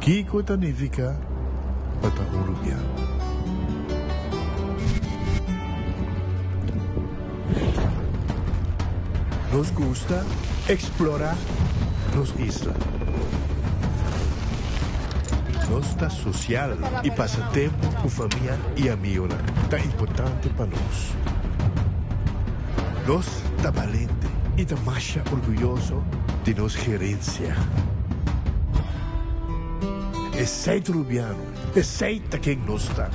Kiko ta nifiká pa ta un rubiano? Nos gusta eksplorá nos isla. Nos ta sosial i pasa tempu ku famia i amigonan ta importante pa nos. Nos ta balente i ta masha orguyoso di nos gerensia. Esei ta Rubiano, esei ta ken nos ta.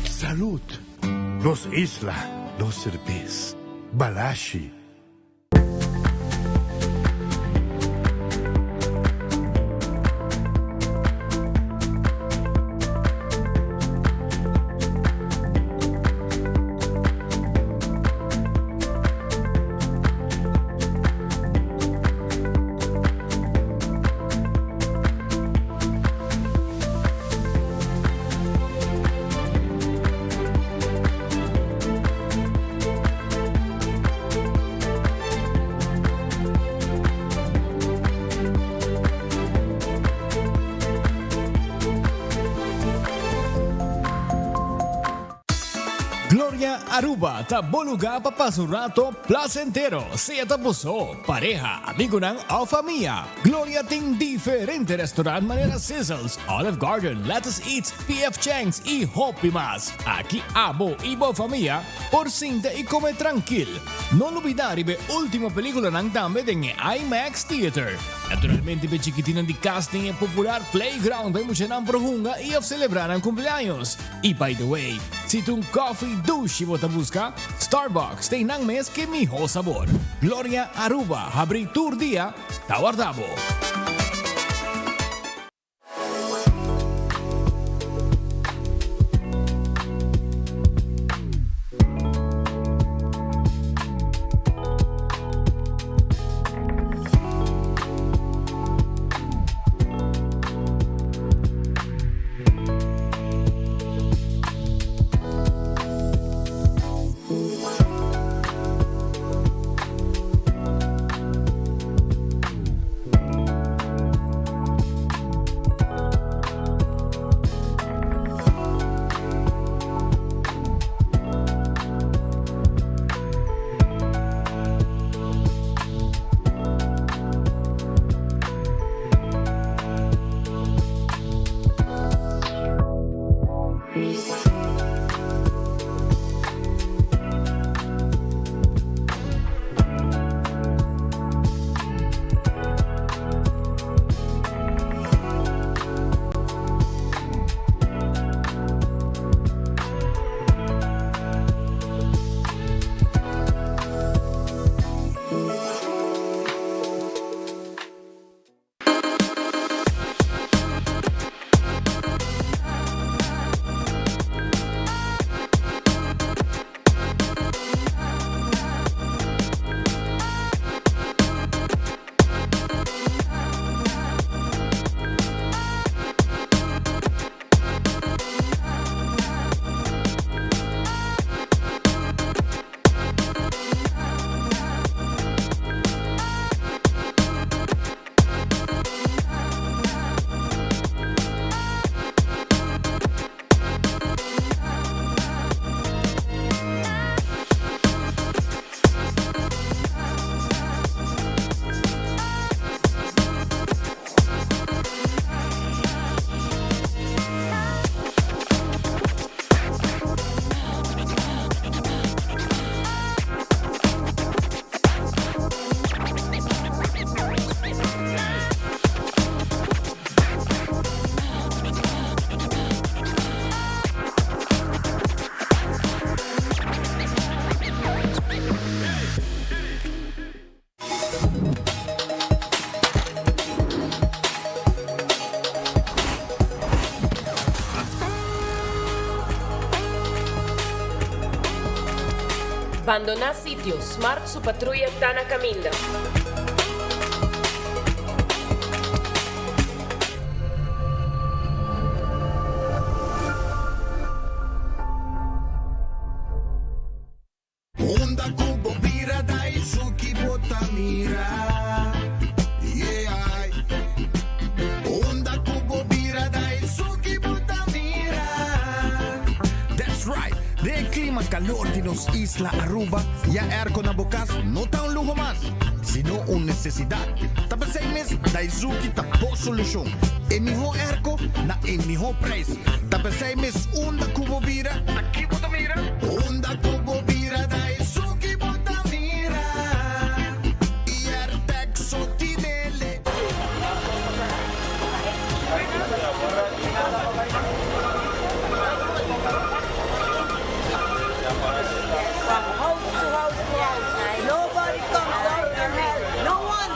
Salud! Nos isla, nos serbes. Balashi. Gloria Aruba ta bo lugar pa pasa un rato placentero, sea ta bo so, pareha, amigonan of famia. Gloria tin diferente restaurant manera Sizzles, Olive Garden, Lettuce Eats, PF Chang's y hopi mas. Aki abo y bo famia por sinta y come trankil. No lubida riba e ultimo peliculanan tambe den e IMAX Theater. Naturalmente p'e chikitinnan di cas tin e popular playground pa e muchanan por hunga y of celebra nan cumpleaños. Y by the way, si ta un coffee dushi bo ta busca, Starbucks ta einan mes ke miho sabor. Gloria Aruba habri tur dia ta warda bo. Bandoná sitio, Smart su patruya ta na kaminda. Unda ku bo bira da esun ki bo ta mira, yeah. Den e clima calor di nos isla Aruba, ya airco na bo cas no ta un luho mas, sino un necesidad. Ta pesey mes Daizuki ta bo solucion. E miho airco na e miho prijs. Ta pesey mes unda cu bo bira, ta ki bo ta mira? Unda cu bo bira Daizuki bo ta mira. Y Airtec so tinele. From house to house to house. Nobody comes out and help. No one.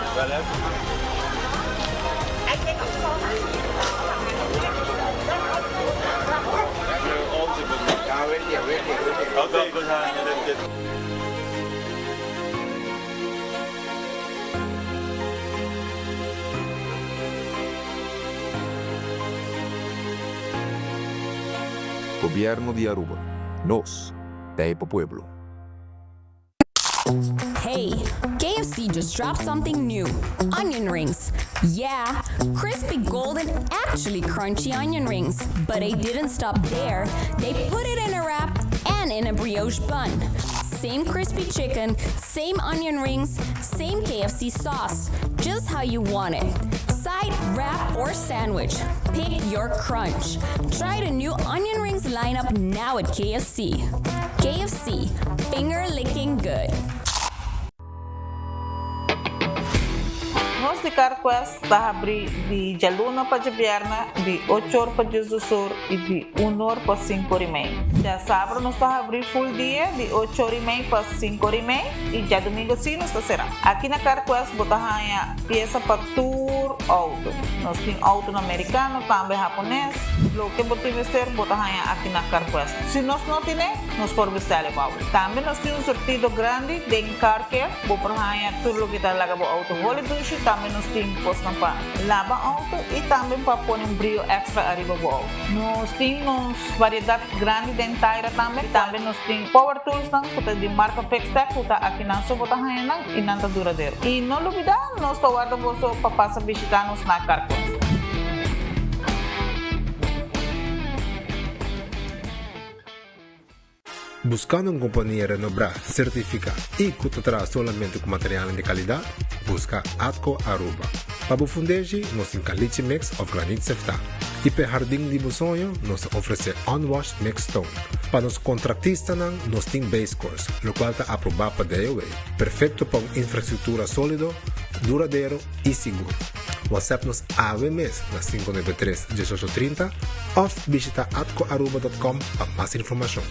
Gobierno di Aruba. Nos ta e pa pueblo. Hey, KFC just dropped something new. Onion rings. Yeah, crispy golden, actually crunchy onion rings. But they didn't stop there. They put it in a wrap and in a brioche bun. Same crispy chicken, same onion rings, same KFC sauce. Just how you want it. Side, wrap, or sandwich. Pick your crunch. Try the new onion rings lineup now at KFC. KFC, finger licking good. Nos di CarQuest ta habri di djaluna pa djabièrnè di ocho or pa diesdos or i di un or pa sinku or i mei. Djasabra nos ta habri full dia di ocho or i mei pa sinku or i mei i djadumingu si nos ta será. Aki na CarQuest bo ta haña piesa pa tur outo. Nos tin outonan merikano, tambe hapones. Loke bo tin mester bo ta haña aki na CarQuest. Si nos no tine, nos por bestèl e bou. Tambe nos tin un surtido grandi den Car Care. Bo por haña tur loke ta laga bo outo holi dushi. Tambe nos tin kosnan pa laba outo i tambe pa pone un brio èkstra ariba bo outo. Nos tin nos variedat grandi den taira tambe. Tambe nos tin power toolsnan ku ta di marka Fixtech ku ta akinan so bo ta haña nan i nan ta duradero. I no lubidá nos ta warda boso pa pasa bishitá nos na Carquest. Buscando un compania renombra, certifica y cu ta traha solamente cu materialnan di calidad? Busca Atco Aruba. Pa bo fundeshi, nos tin caliche mix of granit seftá. Y p'e hardin di bo soño, nos ta ofrece unwashed mixed stone. Pa nos contractistanan, nos tin base course, locual ta aproba pa DOW. Perfecto pa un infrastructura solido, duradero y sigur. WhatsApp nos awe mes na 593 1830 of bishita atcoaruba.com pa mas informacion.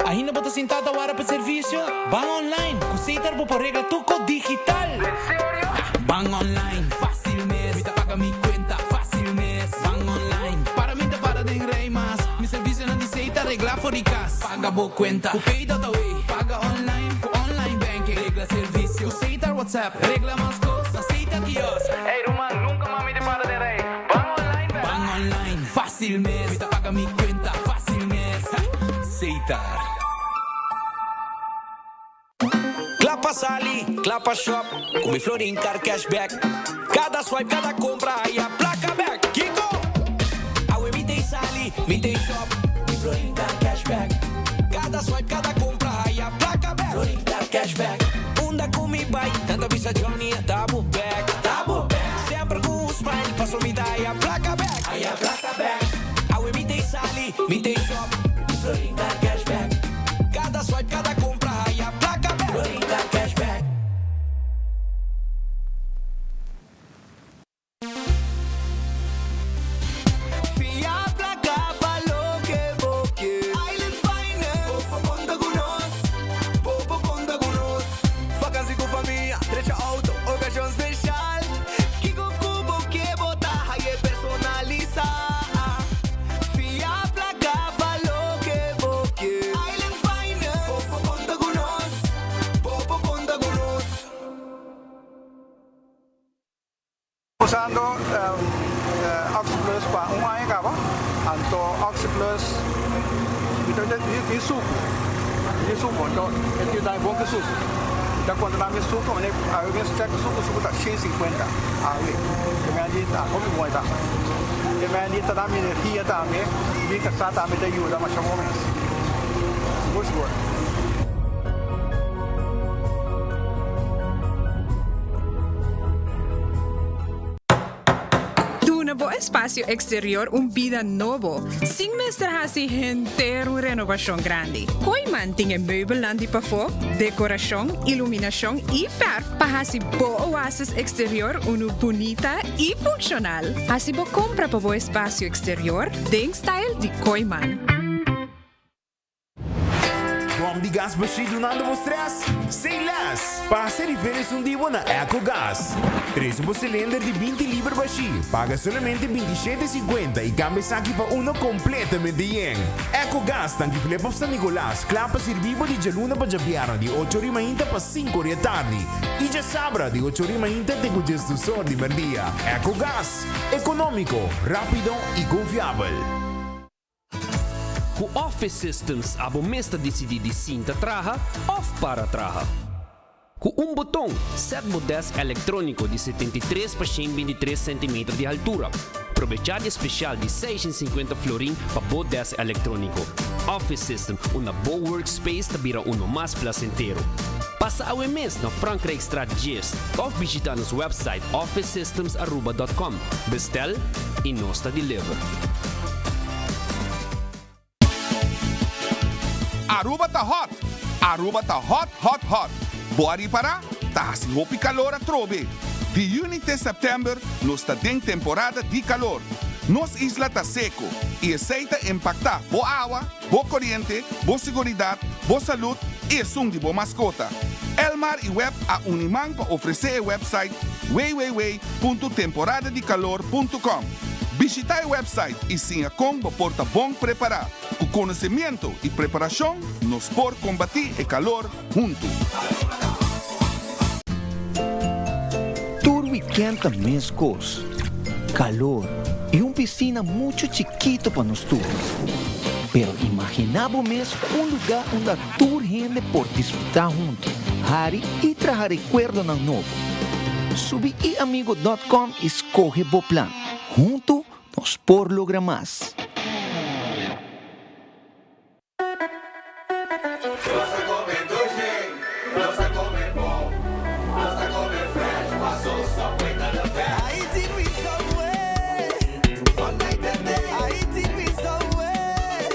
Ainda bo ta sinta ta wara pa servicio? Ban online! Cu Setar bo por regla tur cos digital! En serio? Ban online, facil mes! Mi ta paga mi cuenta facil mes! Ban online, para mi ta para den rij mas! Mi servicionan di Setar regla for di cas! Paga bo cuenta cu Pay.awe! Paga online cu online banking! Regla servicio cu Setar WhatsApp! Regla mas cos na Setar kiosk! Ey ruman, nunca mas mi ta para den rij! Ban online bek! Ban online, facil mes! Mi ta paga mi cuenta facil mes! Setar. Kla pa sali, kla pa shop, ku mi Florin Card Cashback. Kada swipe, kada kompra, haya plaka bek. Kiko? Awe mi t'ei sali, mi t'ei shop, mi Florin Card Cashback. Kada swipe, kada kompra, haya plaka bek. Florin Card Cashback. Unda ku mi bai, nan ta bisa Johnny, ata bo bek. Ata bo bek. Semper ku un smile, paso mi ta haya plaka bek. Haya plaka bek. Awe mi t'ei sali, mi t'ei shop, mi Florin Card Cashback. Kada swipe, kada kompra, haya plaka bek. Florin Card Cashback. Fia plaka pa loke bo ke. Island Finance. Bo por konta ku nos. Bo por konta ku nos. Vakansi ku famia, drecha outo, okashon speshal. Kiko ku bo ke bo ta haye personalisá. Fia plaka pa loke bo ke. Island Finance. Bo por konta ku nos. Bo por konta ku nos. Usando Oxyplus pa un aña caba, anto Oxyplus mi ta di sucu, di sucu, anto e tin dai bon ki sucu. Mi ta conta mi sucu, awe mes check sucu, sucu ta shen sinkuenta awe, te mi a di ta hopi bon e ta. Ke men di ta da mi energia tambe, mi kasá tambe ta yuda masha bon mes. Sigur sigur. Duna bo espasio eksterior un bida nobo, sin mester hasi henter un renobashon grandi. Kooiman tin e meubelnan di pafó, dekorashon, iluminashon i fèrf pa hasi bo oasis eksterior unu bunita i funshonal. Hasi bo kompra pa bo espasio eksterior den style di Kooiman. Bom di gas bashí dunando bo stress? Say less! Pasa riba esun di bo na Ecogas. Trese bo silinder di 20 liber bashí, paga solamente 27,50 i kambia esaki pa uno kompletamente yen. Ecogas tanki Flip of San Nicolas kla pa sirbi bo di djaluna pa djabièrnè di ocho ori mainta pa sinku ori atardi i djasabra di ocho ori mainta te ku djesdus or di merdia. Ecogas, ekonómiko, rápido i konfiabel. Ku Office Systems abo mes ta disidí di sinta traha òf para traha. Ku un boton, sèt bo dèsk elektróniko di 73 pa 123 sentimeter di haltura. Probechá di e spesial di 650 florin pa bo dèsk elektróniko. Office System, unda bo workspace ta bira uno mas plasentero. Pasa awe mes na Frankrijkstraat 10 òf bishitá nos wèpsait officesystemsaruba.com. Bestèl i nos ta deliver. Aruba ta hot! Aruba ta hot hot hot! Bo a ripara? Ta hasi hopi calor atrobe! Di juni te september nos ta den temporada di calor. Nos isla ta seco y esey ta impacta bo awa, bo coriente, bo siguridad, bo salud y esun di bo mascota. Elmar y web a uni man pa ofrece e website www.temporadadicalor.com. Bishita e website y siña con bo por ta bon prepara. Cu conocimiento y preparacion nos por combati e calor hunto. Tur weekend ta mescos, calor y un piscina mucho chikito pa nos tur. Pero imagina bo mes un lugar unda tur hende por disfruta hunto, hari y traha recuerdonan nobo. Subi iamigo dot com y scoge bo plan. Hunto nos por logra mas. Nos ta come dushi, nos ta come bon, nos ta come fresh, paso Subway ta the best. I eating with Subway, all night and day. I eating with Subway,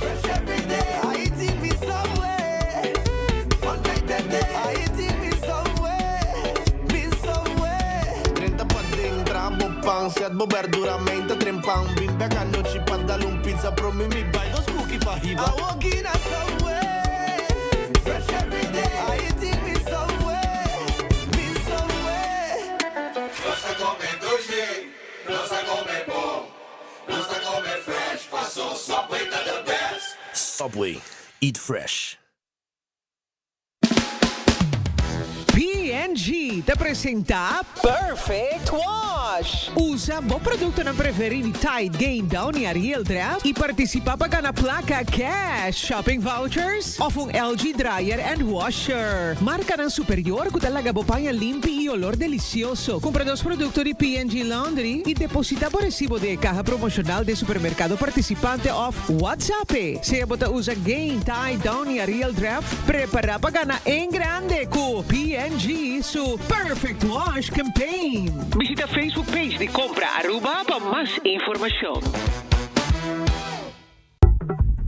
fresh every day. I eating with Subway, all night and day. I eating with Subway, with Subway. Drenta paden, traha bo pan, set bo berdura, meinta trempan. Bin bek anochi pa dal un pizza, promi mi bai dos cookie pa hiba. I walking a Subway, fresh every day. I eating with Subway, with Subway. Nos ta come dushi, nos ta come bon, nos ta come fresh, paso Subway ta the best. Subway, eat fresh. P&G ta presenta Perfect Wash! Usa bo productonan preferi di Tide, Gain, Downy, Ariel, Dreft y participa pa gana placa cash, shopping vouchers of un LG dryer and washer. Marcanan superior cu ta laga bo paña limpi y olor delicioso. Cumpra nos producto di P&G Laundry y deposita bo recibo den e caha promocional den supermercado participante of WhatsApp-e. Sea bo ta usa Gain, Tide, Downy, Ariel, Dreft, Prepara pa gana en grande cu P&G su Perfect Wash Campaign. Bishita Facebook page di Compra Aruba pa mas informacion.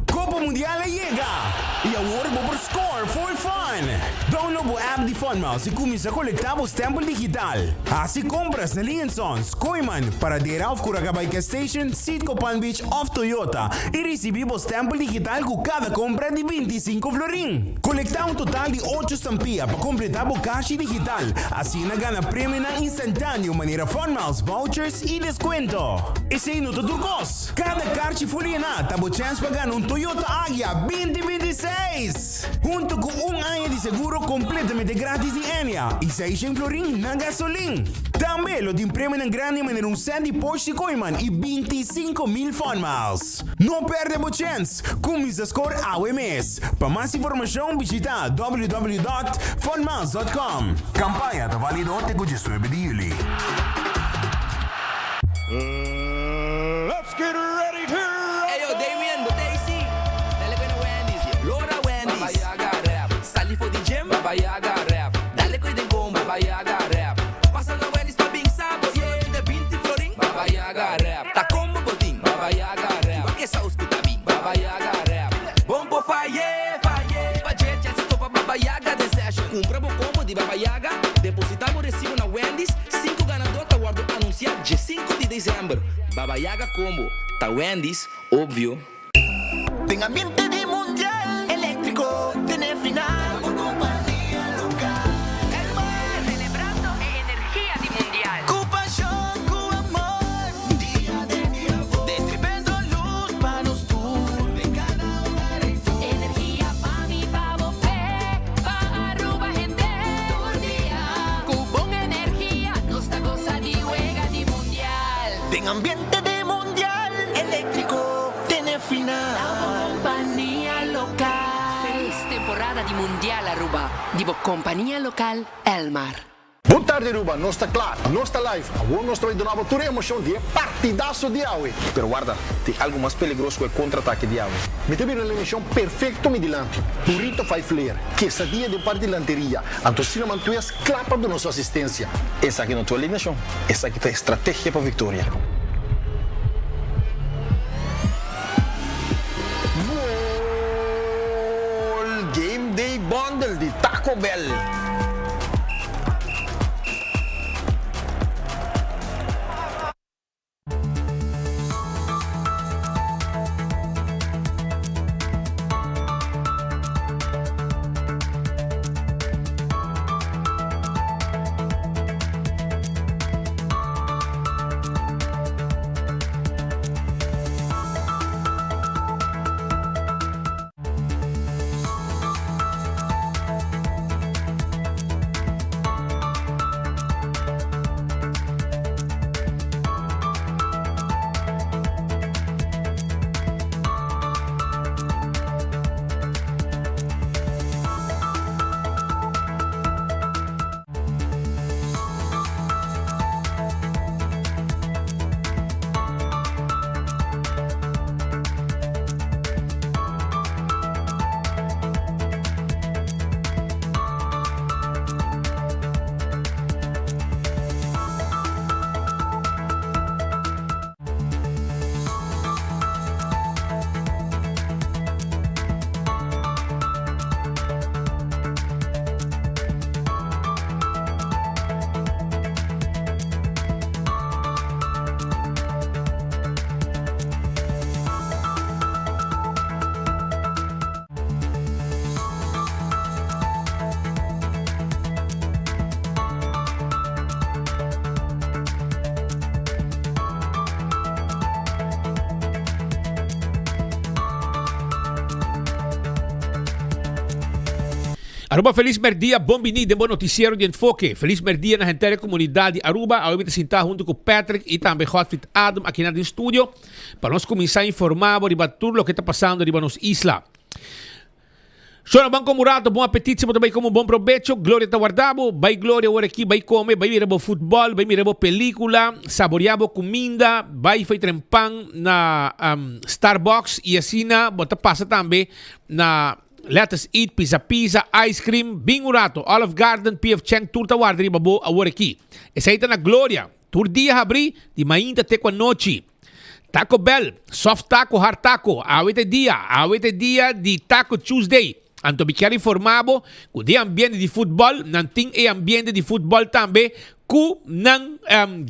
Copa Mundial a yega! Y awor bo por score for fun! Download bo app di Funmiles y cuminsa colecta bo stempel digital. Haci compras na Lee Sons, Kooyman, Paradera of Curacabay Gas Station, Citgo Palm Beach of Toyota y ricibi bo stempel digital cu cada compra di 25 florin. Colecta un total di ocho stampia pa completa bo cashi digital, asina gana premionan instantaneo manera Funmiles, vouchers y descuento. Esey no ta tur cos! Cada carchi full yena ta bo chens pa gana un Toyota Agya 2026! Hunto cu un aña di seguro completamente gratis di Enya y 600 florin na gasolin. Tambe lo tin premionan grandi manera un set di Porsche Kooiman y 25,000 Fun Miles. No perde bo chens! Cuminsa score awe mes! Pa mas informacion bishita www.funmiles.com. Campaña ta valido te cu 19 di juli. Baba Yaga wrap. Dale koe den combo. Baba Yaga wrap. Pasa na Wendy's pa bin sa bo. Solamente 20 florin. Baba Yaga wrap. Ta combo bo tin. Baba Yaga wrap. Wak e saus ku ta bin. Baba Yaga wrap. Bon por faye, faye. Pa dje chèns di topa Baba Yaga den session. Kumpra bo combo di Baba Yaga, depositá bo resibo na Wendy's. Sinku ganadó ta wòrdu anunsiá dje sinku di desèmber. Baba Yaga combo ta Wendy's, obvio. Den ambiente di mundial eléctrico tene final por compania local Elmar. Celebrando e energia di mundial. Cu pasion, cu amor, dia den dia for. Destribendo luz pa nos tur den cada hogar ey for. Energia pa mi, pa bo, p'e, pa Aruba hende tur dia. Cu bon energia nos ta goza di wega di mundial. Den ambiente di mundial eléctrico tene final. Ta bo compania local. Feliz temporada di Mundial Aruba di bo compania local Elmar. Bon tardi Aruba, nos ta kla, nos ta live, awor nos ta bai duna bo tur e emocion di e partidazo di awe. Pero warda, tin algo mas peligroso ku e kontra-atake di awe. Mi ta bira l'emocion perfecto mi dilanti, burrito five layer, quesadilla den parti dilanteria, anto cinnamon twist kla pa duna su asistencia. Esaki no ta un alineacion, esaki ta e strategia pa victoria. Gol! Game Day Bundle di Taco Bell! Aruba Feliz Merdia, bon bini den bo noticiero di Enfoke. Feliz Merdia na henter e comunidad di Aruba. Awe mi ta sinta hunto cu Patrick y tambe Godfried Adam aki na den studio pa nos cuminsa informa bo riba tur loke ta pasando riba nos isla. Shona ban come un rato, bon apetit si bo ta bai come un bon probecho, Gloria ta warda bo, bai Gloria ora aki, bai come, bai mira bo futbol, bai mira bo pelicula, saborea bo cuminda, bai fai tren pan na Starbucks y asina bo ta pasa tambe na Let Us Eat, Pizza Pizza, Ice Cream, bin un rato, Olive Garden, PF Chang tur ta warda riba bo awor aki. Esei ta na Gloria, tur dia habri di mainta te cu anochi. Taco Bell, soft taco, hard taco, awe ta e dia, awe ta e dia di Taco Tuesday. Anto mi kier informa bo cu den ambiente di futbol, nan tin e ambiente di futbol tambe cu nan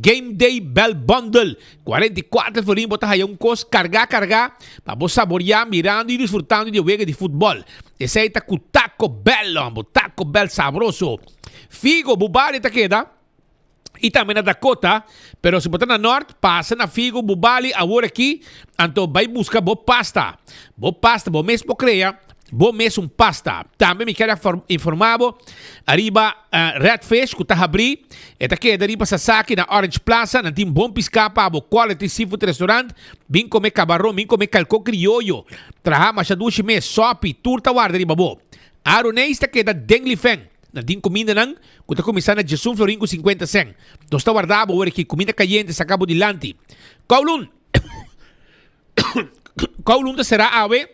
Game Day Bell Bundle. 44 florin bo ta haya un cos carga carga pa bo saboria mirando y disfrutando di e wega di futbol. Esey ta cu Taco Bell, hombo, Taco Bell sabroso. Figo, bo bari ta keda. y tambe na Dakota, pero si bo ta na Nort, pasa na Figo Bubali awor aki, anto bai busca bo pasta. Bo pasta, bo mes por crea bo mes un pasta. Tambe mi kier informa bo ariba Red Fish cu ta habri, e ta keda riba Sasaki na Orange Plaza, nan tin bon pisca pa bo, quality seafood restaurant, bin come cabaron, bin come calco crioyo, traha masha dushi mes, sopi, tur ta warda riba bo. Aroneis ta keda den Lifen. Nan tin kumindanan ku ta kuminsá na djesun florin ku sinkuenta sèn. Nos ta warda bo ora ki kuminda kayente saka bo dilanti. Kowloon Kowloon ta será awe.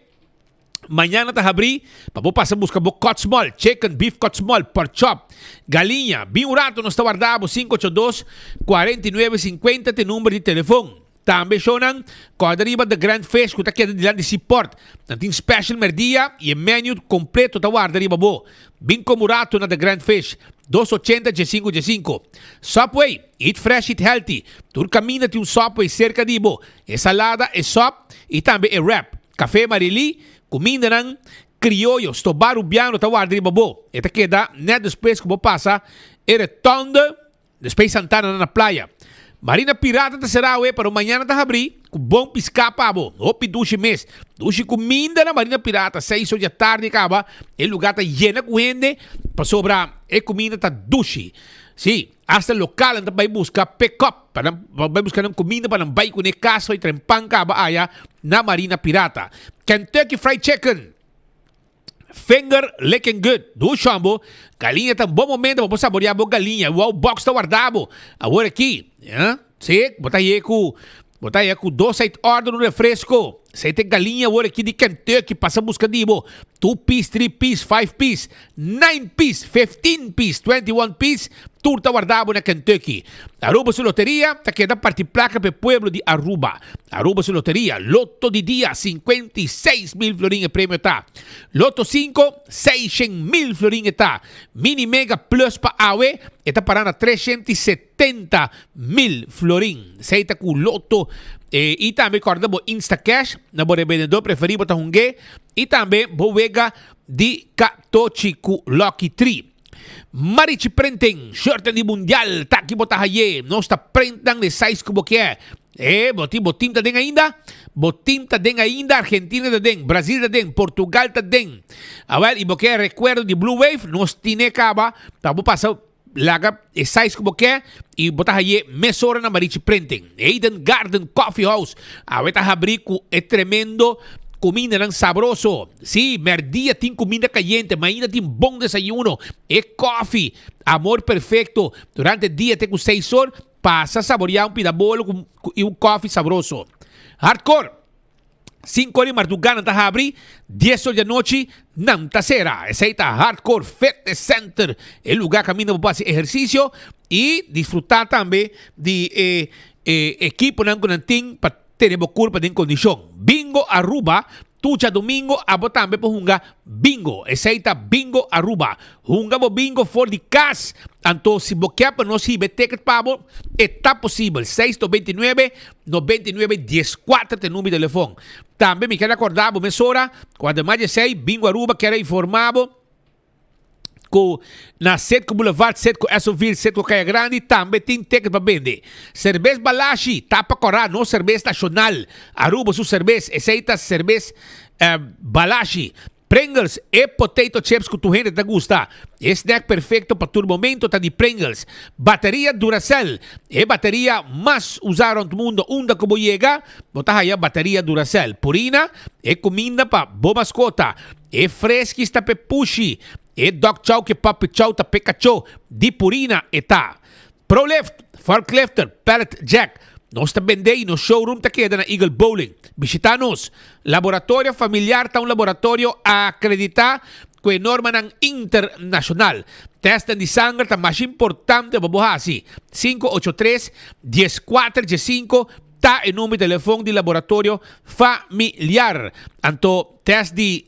Mañana ta habrí pa bo pasa buska bo cut small, chicken, beef cut small, pork chop, galiña. Bin un rato nos ta warda bo 582 49 50 ta e number di telefon. Tambe shownan kòrda riba The Grand Fish ku ta keda dilanti Seaport. Nan tin special merdia i e menu kompleto ta warda riba bo. Bin komo un rato na The Grand Fish, 280 diesinco diesinco. Subway, eat fresh eat healthy. Tur kaminda tin un Subway serka di bo. E salada, e sòp i tambe e wrap. Café Marilí, Kumindanan krioyo stobá Rubiano ta warda riba bo. E ta keda nèt despues ku bo pasa e retonde despues Santana na playa. Marina Pirata ta será awe pero mañana ta habrí ku bon piská pa bo. Hopi dushi mes. Dushi kuminda na Marina Pirata seis or di atardi kaba e lugá ta yena ku hende pasobra e kuminda ta dushi. Sí. Hasta lokalnan ta bai buska pick up pa nan bai buska nan kuminda pa nan bai kuné kas i traen pan kaba aya na Marina Pirata. Kentucky Fried Chicken, Finger licking good, dushi hombo, galiña ta un bon momento pa bo saborea bo galiña, wow box ta warda bo awor aki, si, bo ta haye ku bo ta haye ku dos side order un refresco, esei ta e galiña awor aki di Kentucky pasa buska di bo, two piece, three piece, five piece. Nine piece, 15 piece, 21 piece, tur ta warda bo na Kentucky. Aruba su loteria ta keda parti placa p'e pueblo di Aruba. Aruba su loteria, Lotto di dia, 56 mil florin e premio ta. Lotto 5, 600 mil florin e ta. Mini Mega Plus pa awe, e ta para na 370 mil florin. Esey ta cu Lotto. Y tambe corda bo Instacash, na bo revendedor preferi bo ta hunge. Y tambe bo wega di Katochi ku Lucky Tree. Marichi Printing, shirtnan di mundial, taki bo ta haye, nos ta printnan de size ku bo kier. E, bo tin, bo team ta den ainda? Bo team ta den ainda, Argentina ta den, Brazil ta den, Portugal ta den. Awel, i bo kier rekuerdo di Blue Wave, nos tine kaba, pa bo pasa laga e size ku bo kier, i bo ta haye mesora na Marichi Printing. Eden Garden Coffee House, awe ta habri ku e tremendo kumindanan sabroso. Sí, merdia tin kuminda kayente, mainda tin bon desayuno, e kofi, amor perfekto. Durante dia te ku seis or, pasa saboreá un pida bolo ku i un kofi sabroso. Hardcore! Sinku or di mardugá nan ta habri, dies or di anochi nan ta sera. Esei ta Hardcore Fitness Center, e lugá kaminda bo por hasi ehersisio i disfrutá tambe di e e ekiponan ku nan tin pa tene bo kurpa den kondishon. Bingo Aruba, Tur djadumingo abo tambe por hunga bingo. Esei ta Bingo Aruba. Hunga bo bingo for di kas. Anto si bo kier pa nos hiba e ticket pa bo, e ta posibel. 6 29 99 14 ta e number di telefon. Tambe mi kier akorda bo mesora ku ademas di esei Bingo Aruba kier a informa bo ku na Citgo Boulevard, Citgo Essoville, Citgo Caya Grandi tambe tin ticket pa bende. Cerbes Balashi ta pa kora nos cerbes nacional. Aruba su cerbes, esey ta cerbes Balashi. Pringles, e potato chips ku tur hende ta gusta. E snack perfecto pa tur momento ta di Pringles. Bateria Duracell, e bateria mas usa rond mundo. Unda ku bo yega, bo ta haya bateria Duracell. Purina, e kuminda pa bo maskota. E freskis ta p'e pushi, e dog chow ku e puppy chow ta p'e kachó, di Purina e ta. Prolift, Forklifter, Pallet Jack, nos ta bendé i nos showroom ta keda na Eagle Bowling. Bishitá nos. Laboratorio Familiar ta un laboratorio akreditá ku e normanan internashonal. Tèstnan di sanger ta masha importante pa bo hasi. 583 14 15 ta e number di telefon di Laboratorio Familiar. Anto tèst di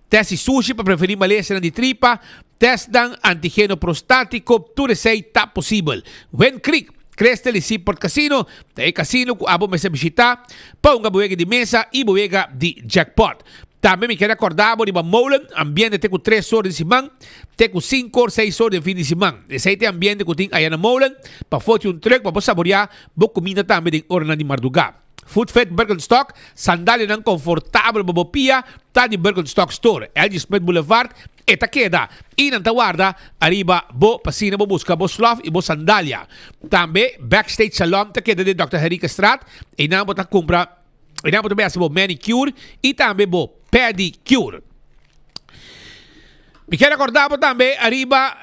tèst di sushi pa prevení malesanan di tripa, tèstnan antigeno prostátiko, tur esei ta posibel. Wind Creek, Crystal i Seaport Casino ta e kasino ku abo mester bishitá pa hunga bo wega di mesa i bo wega di jackpot. Tambe mi kere akordá bo riba Molen, ambiente te ku tres or di siman, te ku sinku or, seis or den fin di siman. Esei ta e ambiente ku tin aya na Molen, pa foti un trùk pa bo saboriá bo kuminda tambe den oranan di mardugá. Footfit Birkenstock, sandalianan konfortabel pa bo pia, ta di Birkenstock Store, LG Smith Boulevard, e ta keda i nan ta warda ariba bo pa asina bo buska bo slof i bo sandalia. Tambe Backstage Salon ta keda den Dòkter Henriquezstraat, einan bo ta kumpra, einan bo ta bai hasi bo manicure i tambe bo pedicure. Mi kier akorda bo tambe ariba.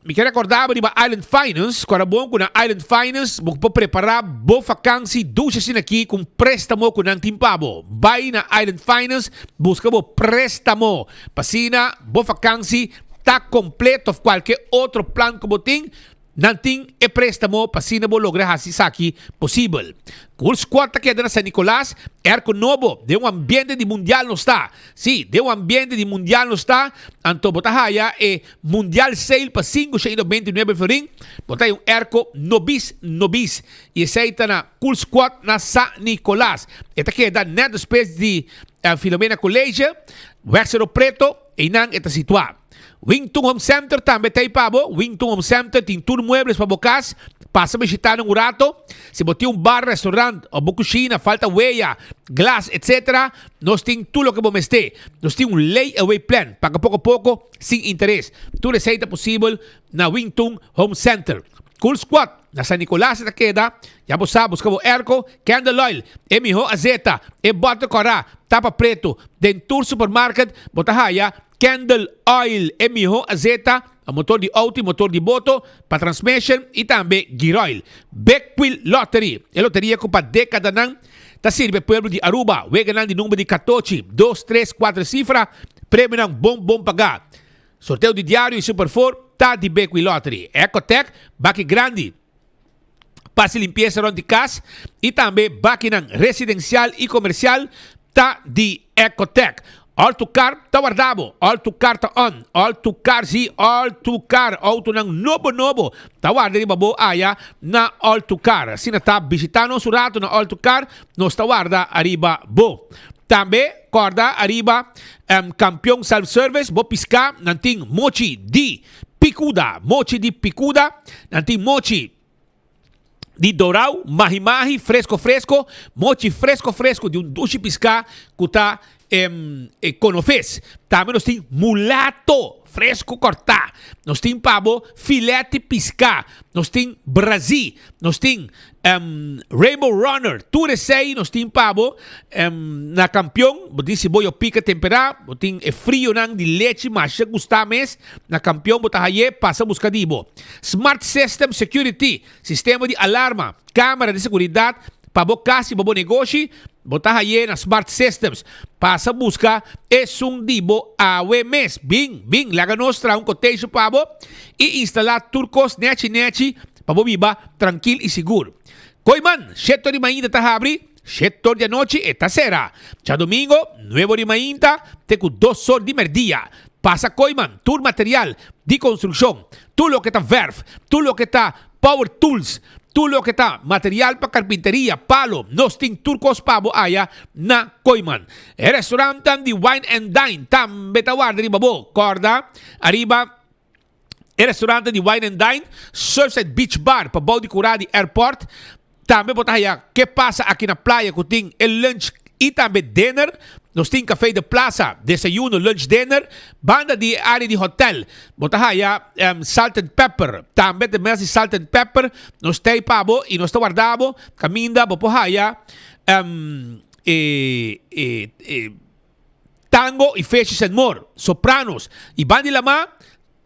Mi ke recorda bo riba Island Finance, ku ora bon ku na Island Finance bo por prepara bo vakansi dushi asina aki ku un prestamo ku nan tin pa bo. Bai na Island Finance buska bo prestamo pa asina bo vakansi ta kompleto of kualke otro plan ku bo tin. Nan tin e préstamo pa asina bo logra hasi esaki posibel. Cool Squad ta keda na San Nicolas, airco nobo, den un ambiente di mundial nos ta. Sí, den un ambiente di mundial nos ta, anto bo ta haya e Mundial Sale pa 599 florin, bo ta haya un airco nobis nobis. Y esey ta na Cool Squad na San Nicolas. E ta keda net despues di Filomena College, Weg Cerro Preto, eynan e ta situa. Wington Home Center tambe ta ei pa bo. Wington Home Center tin tur muebles pa bo kas. Pasa bishita nan un rato. Si bo tin un bar, restaurant of bo kushina falta weya, glas etc. Nos tin tur loke bo mester. Nos tin un lay away plan, paga poko poko sin interes. Tur esei ta posibel na Wington Home Center. Cool Squad na San Nicolas ta keda. Ya bo sa, buska bo airco, candle oil, e miho azeta, e boter kora, tapa preto. Den tur supermarket bo ta haya Candle oil e miho azeta pa motor di auto y motor di boto, pa transmission y tambe gear oil. Big Wheel Lottery, e loteria cu pa decadanan ta sirbi e pueblo di Aruba. Weganan di number di catochi, dos, tres, cuatro cifra, premionan bon bon paga. Sorteo di diario y Super Four ta di Big Wheel Lottery. Ecotec, baki grandi pa haci limpieza rond di cas y tambe bakinan residencial y comercial ta di Ecotec. All to Car ta warda bo. All to Car ta on. All to Car si, All to Car. Autonan nobo nobo ta warda riba bo aya na All to Car. Asina ta bishita nos un rato na All to Car, nos ta warda ariba bo. Tambe corda ariba Campeon Self Service, bo pisca nan tin mochi di Picuda, mochi di picuda, nan tin mochi di dorau, mahi mahi, fresco fresco, mochi fresco fresco di un dushi pisca cu ta e conofes. Tambe nos tin mulato fresco corta, nos tin pabo filete pisca, nos tin brazi, nos tin Rainbow Runner, tur esei nos tin pa bo na Campeon. Bo tin siboyo pica tempera, bo tin e frionan di lechi masha gusta mes. Na Campeon bo ta haye, pasa busca di bo. Smart System Security, sistema di alarma, camera di seguridad pa bo cas y pa bo negoshi, bo ta haye na Smart Systems. Pasa busca esun di bo awe mes. Bin, bin, laga nos traha un quotation pa bo y instala tur cos nechi nechi Pa bo biba trankil i sigur. Kooiman, shetor di mainta ta habri, shetor di anochi e ta sera. Djadomingo, nuebo di mainta te ku dosor di merdia. Pasa Kooiman tur material di konstrukshon, tur loke ta verf, tur loke ta power tools, tur loke ta material pa karpinteria, palo, nos tin tur kos pa bo aya na Kooiman. E restaurantnan di Wine and Dine tambe ta warda riba bo. Kòrda ariba. E restaurante di Wine and Dine, Surfside Beach Bar pa bou di kurá di airport. Tambe bo ta haya Ke Pasa Aki na Playa ku tin e lunch i tambe dinner. Nos tin Café de Plaza, desayuno, lunch, dinner. Banda di e área di hotel bo ta haya Salt and Pepper. Tambe te mes di Salt and Pepper nos ta ei pa bo i nos ta warda bo kaminda bo por haya e e. Tango y Fishes and More, Sopranos y Bandi Lamá,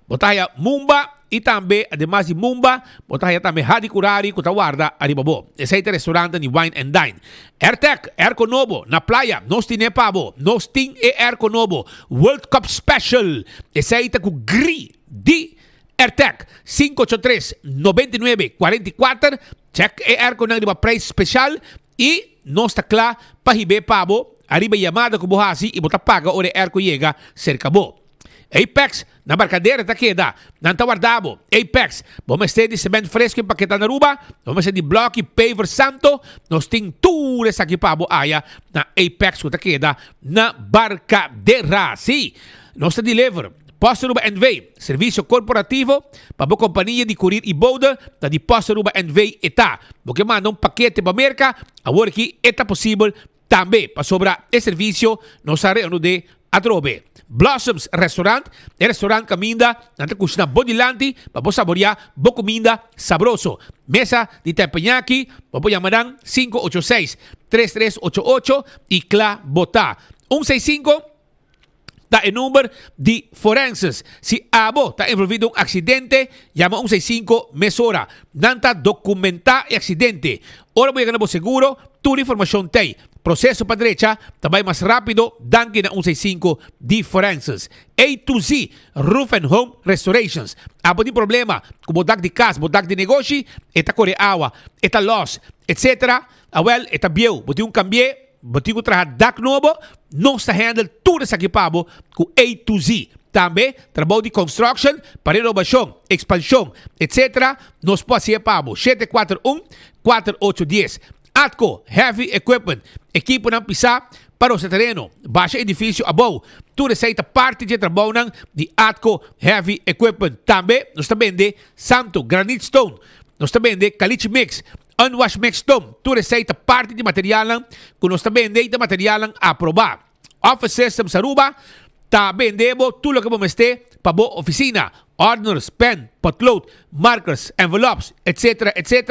bo ta haya Mumba y tambe ademas di Mumba bo ta haya tambe Hadi Curari cu ta warda ariba bo. Esey ta e restaurante di Wine and Dine. Airtec, airco nobo na playa, nos tine pa bo. Nos tin e airco nobo, World Cup Special. Esey ta cu gri di Airtec, 583 99 44. Check e airconan riba prijs special Y nos ta kla pa hib'é pa bo ariba e yamada ku bo hasi i bo ta paga ora e airco yega serka bo. Apex, na Barcadera ta keda. Nan ta warda bo. Apex, bo mester di cement fresco empaketá na Aruba, bo mester di bloki, paver santo, nos tin tur esaki pa bo aya na Apex ku ta keda na Barcadera. Sí, nos ta deliver. Post Aruba NV, Servicio corporativo pa bo compania di curir y bode ta di Post Aruba NV e ta. Bo ke manda un pakete pa Merca, awor aki e ta posibel tambe pasobra e servicio nos a reanude atrobe. Blossoms Restaurant, e restaurant caminda nan ta cushina bo dilanti pa bo saborea bo cuminda sabroso. Mesa di teppanyaki, bo por yama nan 586 3388 y cla bo ta. Un seis cinco. ta e number di Forenses. Si abo ta envolvi den un accidente, yama 165 mesora. Nan ta documenta e accidente. Ora bo yega na bo seguro, tur informacion t'ey. Proceso pa drecha ta bay mas rapido danki na 165 di Forenses. A to Z Roof and Home Restorations. Abo tin problema cu bo dak di cas, bo dak di negoshi, e ta core awa, e ta los, etc. Awel, e ta bieu, bo tin un cambi'e, bo tin cu traha dak nobo, nos ta handle tur esaki pa bo cu A to Z. Tambe, trabou di construction, pa renobacion, expansion, etc. Nos por haci'e pa bo. 741 4810. Atco Heavy Equipment, ekiponan pisá pa rosa tereno, basha edifisio abou. Tur esei ta parti dje trabounan di Atco Heavy Equipment. Tambe nos ta bende santo, granite stone, nos ta bende caliche mix, unwash mix stone. Tur esei ta parti di materialnan ku nos ta bende i ta materialnan aprobá. Office Systems Aruba ta bende bo tur loke bo mester pa bo oficina, ordners, pen, potlood, markers, envelops, etc. Etc.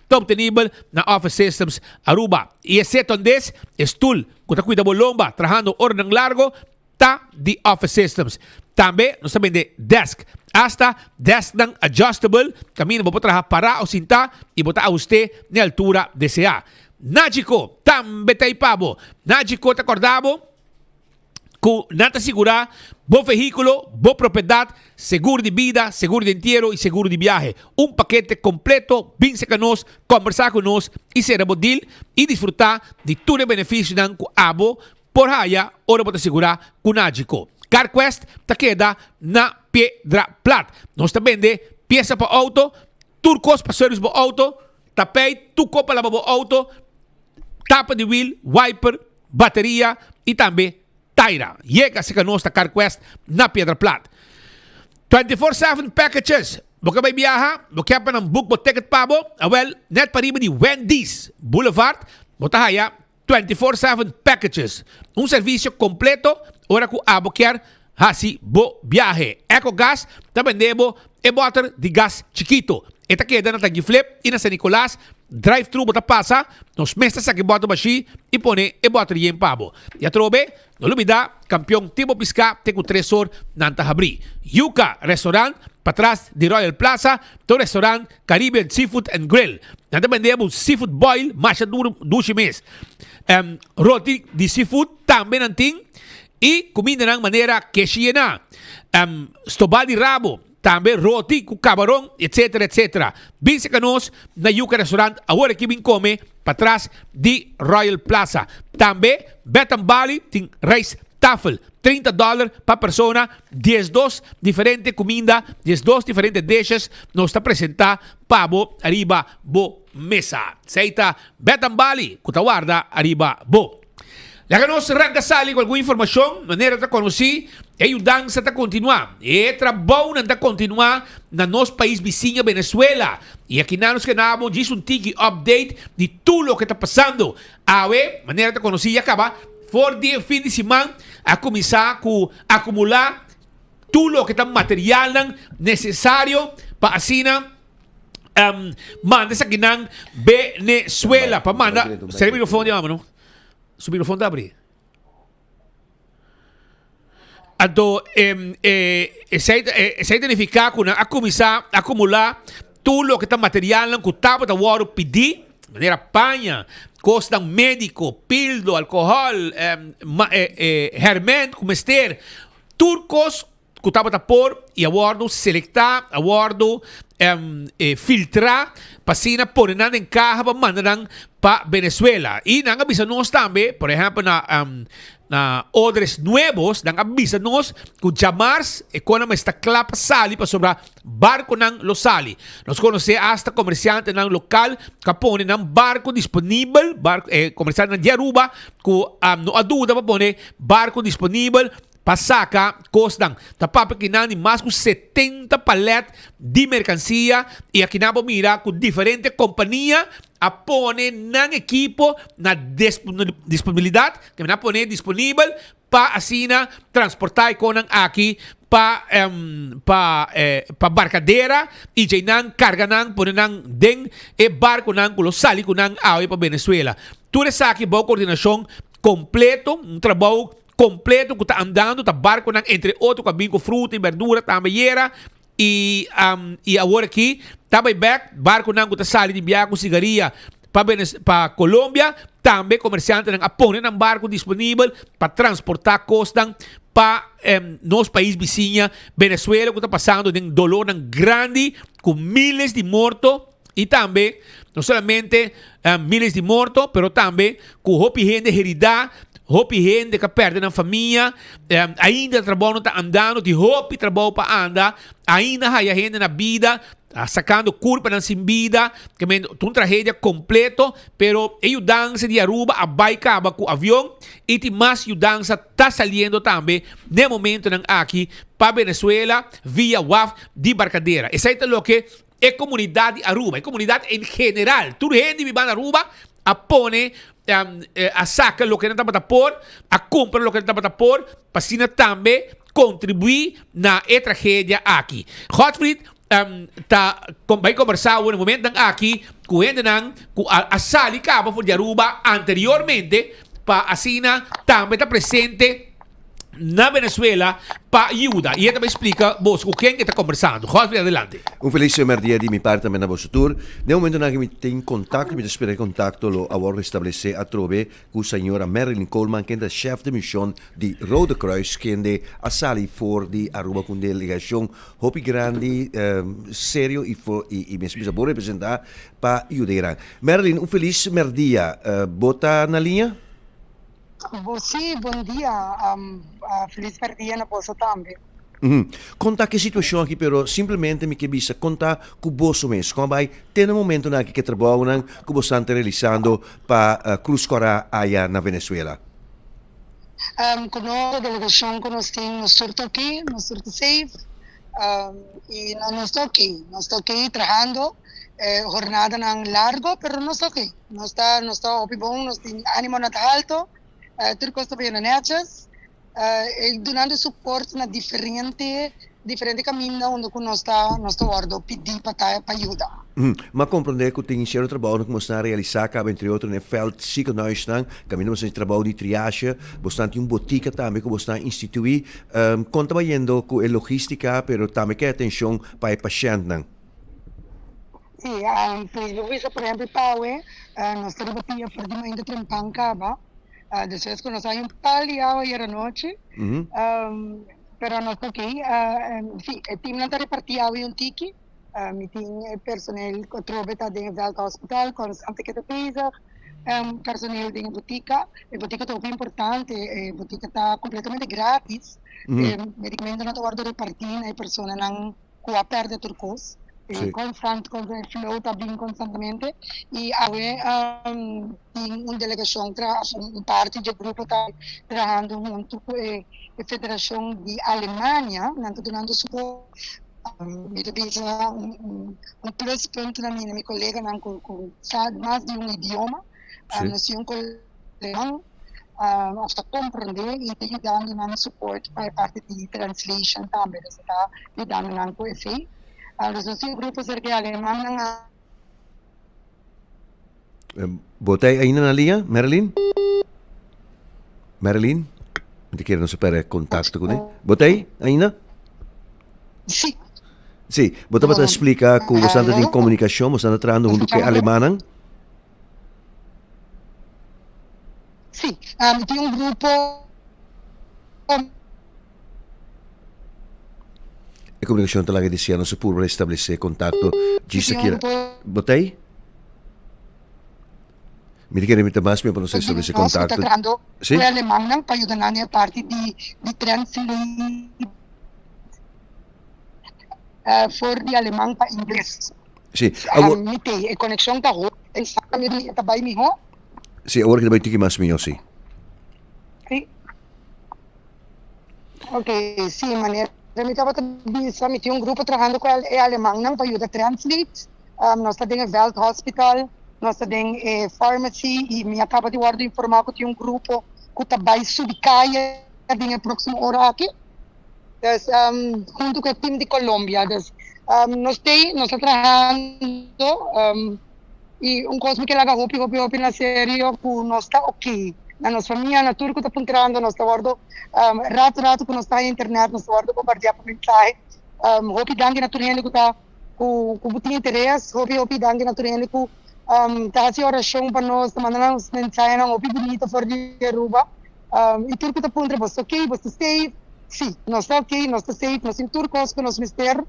Ta obtenibel na Office Systems Aruba. Y e set ondes, e stoel cu ta cuida bo lomba trahando oranan largo, ta di Office Systems. Tambe nos ta bende desk, hasta desknan adjustable caminda bo por traha para o sinta y bo ta ahuste n'e altura desea. Nagico tambe ta ei pa bo. Nagico ta corda bo cu nan ta sigura bo vehiculo, bo propiedad, seguro di bida, seguro di entiero y seguro di biahe. Un pakete completo, bin cerca nos, combersa cu nos y cera bo deal y disfruta di tur e beneficionan cu abo por haya ora bo ta sigura cu Nagico. CarQuest ta keda na Piedra Plat. Nos ta bende pieza pa auto, tur cos pa service bo auto, Tapijt, tuko pa laba bo auto, tapa di wiel, wiper, bateria y tambe taira. Yega cerca nos ta CarQuest na Piedra Plat. 24/7 packages. Bo ke bay biaha? Bo ke pa nan book bo ticket pa bo? Awel, net pariba di Wendy's Boulevard bo ta haya 24/7 packages. Un servicio completo ora cu abo kier haci bo biahe. Ecogas ta bende bo e boter di gas chikito. E ta keda na Tangiflip y na San Nicolas. Drive thru bo ta pasa, nos mes ta saca e boter bashi y pone e boter yen pa bo. Y atrobe, no lubida, Campeon tin bo pisca te cu tres or nan ta habri. Yuca Restaurant, patras di Royal Plaza, ta un restaurant Caribbean Seafood and Grill. Nan ta bende bo seafood boil masha duro dushi mes. Roti di seafood tambe nan tin y cumindanan manera keshi yena, stoba di rabo, tambe roti cu cabaron, etcetera, etcetera. Bin cerca nos na Yuca Restaurant awor aki bin come patras di Royal Plaza. Tambe Bed and Bali tin rijsttafel. 30 dollar pa persona, 12 diferente cuminda, 12 diferente dishes nos ta presenta pa bo ariba bo mesa. Esey ta Bed and Bali cu ta warda ariba bo. Laga nos ranca sali cu algun informacion, manera ta conoci, e yudansa ta continua, e trabounan ta continua na nos pais bisiña Venezuela. Y akinan nos keda bo djis un tiki update di tur loke ta pasando. Awe, manera ta conoci ya caba, for di e fin di siman a cuminsa cu acumula tur loke ta materialnan necesario pa asina manda esakinan Venezuela. Pa manda, sera e microfoon di mama no, su microfoon ta abri. Anto esei esei ta nifiká ku nan a kuminsá akumulá tur loke ta materialnan ku tabata wòrdu pidí, manera paña, kosnan médiko, pildo, alkohòl, hèrmènt ku mester, tur kos ku tabata por i a wòrdu selektá, a wòrdu filtrá pa asina pone nan den kaha pa manda nan pa Venezuela. I nan a bisa nos tambe, por ehèmpel na Na Odres Nuevos nan a bisa nos ku djamars e kona mester ta kla pa sali pasobra barkonan lo sali. Nos konosé asta komersiantenan lokal ku a pone nan barko disponibel, komersiantenan di Aruba ku no a duda pa pone barko disponibel pa saka kosnan. Ta papia kinan di mas ku 70 palet di merkansia i akinan bo mira ku diferente kompania a pone nan ekipo na disponibilidat, ke nan a pone disponibel pa asina transportá e konan aki pa pa pa barkadera i djei nan karga nan pone nan den e barkonan ku lo sali ku nan awe pa Venezuela. Tur esaki bou kordinashon kompleto, un trabou. kompleto ku ta andando, ta barkonan entre otro ku a bin ku fruta i berdura tambe yera i i awor aki ta bai bek barkonan ku ta sali di biaha ku sigaria pa Venez pa Colombia tambe komersiantenan a pone nan barko disponibel pa transportá kosnan pa nos pais bisiña Venezuela ku ta pasando den dolornan grandi ku miles di morto. I tambe, no solamente miles di morto, pero tambe ku hopi hende heridá, hopi hende ku a pèrdè nan famia, ainda trabou no ta andando, tin hopi trabou pa anda, ainda haya hende na bida, sakando kurpanan sin bida, ta un tragedia kompleto, pero e yudansa di Aruba a bai kaba ku avion i tin mas yudansa ta saliendo tambe n'e momentonan aki pa Venezuela via waf di Barcadera. Esei ta loke E comunidad di Aruba, e comunidad en general, tur hende biba na Aruba a pone, a saca loke nan tabata por, a cumpra loke nan tabata por, pa asina tambe contribui na e tragedia aki. Godfried ta bay conversa awor na momentonan aki cu hendenan cu a sali caba for di Aruba anteriormente pa asina tambe ta presente na Venezuela pa yuda. Y e ta bay splica boso cu ken e ta conversando. Godfrey, adelante. Un feliz primer dia di mi parti tambe na boso tur. Den momentonan aki mi tin contacto, mi ta spera e contacto lo a wordo establece atrobe cu señora Marilyn Koolman ken ta chef de mision di Rode Kruis kende a sali for di Aruba cu un delegacion hopi grandi, serio y y mester bisa bon representa pa yuda Iran. Marilyn, un feliz merdia. Bo ta na liña? Sí, bon dia. Felis merdia na boso tambe. Kon ta ki situashon aki pero simplemente mi ke bisa kon ta ku boso mes kon a bai te na momentonan aki ke trabounan ku bosan ta realisando pa Cruz Cora aya na Venezuela. Ku nos delegashon ku nos tin nos tur ta oke, nos tur ta safe i nos ta oke, nos ta oke trahando hornadanan largo pero nos ta oke. Nos ta nos ta hopi bon, nos tin animonan ta alto, tur kos ta bayendo netjes, e dunando support na diferente diferente kaminda unda ku nos ta nos ta wòrdu pidí pa ta pa yuda. M'a komprondé ku tin sierto trabounan ku boso a realisá kaba, entre otro na e vèlt ziekenhuisnan, kaminda boso a hasi trabou di triashe, boso tin un botika tambe ku boso a instituí. Kon ta bayendo ku e logístika pero tambe ku e atenshon pa e pashèntnan? Sí, pues bo bisa por ehempel pawe, nos ta riba pia for di mainta trempan caba, despues cu nos a hay un pal di awa ayer anochi, pero nos ta ok, sí, e teamnan ta reparti awa y un tiki, mi tin e personeel cu atrobe ta den e veld hospital constante ke ta bezig, personeel den e botica, e botica ta hopi importante, e botica ta completamente gratis, e medicamentonan ta wordo reparti na e personanan. ku a pèrdè tur kos. E konstant kon e flow ta bin konstantemente i awe tin un delegashon tra un parti dje grupo ta trahando huntu ku e federashon di Alemania nan ta dunando suport. Mi ta bisa un pluspunt na mi na mi koleganan ku sa mas di un idioma. Nos tin un kolega. Of ta comprende y ta yudando nan support pa e parti di translation tambe, dus e ta yudando nan cu esey. Dus nos tin un grupo cerca e alemannan a. Bo ta ainda na liña, Marilyn? Marilyn? Mi ta kere nos a perde contacto cu ne. Bo ta ei ainda? Sí. Sí, bo tabata splica cu bo ta tin comunicacion, bo ta trahando hunto cu e alemannan. Sí, mi tin un grupo. E komunikashon ta laga di sea nos a purba restablesé kontakto djis aki. Bo ta ei? Mi ta kere mi ta mas mihó pa nos restablesé kontakto. Nos ta trahando Sí? ku e alemannan pa yuda nan den e parti di di translate for di aleman pa ingles. Sí. Awor. Mi te, e conexion ta hopi. E ta bai miho. Sí, awor ki ta bai tiki mas miho, sí. Sí. Ok, sí, manera mi tabata bisa, mi tin un grupo trahando ku e alemannan pa yuda translate. Nos ta den e Veld Hospital, nos ta den e pharmacy i mi a kaba di wòrdu informá ku tin un grupo ku ta bai subi kaya den e próksimo ora aki. Dus huntu ku e team di Colombia. Dus nos tei, nos ta trahando i un kos mi ke laga hopi hopi hopi na serio ku nos ta oké. na nos famia, na tur ku ta puntrando, nos ta wòrdu ratu ratu ku nos ta haña internet, nos ta wòrdu bombardiá pa mensahe. Hopi danki na tur hende ku ta ku ku tin interes, hopi hopi danki na tur hende ku ta hasi orashon pa nos, ta manda nos mensahenan hopi bunita for di Aruba. I tur ku ta puntra, Bo sta oké? Bo sta safe? Sí, nos ta oké, nos ta safe, nos tin tur kos ku nos mester.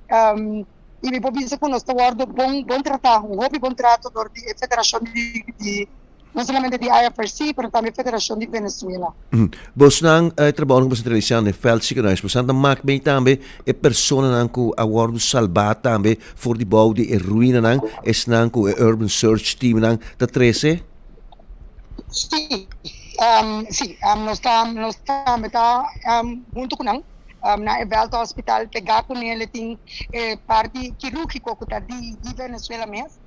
I mi por bisa ku nos ta wòrdu bon bon tratá, un hopi bon trato dor di e federashon di di no solamente di IFRC, pero tambe federashon di Venezuela. Bosnan e trabounan ku boso ta realisá na e vèldziekenhuis, bosan ta mak mee tambe e personanan ku a wòrdu salbá tambe for di bou di e ruinanan, esnan ku e Urban Search Teamnan ta trese? Sí, sí, nos ta nos tambe ta huntu ku nan na e vèlt hospital pegá kuné tin e parti kirúrgiko ku ta di di Venezuela mes.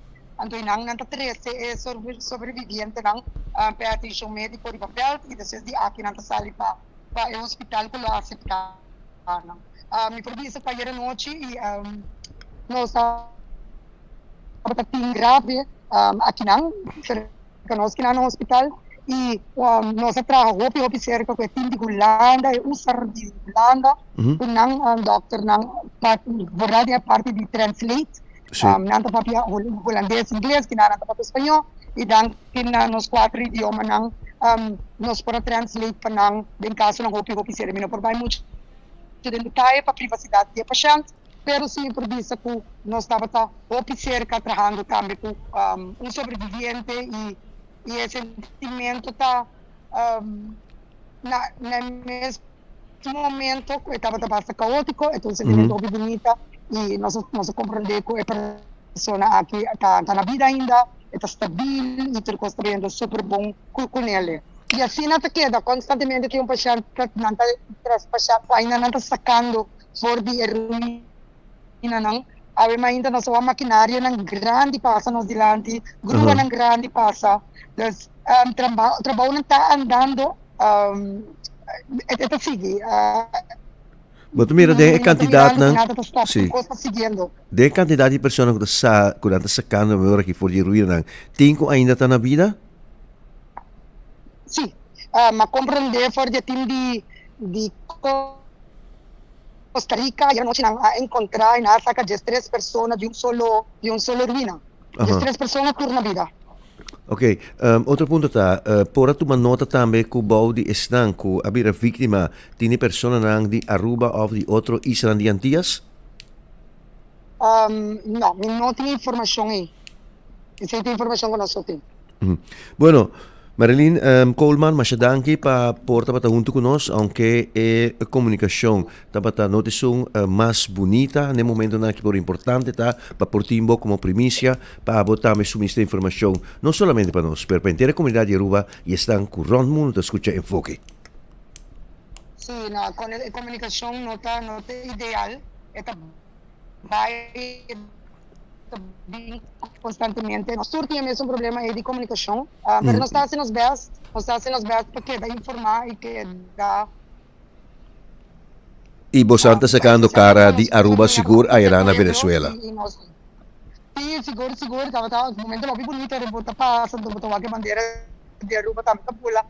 Anto e nan nan ta trese e sobrevivientenan pa e atenshon médiko riba vèlt i despues di aki nan ta sali pa pa e hospital ku lo aseptá nan. Mi por bisa ku ayer anochi i nos tabata tin grave akinan serka nos kinan na hospital i nos a traha hopi hopi serka ku e tim di Hulanda, e USAR di Hulanda ku nan dòkternan pa vooral den e parti di translate. Nan ta papia hulandes, ingles, kina nan ta papia spañó i dan kina nos kuater idiomanan nos por a translate pa nan den kasonan hopi hopi serio. Mi no por bai muchu den detaye pa privasidat di e pashènt, pero si mi por bisa ku nos tabata hopi serka trahando tambe ku un sobreviviente i i e sentimento ta na na e mes momento ku e tabata basta kaótiko, e ta un sentimento hopi bunita i nos nos a komprendé ku e persona aki ta ta na bida ainda, e ta stabil i tur kos ta bayendo super bon ku kunele. I asina ta keda konstantemente tin un pashènt ta nan ta traspashá ku ainda nan ta sakando for di e ruinanan. Awe mainta nos a wak makinarianan grandi pasa nos dilanti, gruanan grandi pasa. Dus trabounan ta andando, e ta sigui. Bo ta mira den e kantidatnan, sí, den e kantidat di persona ku ta sa, ku nan ta sakando awor aki for di e ruinanan, tin ku ainda ta na bida? Sí, m'a komprendé for di e tim di di Costa Rica, ayer anochi nan a encontra y nan a saca diestres persona di un solo di un solo ruina. Diestres persona tur na bida. Ok, otro punto ta, por a tuma nota tambe cu bou di esnan cu a bira victima tini personanan di Aruba of di otro islanan di Antillas? No, mi no tin informacion ey. Esey ta informacion cu nos no tin. Bueno, Marilyn Koolman, masha danki pa por tabata huntu ku nos, aunke e komunikashon tabata no ta esun mas bunita na e momentonan aki, pero importante ta pa por tin bo komo primisia pa abo tambe suministra informashon no solamente pa nos, pero pa henter e komunidat di Aruba i esnan ku rònt mundu ta skucha Enfoke. Sí, no, e komunikashon no ta no ta ideal, e ta bai. ta bin constantemente. Nos tur tin e mesun problema ei di comunicacion, pero nos ta haci nos best, nos ta haci nos best pa keda informa y keda. Y bosan ta sacando cara di Aruba sigur ayera na Venezuela. Sí, sigur, sigur. Tabata un momento hopi bunito ora bo ta pasa, bo ta wak e bandera di Aruba tambe ta bula.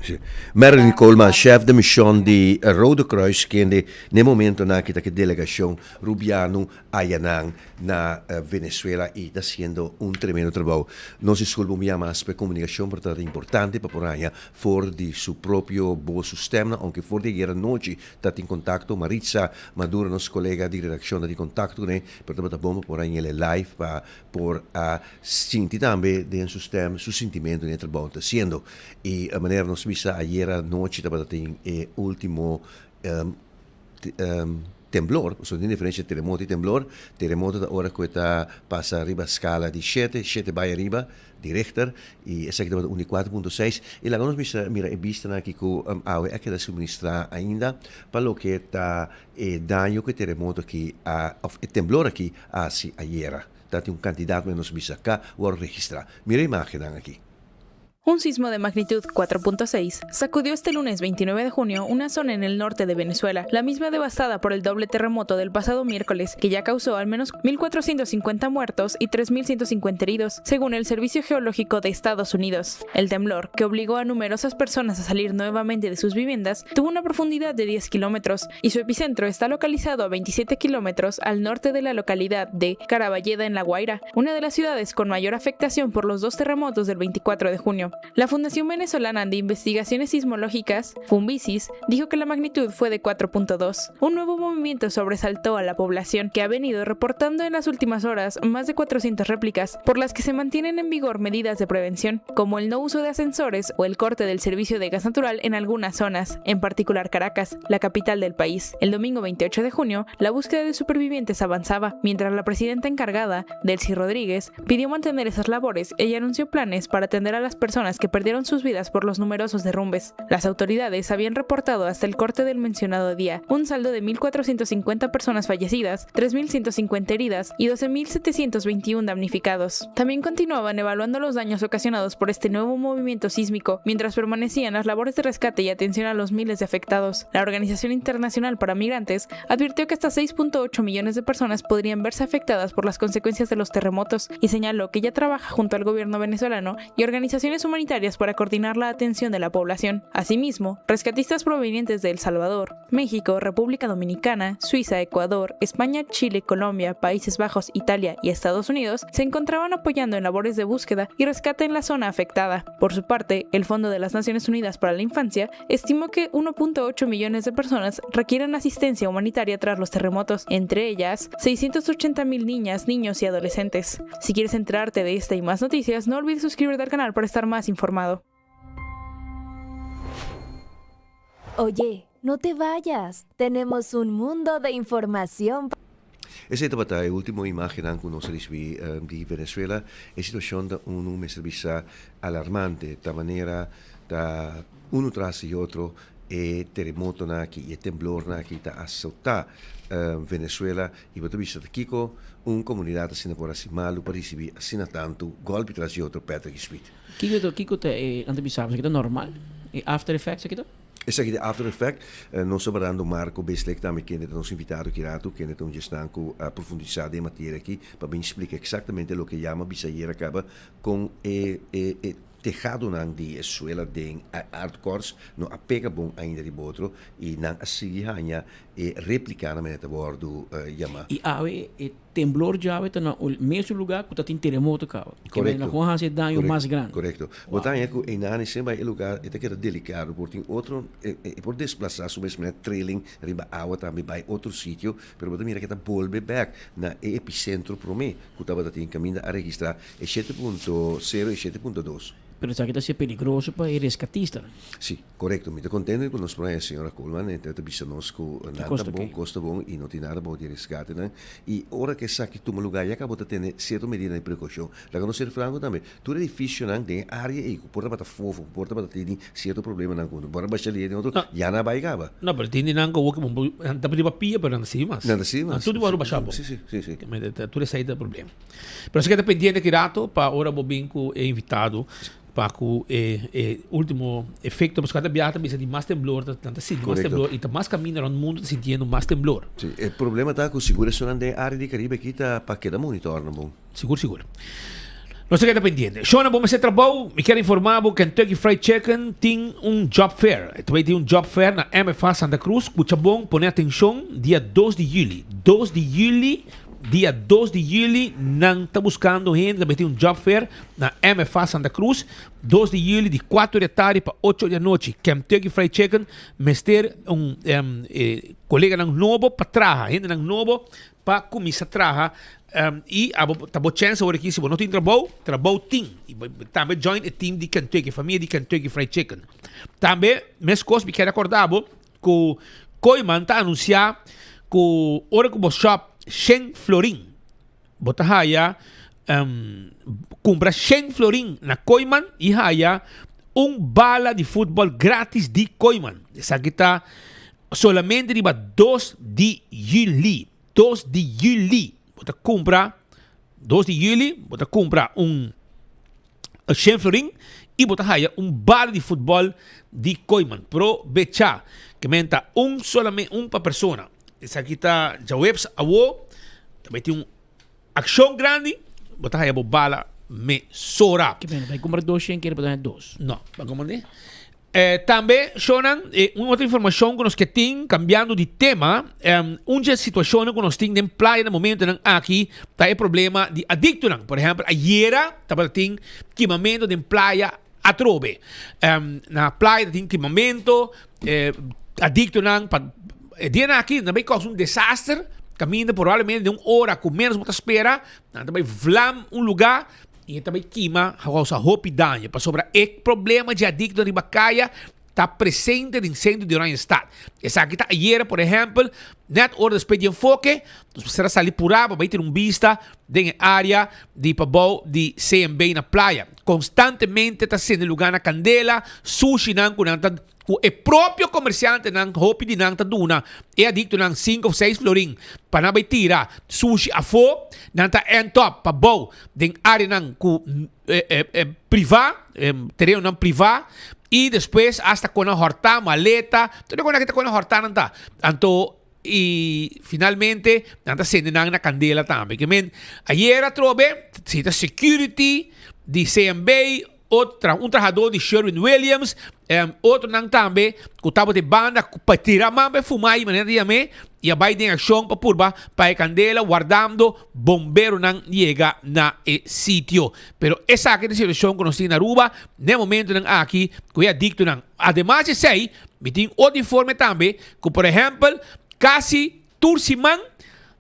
Sí. Marilyn Coleman, chef de mision di Rode Kruis, kende n'e momentonan aki ta ku e delegashon Rubiano ayanan na Venezuela i ta hasiendo un tremendo trabou. Nos diskulpa un bia mas pa e komunikashon, pero ta importante pa por haña for di su propio bos, su stemnan, ounke for di ayer anochi ta tin kontakto. Maritza Maduro, nos kolega di redakshon, ta tin kontakto kuné, pero tabata bon pa por hañ'el e live pa por a sinti tambe den su stem su sintimento den e trabou ta haciendo. Y manera nos bisa ayera nochi tabata tin e ultimo temblor, pasobra tin diferencia teremoto y temblor. Teremoto ta ora cu e ta pasa riba scala di shete, shete bay ariba di Richter y esaki tabata un di cuatro punto seis. Y laga nos bisa mira e bistanan aki cu awe a keda suministra ainda pa loke ta E daño ku e teremoto aki a òf e temblor aki a hasi ayera ta tin un kantidat men nos bisa ka wòrdu registrá. Mira e imágennan aki. Un sismo de magnitud 4.6 sacudió este lunes 29 de junio una zona en el norte de Venezuela, la misma devastada por el doble terremoto del pasado miércoles, que ya causó al menos 1.450 muertos y 3.150 heridos, según el Servicio Geológico de Estados Unidos. El temblor, que obligó a numerosas personas a salir nuevamente de sus viviendas, tuvo una profundidad de 10 kilómetros y su epicentro está localizado a 27 kilómetros al norte de la localidad de Caraballeda en La Guaira, una de las ciudades con mayor afectación por los dos terremotos del 24 de junio. La Fundación Venezolana de Investigaciones Sismológicas, Funvisis, dijo que la magnitud fue de 4.2. Un nuevo movimiento sobresaltó a la población, que ha venido reportando en las últimas horas más de 400 réplicas, por las que se mantienen en vigor medidas de prevención, como el no uso de ascensores o el corte del servicio de gas natural en algunas zonas, en particular Caracas, la capital del país. El domingo 28 de junio, la búsqueda de supervivientes avanzaba, mientras la presidenta encargada, Delcy Rodríguez, pidió mantener esas labores y anunció planes para atender a las personas que perdieron sus vidas por los numerosos derrumbes. Las autoridades habían reportado hasta el corte del mencionado día un saldo de 1.450 personas fallecidas, 3.150 heridas y 12.721 damnificados. También continuaban evaluando los daños ocasionados por este nuevo movimiento sísmico mientras permanecían las labores de rescate y atención a los miles de afectados. La Organización Internacional para Migrantes advirtió que hasta 6.8 millones de personas podrían verse afectadas por las consecuencias de los terremotos y señaló que ya trabaja junto al gobierno venezolano y organizaciones humanitarias para coordinar la atención de la población. Asimismo, rescatistas provenientes de El Salvador, México, República Dominicana, Suiza, Ecuador, España, Chile, Colombia, Países Bajos, Italia y Estados Unidos se encontraban apoyando en labores de búsqueda y rescate en la zona afectada. Por su parte, el Fondo de las Naciones Unidas para la Infancia estimó que 1.8 millones de personas requieren asistencia humanitaria tras los terremotos, entre ellas 680.000 niñas, niños y adolescentes. Si quieres enterarte de esta y más noticias, no olvides suscribirte al canal para estar más informado. Oye, no te vayas. Tenemos un mundo de información. Esei tabata e ultimo imagennan ku nos a risibí di Venezuela. E situashon ta unu mester bisa alarmante. Ta manera ta unu tras di otro e teremotonan aki i e temblornan aki ta asotá Venezuela i bo ta bisa ta kiko un komunidat asina por hasi malu pa risibí asina tantu gòlpi tras di otro Patrick Smith. Kiko ta kiko ta e nan ta bisa esaki ta normal? E after effects aki ta? Esaki ta after effect. Nos ta barando Marco Bislek tambe kende ta nos invitado aki ratu, kende ta un djesnan ku a profundisá den e materia aki pa bin splika eksaktamente loke yama bisa ayera kaba kon e e e tehadonan di e suela den e hardcourts no a pega bon ainda riba otro i nan a sigui haña e replikanan manera ta wòrdu yamá. I awe e temblor djawe ta na ul mesun lugá ku ta tin teremoto kaba. Ke Korekto. nan kon hasi e daño mas grandi. Korekto. Bo ta haña ku einan esei bai e lugá e ta keda delikado por tin otro e e por desplasá su mes manera trailing riba awa tambe bai otro sitio pero bo ta mira ke ta bolbe bèk na e episentro promé ku tabata tin kaminda a registrá E 7.0 y 7.2. Pero esaki ta ser peligroso pa e rescatistanan. Si, corecto. Mi ta contento cu nos por haña señora Koolman e ta bisa nos cu nan ta bon, cos ta bon y no tin nada bao di rescatenan. Y ora cu esaki tuma lugar ya cabo ta tene cierto medidanan di precaucion. Laga nos ser franco tambe, tur edificionan den e area ey cu por tabata fofo, cu por tabata teni cierto problemanan cu por a basha lier den otro, ya nan a bay caba. No, pero tin di nan cu awor cu nan ta riba pia pero nan ta sibi mas. Nan ta sibi mas. Nan tur di wòrdu basha bo. Si, si, si, si. Tur esey ta problema. Pero esaki ta pendiente ki rato pa ora bo bin ku e invitado pa ku e e ultimo efecto pasobra kada biaha ta bisa di mas temblor ta nan ta sinti mas temblor y ta mas caminda rond mundo ta sintiendo mas temblor. Si, e problema ta ku sigur esunnan den e area di Caribe aki ta pa keda monitor nan bon. Sigur sigur. Nos ta keda pendiente. Shona bo mester trabou, mi kier informa bo Kentucky Fried Chicken tin un job fair. E ta bay tin un job fair na MFA Santa Cruz. Kucha bon, pone atencion, dia dos di juli. Dos di juli. Dia dos di juli nan ta buskando hende ta meti un job fair na MFA Santa Cruz. Dos di juli di kuater di atardi pa ocho di anochi. Kentucky Fried Chicken mester un koleganan nobo pa traha, hendenan nobo pa kuminsa traha i abo ta bo chèns awor aki si bo no tin trabou, trabou tin. I bo tambe join e team di Kentucky, famia di Kentucky Fried Chicken. Tambe meskos mi kier akorda bo Ku Kooiman ta anunsiá ku ora ku bo shòp shen florin, bo ta haya kumpra shen florin na Kooiman i haya un bala di futbòl gratis di Kooiman. Esaki ta solamente riba dos di yüli. Dos di yüli bo ta kumpra, dos di yüli bo ta kumpra un shen florin. y bo ta haya un bala di futbol di Kooyman. Probecha. Ke men ta un solamente un pa persona. Esaki ta djaweps awo. Ta bay tin un accion grandi. Bo ta haya bo bala mesora. Ke men bay cumpra dos shen kere pa ta haya dos. No, ba comprende. Tambe, shownan, un otro informacion cu nos ke tin, cambiando di tema, un dje situacionnan cu nos tin den playa na momentonan aki ta e problema di adictonan. Por ehempel, ayera tabata tin kimamento den playa atrobe. Na playa ta tin kimamento, adictonan pa e dianan aki nan bay causa un desaster, caminda probablemente den un ora cu menos bo ta spera, nan ta bay vlam un lugar. I e ta bai kima kousa hopi daño pasobra e problema dje adikto riba kaya ta presente den sentro di Oranjestad. Esaki ta ayera por ehèmpel nèt ora despues di enfoke nos mester a sali purá pa bai tene un bista den e área di pabou di CMB na playa. Konstantemente ta sende lugá na kandela, sushinan ku nan ta Ku e propio komersiantenan hopi di nan ta duna e adiktonan sinku of seis florin pa nan bai tira sushi afó, nan ta end up pa bou den áreanan ku privá, terenonan privá i despues asta kon nan hòrtá maleta, tur e kos nan ta kon nan hòrtá nan ta. Anto i finalmente nan ta sende nan na kandela tambe. Ke men ayer atrobe si ta security di CMB Otro, un trahadó di Sherwin Williams, otronan tambe ku tabata e banda ku pa tira man pa e fuma i manera di yam'é i a bai den akshon pa purba pa e kandela wardando bomberonan yega na e sitio. Pero esaki ta e situashon ku nos tin na Aruba na e momentonan aki ku e adiktonan. Ademas di esei, mi tin otro informe tambe ku por ehèmpel kasi Tur siman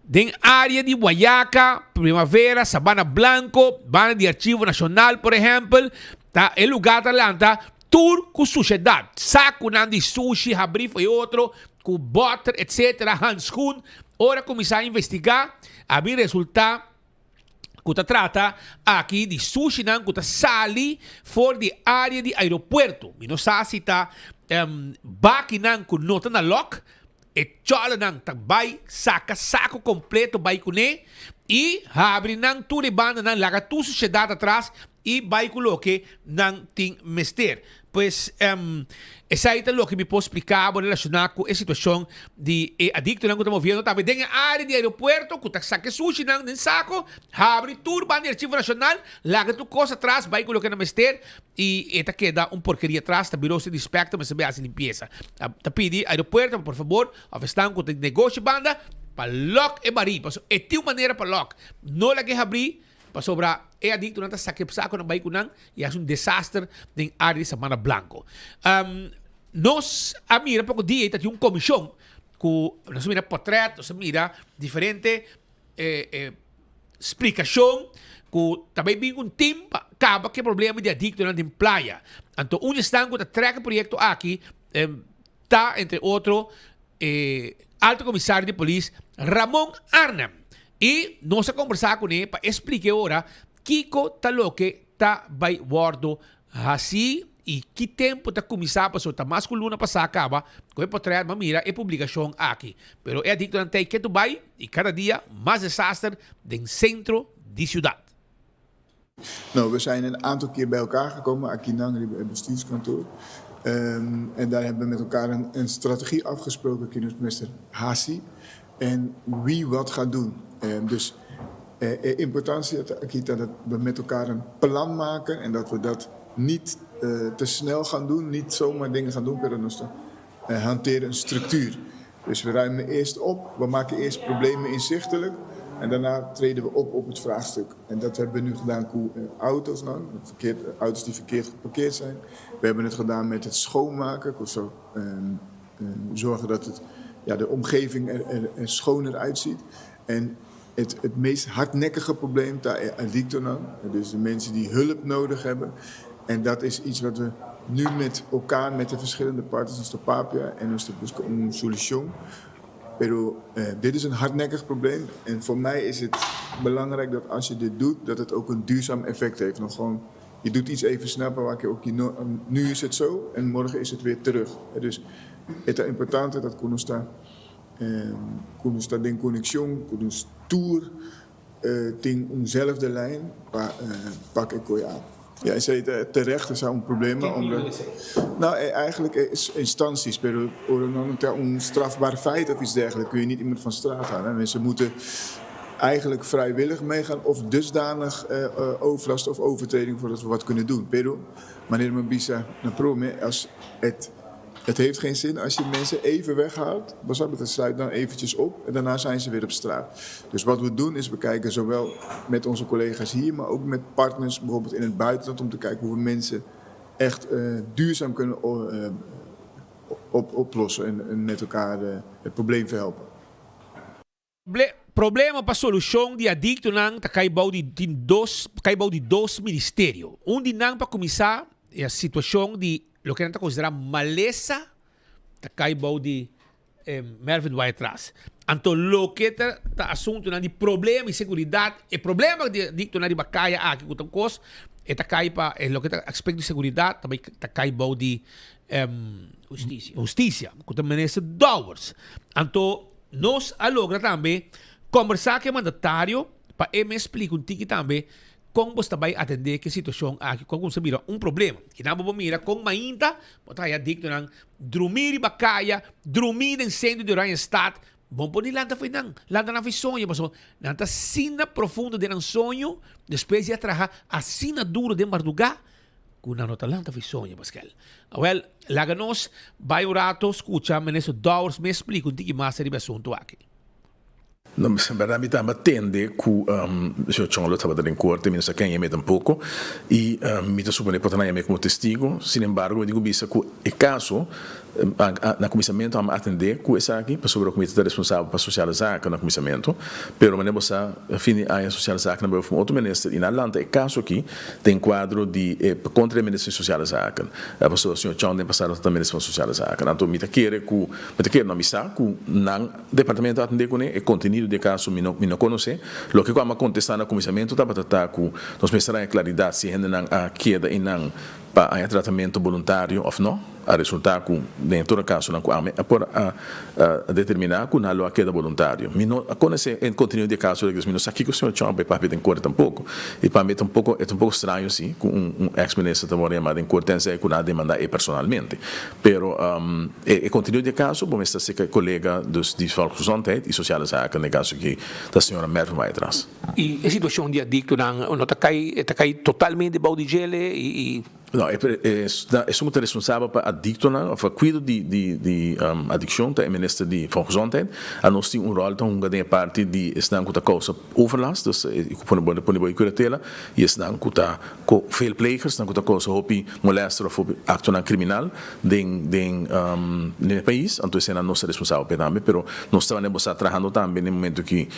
den área di Guayaca, Primavera, Sabana Blanco, banda di Archivo Nacional por ehèmpel, ta e lugá ta lanta tur ku sushedat, sakunan di sushi habrí for e otro, ku bòter etsetera, hanskun. Ora kuminsá investigá a bin resultá ku ta trata aki di sushinan ku ta sali for di área di aeropuerto. Mi no sa si ta bakinan ku no ta na lòk, E chòlenan ta bai saka sako kompleto bai kuné i habri nan tur e bandanan, laga tur sushedat atras i bai ku loke nan tin mester. Pues, esei ta loke mi por splika bo relashoná ku e situashon di e adiktonan ku ta moviendo tambe den e área di aeropuerto ku ta saka e sushinan den sako, habri tur banda di Archivo Nashonal, laga tur kos atras, bai ku loke nan mester. I e ta keda un porkeria atras, ta biro sin inspector mester bay haci limpieza. Ta pidi aeropuerto pa por fabor of esnan cu ta negoshi banda pa lock e bari, pasobra e tin un manera pa lock. No laga e habri pasobra e adictonan ta saca e saconan bay cu nan y haci un desaster den area di Sabana Blanco. Nos a mira poco dia y ta tin un comision cu nos a mira potret, nos a mira diferente Splikashon ku ta bai bin un tim pa kaba ku e problema di adiktonan den playa. Anto un di esnan ku ta trek e proyekto aki ta entre otro e Alto Komisario di Polis Ramon Arnhem. I nos a kombersá kuné pa e splika e ora kiko ta loke ta bai wòrdu Hasi i ki tempu ta kuminsá pasobra ta mas ku luna pasá kaba ku e potrèt m'a mira e publikashon aki. Pero e adiktonan tei ketu bai i kada dia mas desaster den sentro di siudat. Nou, we zijn een aantal keer bij elkaar gekomen, akinan riba e bestuurskantoor. En daar hebben we met elkaar een, een strategie afgesproken, ki nos mester hasi en wie wat gaat doen. Dus E importancia ta aki ta dat we met elkaar een plan maken en dat we dat niet te snel gaan doen, niet zomaar dingen gaan doen, pero nos ta hanteren een structuur. Dus we ruimen eerst op, we maken eerst problemen inzichtelijk en daarna treden we op op het vraagstuk. En dat hebben we nu gedaan cu auto's dan, verkeerd, auto's die verkeerd geparkeerd zijn. We hebben het gedaan met het schoonmaken, cu zo zorgen dat het, ja, de omgeving er, er, er schoner uitziet. En Het, het meest hardnekkige probleem ta e adictonan, dus de mensen die hulp nodig hebben. En dat is iets wat we nu met elkaar, met de verschillende partners, nos ta papia en nos ta busca un solucion. Pero dit is een hardnekkig probleem en voor mij is het belangrijk dat als je dit doet, dat het ook een duurzaam effect heeft. Nog gewoon, je doet iets even snel, maar waar ook nu is het zo en morgen is het weer terug. Dus het is importante dat ku nos ta. Ku nos ta den konekshon ku nos tur tin un zelfde lijn pa pak e koe ap. Ja, esey ta terecht, esey un problema omdat, nou eigenlijk instanties, pero ora no ta un strafbaar feit of iets dergelijks kun je niet iemand van straat halen. Mensen moeten eigenlijk vrijwillig meegaan of dusdanig overlast of overtreding voordat we wat kunnen doen. Pero manera mi bisa na prome as het Het heeft geen zin als je mensen even weghaalt. Bo het sluit dan eventjes op en daarna zijn ze weer op straat. Dus wat we doen is we kijken zowel met onze collega's hier, maar ook met partners bijvoorbeeld in het buitenland om te kijken hoe we mensen echt duurzaam kunnen op, oplossen en met elkaar het probleem verhelpen. Problema pa solushon di adiktonan ta kai bou di tin dos kai bou di dos ministerio. Un di nan pa kuminsá e situashon di loke nan ta konsiderá malesa ta kai bou di Mervin Wyatt-Ras. Anto loke ta ta asuntunan di problema di seguridat e problema di adiktonan riba kaya aki ku ta un kos e ta kai pa e loke ta aspekto di seguridat ta bai ta kai bou di hustisia ku ta minister Dowers. Anto Nos a logra tambe kombersá ku e mandatario pa e mes splika un tiki tambe kon bo sta bai atendé ku e situashon aki ku a kuminsá bira un problema. Kinan bo por mira kon mainta bo ta haya adiktonan drumí riba kaya, drumí den sentro di Oranjestad. Bo no por ni lanta fo'i nan, lanta nan fo'i soño pasobra nan ta asina profundo den nan soño despues di a traha asina duro den mardugá. Ku nan no ta lanta fi soño, Paskel. Awel, laga nos bai un rato skucha Minister Dowers mes splika un tiki mas riba e asuntu aki. No, en berdad mi tamba tende ku señor Chong lo tabata den korte, mi no sa ken yam'é tampoko, i mi ta supone por ta nan yam'é komo testigo. Sin embargo, mi tin ku bisa ku e kaso Na kuminsamentu amo atendé ku esaki pasobra ku mi ta ta responsabel pa sosiale zaken na kuminsamentu. Pero manera bo sa fin di aña sosiale zaken a bai over un otro minister i nan a lanta e kaso aki den kuadro di e kontra e minister di sosiale zaken. Pasobra señor Chong den pasado ta ta minister van sosiale zaken. Anto mi ta kere ku mi ta kere no mi sa ku nan departamento a atendé kuné. E kontenido di e kaso mi no mi no konosé. Loke ku amo a kontestá na kuminsamentu tabata ta ku nos mester haña klaridat si hendenan a keda einan Pa haña tratamentu boluntario òf no, a resultá ku den e tur kasonan ku ami a por a determiná ku nan lo a keda boluntario. Mi no a konosé e kontenido di e kaso dus mi no sa kiko señor Trump a papia den korte tampoko. I pa mi e ta un poko e ta un poko straño si ku un un eks minister ta wòrdu yamá den korte tensei ku nan a demandá e personalmente. Pero e e kontenido di e kaso bo mester seka e kolega dus di Volksgezondheid i Sociale Zaken den kaso aki ta señora Mervin Wyatt-Ras. I e situashon di adiktonan no ta kai, e ta kai totalmente bou di djele i. No, e esun ku ta responsabel pa adiktonan òf pa kuido di di di adikshon ta e minister di Volksgezondheid. Anos tin un ròl ta hunga den e parti di esnan ku ta kousa overlast, dus ku pone bo pone bo e kuratela, i esnan ku ta veelplegers, esnan ku ta kousa hopi molèster òf hopi aktonan kriminal den den den e pais. Anto eseinan nos ta responsabel pa e tambe, pero nos ta manera bo sa trahando tambe den e momento ki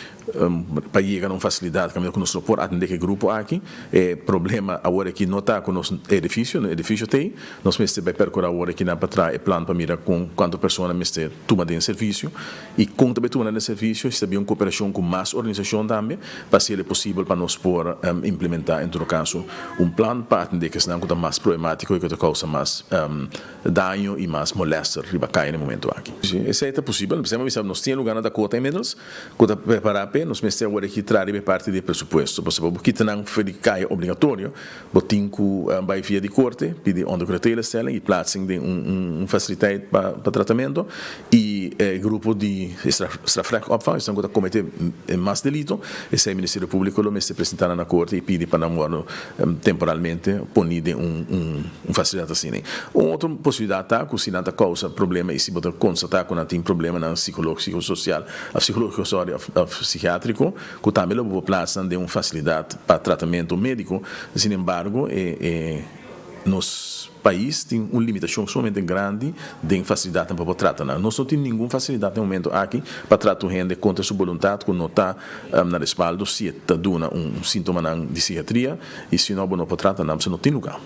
Pa yega na un fasilidat kaminda ku nos lo por atendé ku e grupo aki. E problema awor aki no ta ku nos edifisio, nos edifisio t'ei. Nos mester bai perkurá awor aki nan pa traha e plan pa mira kon kuantu persona mester tuma den servisio i kon ta bai tuma nan den servisio. Si ta bin un koperashon ku mas organisashon tambe pa hasiel e posibel pa nos por implementá en todo kaso un plan pa atendé ku esnan ku ta mas problemátiko i ku ta kousa mas daño i mas molèster riba kaya na e momento aki. Esei ta posibel. P'esei mi a bisa nos tin e lugánan ta kota inmiddels. Ku ta prepará p'e, nos mester awor aki traha riba e parti di e presupuesto. Pasobra bo kita nan for di kaya obligatorio, bo tin ku bai via di korte, pidi ondercuratelestelling i plaatsing den un fasiliteit pa tratamentu. I e grupo di strafrechtopvang, esnan ku ta kometé mas delito, esei Ministerio Públiko lo mester presentá nan na korte i pidi pa nan wòrdu temporalmente poni den un fasilidat asina. Un otro posibilidat ta ku si nan ta kousa problema i si bo ta konstatá ku nan tin problemanan sikológiko, sosial, òf sikológiko, sòri, òf sikiátriko, ku tambe lo bo por plasa nan den un fasilidat pa tratamentu médiko. Sin embargo, e nos pais tin un limitashon sumamente grandi den fasilidatnan pa por trata nan. Nos no tin ningun fasilidat den momento aki pa trata un hende kontra su boluntat ku no ta na respaldo si e ta duna un sintomanan di sikiatria i si no bo no por trata nan pasobra no tin lugá.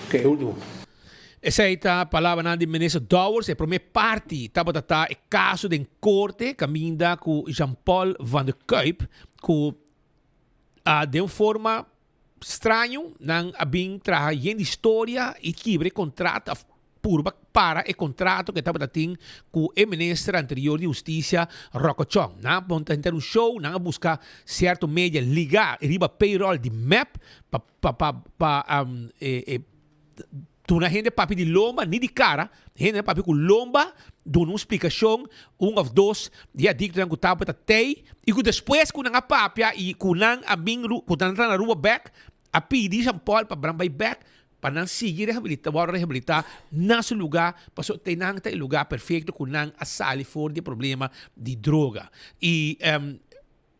Oké, e ultimo. Esei ta palabranan di Minister Dowers. E prome parti tabata ta e kaso den korte kaminda ku Jean Paul van der Kuyp ku a den un forma straño nan a bin traha yen di storia i kibra e kontrato. purba para e kontrato ku e tabata tin ku e minister anterior di hustisia Rocco Chong. Nan a monta henter un show, nan a buska sierto media ligá riba payroll di mep pa pa pa pa e e duna hende papia di lomba, ni di kara, hende nan papia ku lomba, duna un splikashon, un òf dos di e adiktonan ku tabata tei i ku despues ku nan a papia i ku nan a bin ku nan ta na Aruba bèk a pidi Jean Paul pa nan bai bèk pa nan sigui rehabilita, wòrdu rehabilitá na su lugá, pasobra te nan ta e lugá perfekto ku nan a sali for di e problema di droga. I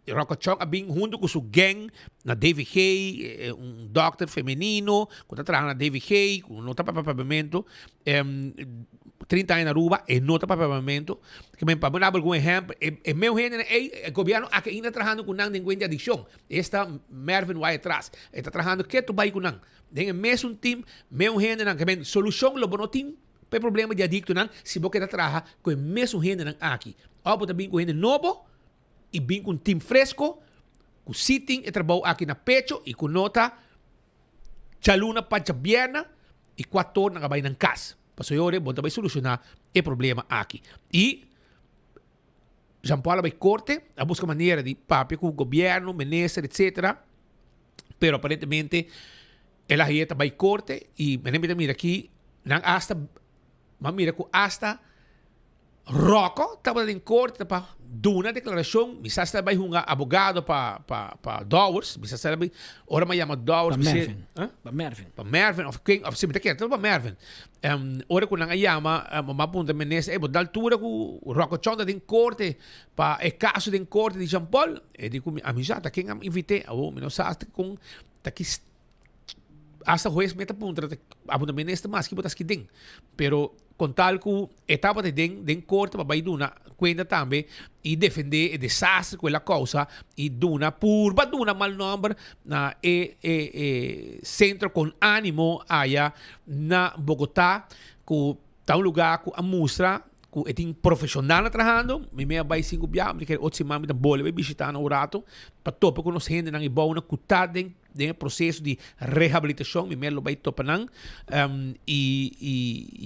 Rocco Chong a bin huntu ku su gang na DVG, un dòkter femenino ku ta traha na DVG, ku no ta papia papiamentu, 30 aña na Aruba, e no ta papia papiamentu. Ke men pa bo daba algun ehèmpel, e meu hendenan ei, e gobièrnu aki ainda trahando ku nan den kuenta di adikshon. Esta Mervin Wyatt-Ras, e ta trahando ketu bai ku nan. Den e mesun team, meu hendenan. Ke men solushon lo bo no tin pa e problema di adiktonan si bo keda traha ku e mesun hendenan aki. Òf bo ta bin ku hende nobo i bin ku un team fresco ku si tin e trabou aki na pecho i ku no ta djaluna pa djabierna i kuator nan a bai nan kas. Pasobra e ora bo ta bai solushoná e problema aki. I Jean Paul a bai korte, a buska manera di papia ku gobièrnu, minister etcetera, pero aparentemente el a haye ta bai korte i mene mi ta mira aki nan asta, mi a mira ku asta Rocco tabata den corte pa duna declaracion, mi sa si ta bay hunga abogado pa pa pa Dowers, mi sa si ta bay, ora mi a yama Dowers Pa mi si, Mervin. huh? Pa Mervin. Pa Mervin of ken, of si mi ta kere tabata pa Mervin. Ora cu nan a yama, mi a puntra minister, ey bo ta altura cu Rocco Chong ta den corte pa e caso den corte di Jean Paul? E di cu mi, ami sa ta ken a invite, awo mi no sa hasta con ta ki Hasta hues me ta puntra abo ta minister mas ki bo ta ski den. Pero con tal cu e tabata den den corte pa bay duna cuenta tambe y defende e desastre cu el a causa y duna purba duna mal nomber na e e e centro con animo aya na Bogota cu ta un lugar cu a mustra cu e tin profesionalnan trahando. Mi me a bay cinco bia mi ta kere otro siman mi ta bolbe bay bishita nan un rato pa topa cu nos hendenan y bounan cu ta den Den e proseso di rehabilitashon mi mester lo bai topa nan i i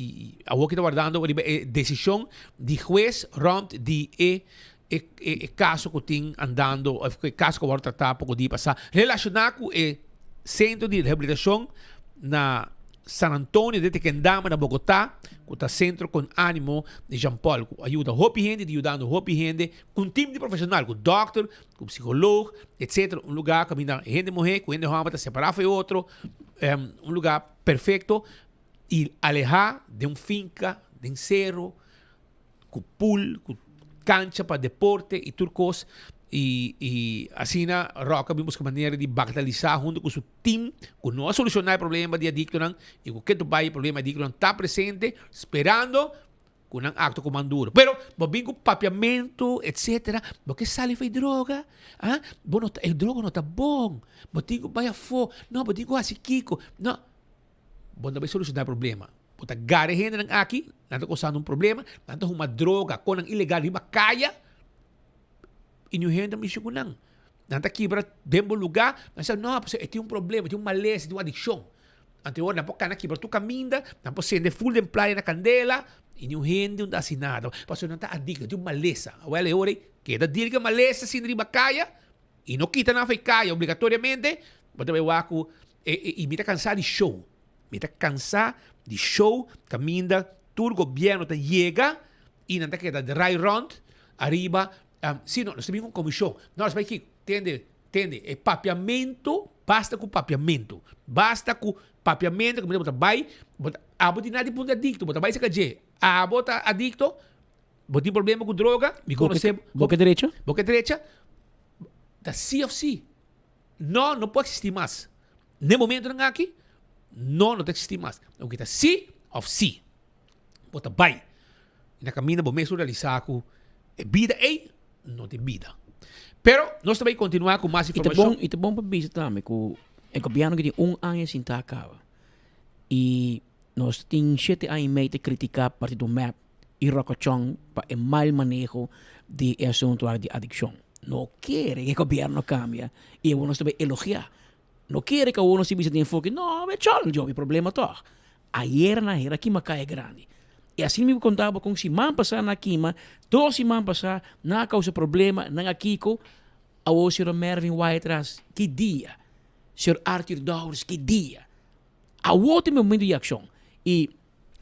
i awor ki ta wardando riba e desishon di hues rònt di e e e kaso ku tin andando òf e kaso ku a wòrdu tratá poko dia pasá relashoná ku e sentro di rehabilitashon na San Antonio de Tequendama na Bogotá ku ta Centro Con Animo di Jean Paul ku a yuda hopi hende i ta yudando hopi hende ku un tim di profeshonal ku dòkter ku psicoloog, etcetera, un lugar kaminda hende muhé ku hende hòmber ta separá for e otro, un lugar perfecto i alehá den un finka, den sero, ku pool, ku kancha pa deporte i tur kos, i i asina Rock a bin buska manera di bagatelisá huntu ku su team ku no a solushoná e problema di adiktonan i ku ketu bai e problema di adiktonan ta presente sperando Ku nan akto ku man duro. Pero bo bin ku papiamentu etcetera, bo ke sali for e droga, ah, bo no ta, e droga no ta bon, bo tin ku bai afó, no, bo tin ku hasi kiko, no. Bo no ta bai solushoná e problema. Bo ta gara e hendenan aki, nan ta kosando un problema, nan ta huma droga, konan ilegal riba kaya, i niun hende ta mishi ku nan. Nan ta kibra den bo lugá, nan sa, no, pasobra e tin un problema, e tin un malesa, e tin un adikshon. Anto e ora nan por kana kibra tur kaminda, nan por sende ful den playa na kandela i niun hende no ta hasi nada pasobra nan ta adikto, nan tin un malesa. Awel e ora ei keda dil ku e malesa asina riba kaya i no kita nan afei kaya obligatoriamente, bo ta bai wak ku e e i mi ta kansa di show, mi ta kansa di show kaminda tur gobièrnu ta yega i nan ta keda drai rònt ariba, si no, nos ta bin ku un komishon, no nos bai kiko, tende. Tende, e papiamentu, basta ku papiamentu. Basta ku papiamentu ku bo ta bai, bo ta, abo tin nada di punto adikto, bo ta bai saka dje. Abo ta adikto, bo tin problema ku droga, mi konosé Bo ke derecho? Bo ke derecha, ta sí òf sí. No, no por eksistí mas. Na e momentunan aki, no, no ta eksistí mas. Loke ta sí òf sí. Bo ta bai. Na kaminda bo mes lo realisá ku e bida ei no tin bida. Pero nos ta bay continua cu mas I ta informacion. bon, i ta bon pa bisa tambe ku e gobièrnu ki tin un aña sintá kaba i nos tin shete aña i mei ta kritiká partido mep i Ròkòchòn pa e mal maneho di e asuntu aki di adikshon. No kere ku e gobièrnu kambia i awor nos ta bay elogiá. No kere ku awor nos ta bisa den enfoke, no, e chòl, djobi problema tòg. Ayera nan hera kima Kaya Grandi. I asina mi por konta bo kon siman pasá nan a kima, dos siman pasá nan a kousa problema, nan a kiko. Awor señor Mervin Wyatt-Ras ki dia? Señor Arthur Dowers ki dia? Awor ta e momento di akshon. I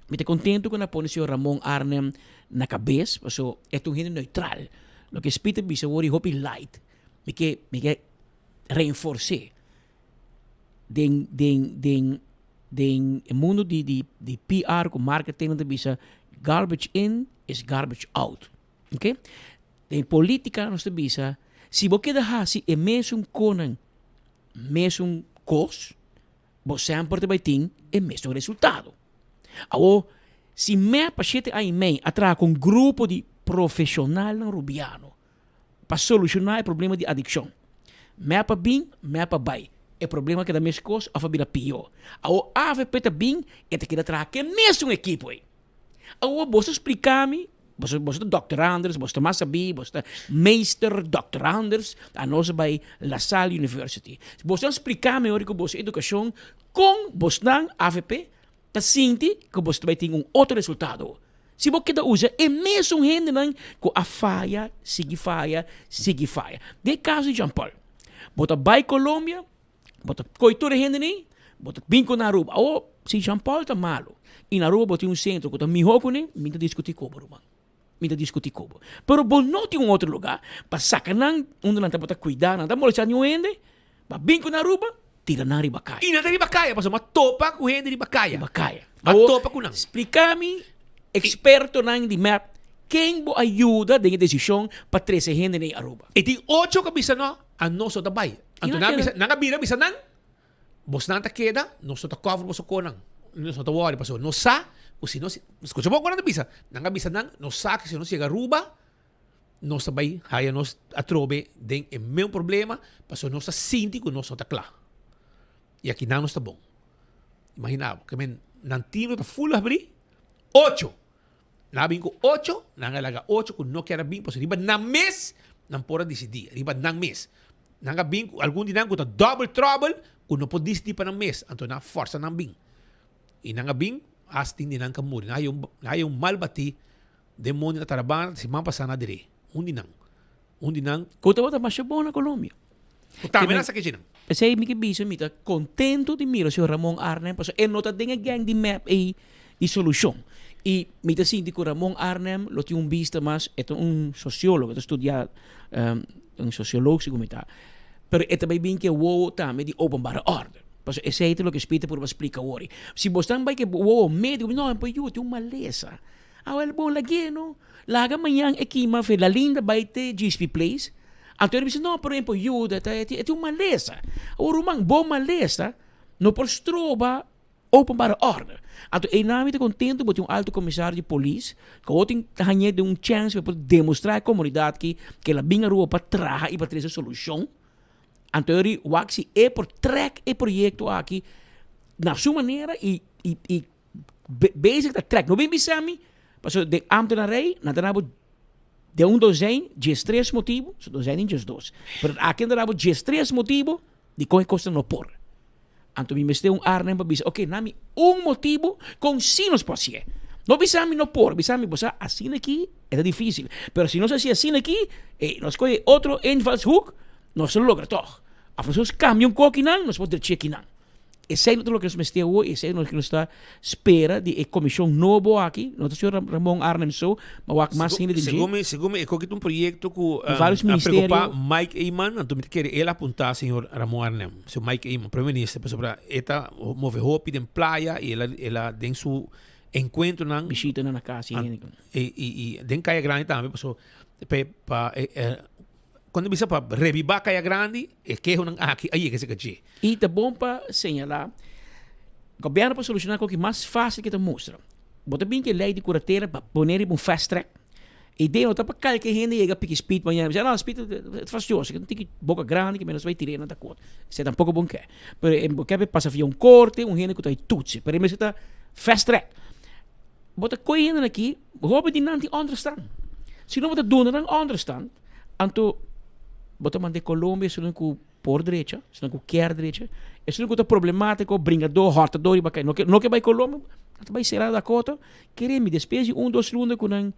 mi ta kontentu ku nan a pone señor Ramon Arnhem na kabes, paso e ta un hende neutral. Loke Speed a bisa awor i hopi light. Mi ke mi ke reinfors'é. Den den den den e mundu di di di PR ku marketing nan ta bisa garbage in is garbage out. Oké? Den politica nos ta bisa, si bo keda hasi e mesun konan, mesun kos, bo semper ta bai tin e mesun resultado. Awor, si mep pa shete aña i mei a traha ku un grupo di profeshonalnan rubiano pa solushoná e problema di adikshon, mep a bin, mep a bai, e problema a keda meskos òf a bira pió. Awor avp ta bin, e ta keda traha ku e mesun ekipo ei. Awor boso splika mi, boso boso ta Dòkter Anders, boso ta mas sabí, boso ta Meester Dòkter Anders, anos a bai La Salle University. Boso a splika mi ora ku boso edukashon kon bosnan, avp, ta sinti ku boso ta bai tin un otro resultado. Si bo keda usa e mesun hendenan ku a faya, sigui faya, sigui faya. Den e kaso di Jean Paul, bo ta bai Colombia, Bo ta koy tur e hende ni, bo ta bin ku na Aruba. Awor, si Jean Paul ta malu i na Aruba bo tin un sentro ku ta mihó ku ne, mi ta diskutí ku bo, ruman. Mi ta diskutí ku bo. Pero bo no tin un otro lugá pa saka nan unda nan tabata kuidá, nan ta molestá niun hende, pa bin ku na Aruba, tira nan riba kaya. I nan ta riba kaya, pasobra mi a topa ku hende riba kaya. Riba kaya. Mi a topa ku nan. Splika mi, ekspertonan di mep, ken bo a yuda den e desishon pa trese hende na Aruba? E tin ocho ku a bisa no. A nos no ta bai. Anto nan a bisa, nan a bira bisa nan, Bosnan ta keda, nos no ta cover boso konan. Nos no ta worry pasobra nos sa ku si nos, skucha bon kon nan ta bisa, nan a bisa nan, nos sa ku si nos yega Aruba, nos ta bai haya nos atrobe den e meun problema pasobra nos ta sinti ku nos no ta kla. I aki nan nos ta bon. Imagina bo, ke men nan tino ta full habri, ocho. Nan a bin ku ocho, nan a laga ocho ku no kier a bin pasobra riba nan mes nan por a disidí, riba nan mes. Nan a bin ku algun di nan ku ta double trouble ku no por disidí pa nan mes, anto nan a forsa nan bin. I nan a bin, asta tin di nan ku a muri. Nan haya un, nan haya un mal batí den mondi na Tarabana siman pasá nan a der'é. Un di nan. Un di nan. Ku tabata masha bon na Colombia. Ku tambe nan a saka dje nan. P'esei mi ke bisa mi ta contento di mira señor Ramon Arnhem pasobra e no ta den e gang di mep ei di solucion. Y mi ta sinti cu Ramon Arnhem lo tin un bista mas, e ta un sociologo, e ta studia un socioloog segun mi ta, pero e ta bay bin ke wowo tambe di openbare orde. Pasobra esei ta loke Speed ta purba splica awor. Si bo stan bay ke wowo medico, no, por yu tin un malesa. Awel bon lag'é no. Laga mañan e kima fe La Linda bai te Gispi Place. Anto el bisa no pero e por yuda ta e tin un malesa. Awor ruman bo malesa no por stroba openbare orde. Anto einan mi ta contento bo tin un alto comisario di polis cu awor tin ta hañ'é den un chance pa por demostra e comunidad ki ke el a bin Aruba pa traha y pa trece solucion. Anto e ori wak si e por trek e proyecto aki na su manera y y y Bezig ta trek. No bin bisa mi, pasobra den ambtenarij nan ta dabo den un dozijn diestres motibo, so dozijn tin diesdos, pero aki nan ta dabo diestres motibo dikon e kosnan no por. Anto mi mester un Arnhem pa bisa, ok, na mi un motibo kon si nos por hasié. No bisa mi no por, bisa mi bo sa asina aki e ta dificil, pero si nos hasi asina aki, ey, nos kohe otro invalshoek, nos lo logra tog. Of nos cambia un koki nan, nos por drechi aki nan. Esei no ta loke nos mester awor y esei no loke nos ta spera di e comision nobo aki. No ta señor Ramon Arnhem so, ma wak mas hende den dje. Segun mi, segun mi, e koki ta un proyecto cu Di varios a ministerio. preocupa Mike Eman, anto mi ta kere el apunta señor Ramon Arnhem, señor Mike Eman, Prome Minister, pasobra e ta move hopi den playa y el a, el a den su encuentronan. Bishitanan na cas y hende. Y, y, y den Caya Grandi tambe, pasobra pe, pa e, e. Cuando bisa pa reviva Caya Grandi, e kehonan aki a yega cerca dje. Y ta bon pa señala, gobierno por soluciona koki mas facil ke ta mustra. Bo ta bin ke ley di curatela pa pone riba un fast track. E idea no ta pa kalke hende yega piki speed mañana bisa no speed ta fastioso, ke tin boca grandi ke menos bay tira nan ta kort. Esei tampoco bon ke. Pero e bo ke pasa via un corte, un hende ku ta toetsen. Pero e mester ta fast track. Bo ta koe hendenan aki, hopi di nan tin onderstand. Si no bo ta duna nan onderstand, anto bo ta manda e Colombia esun ku. por drecha, esnan ku kier drecha, esnan ku ta problemátiko, bringadó, hòrtadó riba kai, no ke no ke bai Colombia, nan ta bai sera Dakota, kere mi despues di un dos luna ku nan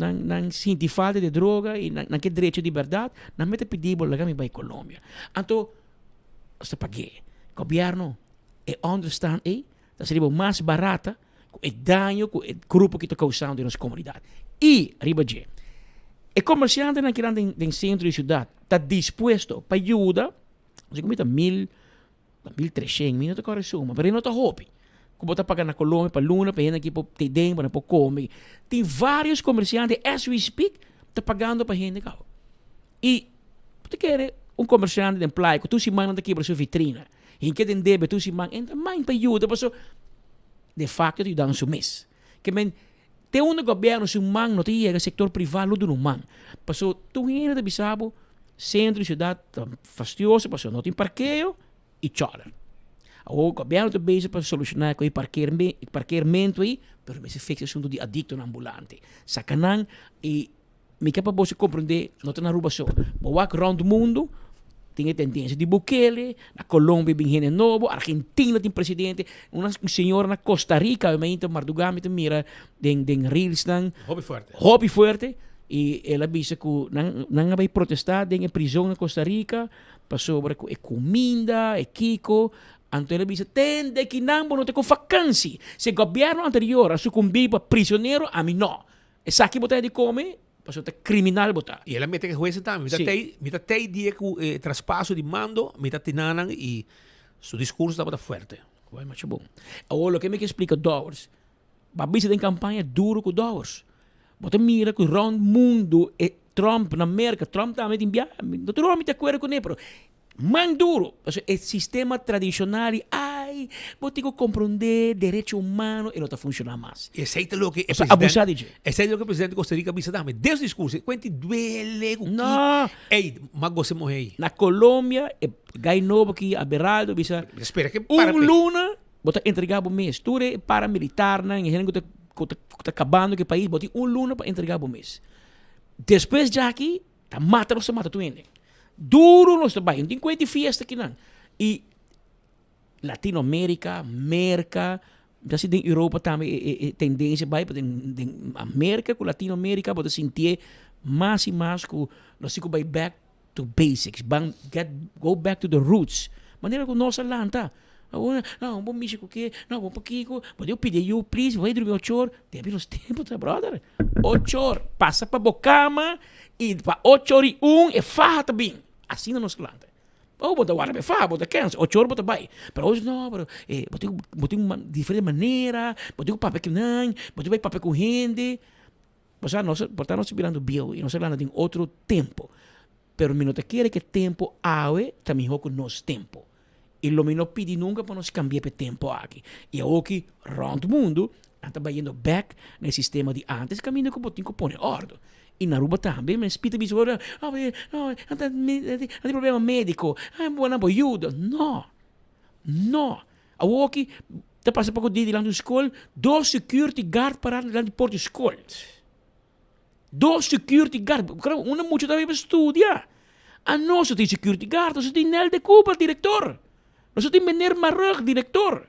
nan nan sinti falta di droga i nan nan ke drecha di bèrdat, nan mester pidi bo laga mi bai Colombia. Anto nos ta pag'é. Gobièrnu e ònderstaan ei ta sali bo mas barata ku e daño ku e grupo aki ta kousando den nos komunidat. I riba dje, e komersiantenan kinan den den sentro di siudat ta dispuesto pa yuda, si ku mi ta mil, 1300, mi no ta kòrda e suma, pero e no ta hopi ku bo ta paga na Colombia pa luna pa hende aki por te den pa nan por kome. Tin vários komersiante as we speak ta pagando pa hende kaba. I bo ta kere un komersiante den playa ku tur siman nan ta kibra su vitrina. Hinke den debe tur siman e ta man pa yuda paso de facto ta yuda su mes. Ke men te unda gobierno su man no ta yega sector priva lo duna un man. Paso tur hende ta bisa bo centro di ciudad ta fastioso paso no tin parkeo y choler. Awor gobierno ta bezig pa soluciona cu e parkeermento ey pero mester fixa e asunto di adictonan ambulante. Saca nan y Mi ke pa boso komprendé, no ta na Aruba so. Bo wak rònt mundu, tin e tendensia di Bukele, na Colombia bin hende nobo, Argentina tin presidente, un señora na Costa Rica, mi mainta mardugá mi ta mira den den reelsnan. Hopi fuerte. Hopi fuerte, i el a bisa ku nan nan a bai protestá den e prizon na Costa Rica pasobra ku e kuminda, e kiko, anto el a bisa tende kinan bo no ta ku fakansi, si e gobièrnu anterior a sukumbí pa prisionero, ami no. Esaki bo ta di come, pasobra ta criminal bo ta. Y el a mete cu e huesnan tambe. Mi ta tey, mi ta tey dia cu e traspaso di mando, mi ta tinanan y su discurso tabata fuerte. Bueno, masha bon. Awor loke mi ke splica Dowers, bo a bisa den campaña duro cu Dowers. Bo ta mira cu rond mundo e Trump na Merca, Trump tambe tin bia, no tur ora mi ta acuerdo cune, pero Man duro! Pasobra e sistema tradishonal di ai, bo tin ku komprondé derecho humano e no ta funshoná mas. Esei ta loke e Pasobra abusá di dje. Esei ta loke e presidente di Costa Rica a bisa tambe. Den su diskurso, e kuenti duele ku ki. No! Ey, m'a gosa mohe ei. Na Colombia, e gai nobo aki, Aberaldo, a bisa, Mi ta spera ke para un pe. luna bo ta entregá bo mes. Tur e paramilitarnan, e hende ku ta ku ta ku ta kabando ku e pais, bo tin un luna pa entregá bo mes. Despues djaki, Ta mata nos ta mata tur hende. Duro nos ta bai. No tin cuenta di fiesta kinan. Y Latinoamerica, Merca, mi ta si den Europa tambe e e e tendencia bai, pero den den America cu Latinoamerica bo ta sintié mas y mas cu nos tin cu bai back to basics, ban get go back to the roots. Manera cu nos a lanta. Awor no bo mishi cu ke, no bo pakico, bo debe pidi ayu please, bo bai drumi ocho or. Debi nos tempo ta brother. Ocho or, pasa pa bo cama y pa ocho or y un e faha ta bin. Asina nos lanta. Oh, bo ta warda pa e faha, bo ta kens, ocho or bo ta bai. Pero awo no, pero eh, bo tin bo tin diferente manera, bo tin ku papia ku nan, bo tin ku bai papia ku hende. Bo sa nos, por ta nos ta birando bieu y nos ta lanta den otro tempo. Pero mi no ta kere ku e tempo awe ta mihó ku nos tempo. I lo mi no pidi nunka pa nos kambia pa e tempo aki. I awoki rònt mundu nan ta bayendo bèk na e sistema di ántes kaminda ku bo tin ku pone òrdu. I na Aruba tambe men spita bisa bo, no nan ta nan tin problema médiko, bo nan por yuda. No! No! Awoki ta pasa poko dia dilanti un skol, dos security guard pará dilanti porta di skol. Dos security guard, unda mucha ta biba studia. Anos no tin security guard, nos no tin Nel de Cooper, director. Nos no tin meneer Marugg, director.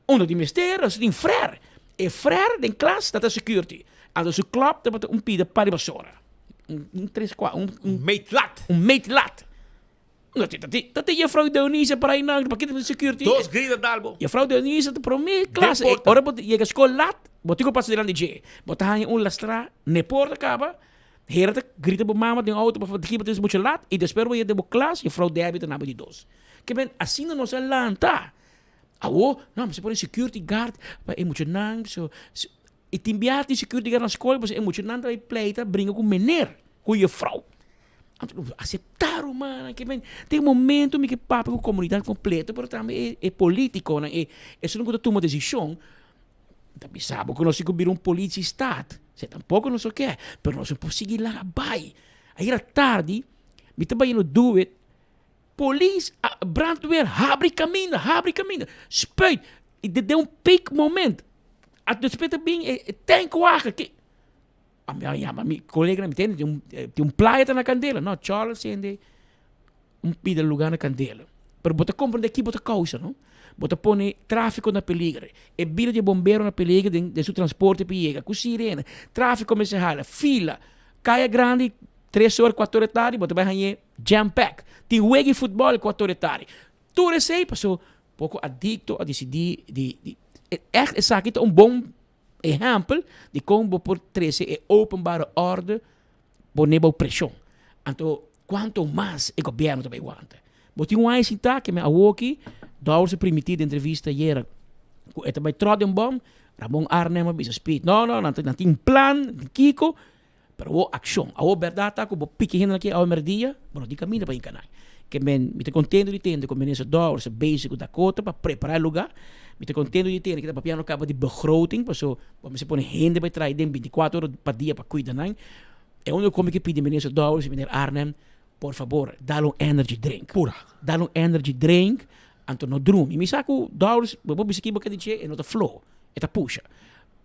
Unda tin mester, nos tin frère. E frère den klas ta ta security. Anto su klop tabata un pida pa riba sora. Un tres kwa, un meetlat. Un meetlat. No tin, ta tin juffrouw Dionisia por ahí nan, pa kita security. Dos grita dal bo. Juffrouw Dionisia ta prome klas. Den porta. Ora bo yega skol lat, bo tin ku pasa dilanti dje. Bo ta haña un lastrá n'e porta kaba, hera ta grita bo mama den outo pa diki bo ta mucha lat, i despues bo yega den bo klas, juffrouw Debbie ta na bo di dos. Ke men, asina nos a lanta. Awo, no, mester pone security guard pa e muchanan, so, i tin biaha tin security guard na skol, pasobra e muchanan ta bai pleita bringa ku meneer, ku juffrouw. Aseptá rumannan ke men tin momento mi ke papia ku komunidat kompleto pero tambe e e politikonan e esunnan ku ta tuma desishon ta bisa bo ku nos tin ku bira un polisiestaat esei tampoko nos no ke pero nos no por sigui laga bai ayera tardi mi ta bayendo duet polis a brandweer habri kaminda habri kaminda spuit i den un peak moment a despues ta bin e tankwagen ke. A mi a yama mi colega mi tende tin un tin un playa ta na candela no Charles hende. un pida lugá na kandela. Pero bo ta komprendé ki bo ta kousa, no? Bo ta pone tráfiko na peliger, e bida di e bombero na peliger den den su transporte pa yega, ku sirena, tráfiko mester hala, fila, kaya grandi tres or, kuater or tardi bo ta bai hañ'é jam pack. Tin wega di futbòl kuater or tardi. Tur esei paso poko adikto a disidí di di ègt esaki ta un bon ehèmpel di kon bo por trese e openbare orde pone bo preshon. Anto kuanto mas e gobièrnu ta bai wanta? Bo tin un aña sintá ke men awoki Dowers a primiti den entrevista ayera ku e ta bai tròt den bòm, Ramon Arnhem a bisa Speed no no nan tin un plan di kiko pero awor akshon. Awor bèrdat ta ku bo piki hende aki awe mèrdia bo no tin kaminda pa hinka nan. Ke men mi ta kontento di tende ku minister Dowers a bezig ku Dakota pa prepará e lugá. Mi ta kontento di tende ku ta papiando kaba di begroting paso bo mester pone hende pa e traha den bintikuater ora pa dia pa kuida nan. E único ku mi ke pidi minister Dowers i meneer Arnhem, por fabor, dal un energy drink. Pura. Dal un energy drink, anto no drumi. Mi sa ku Dowers, bo por bisa kiba ke di dje, e no ta floho, e ta pusha.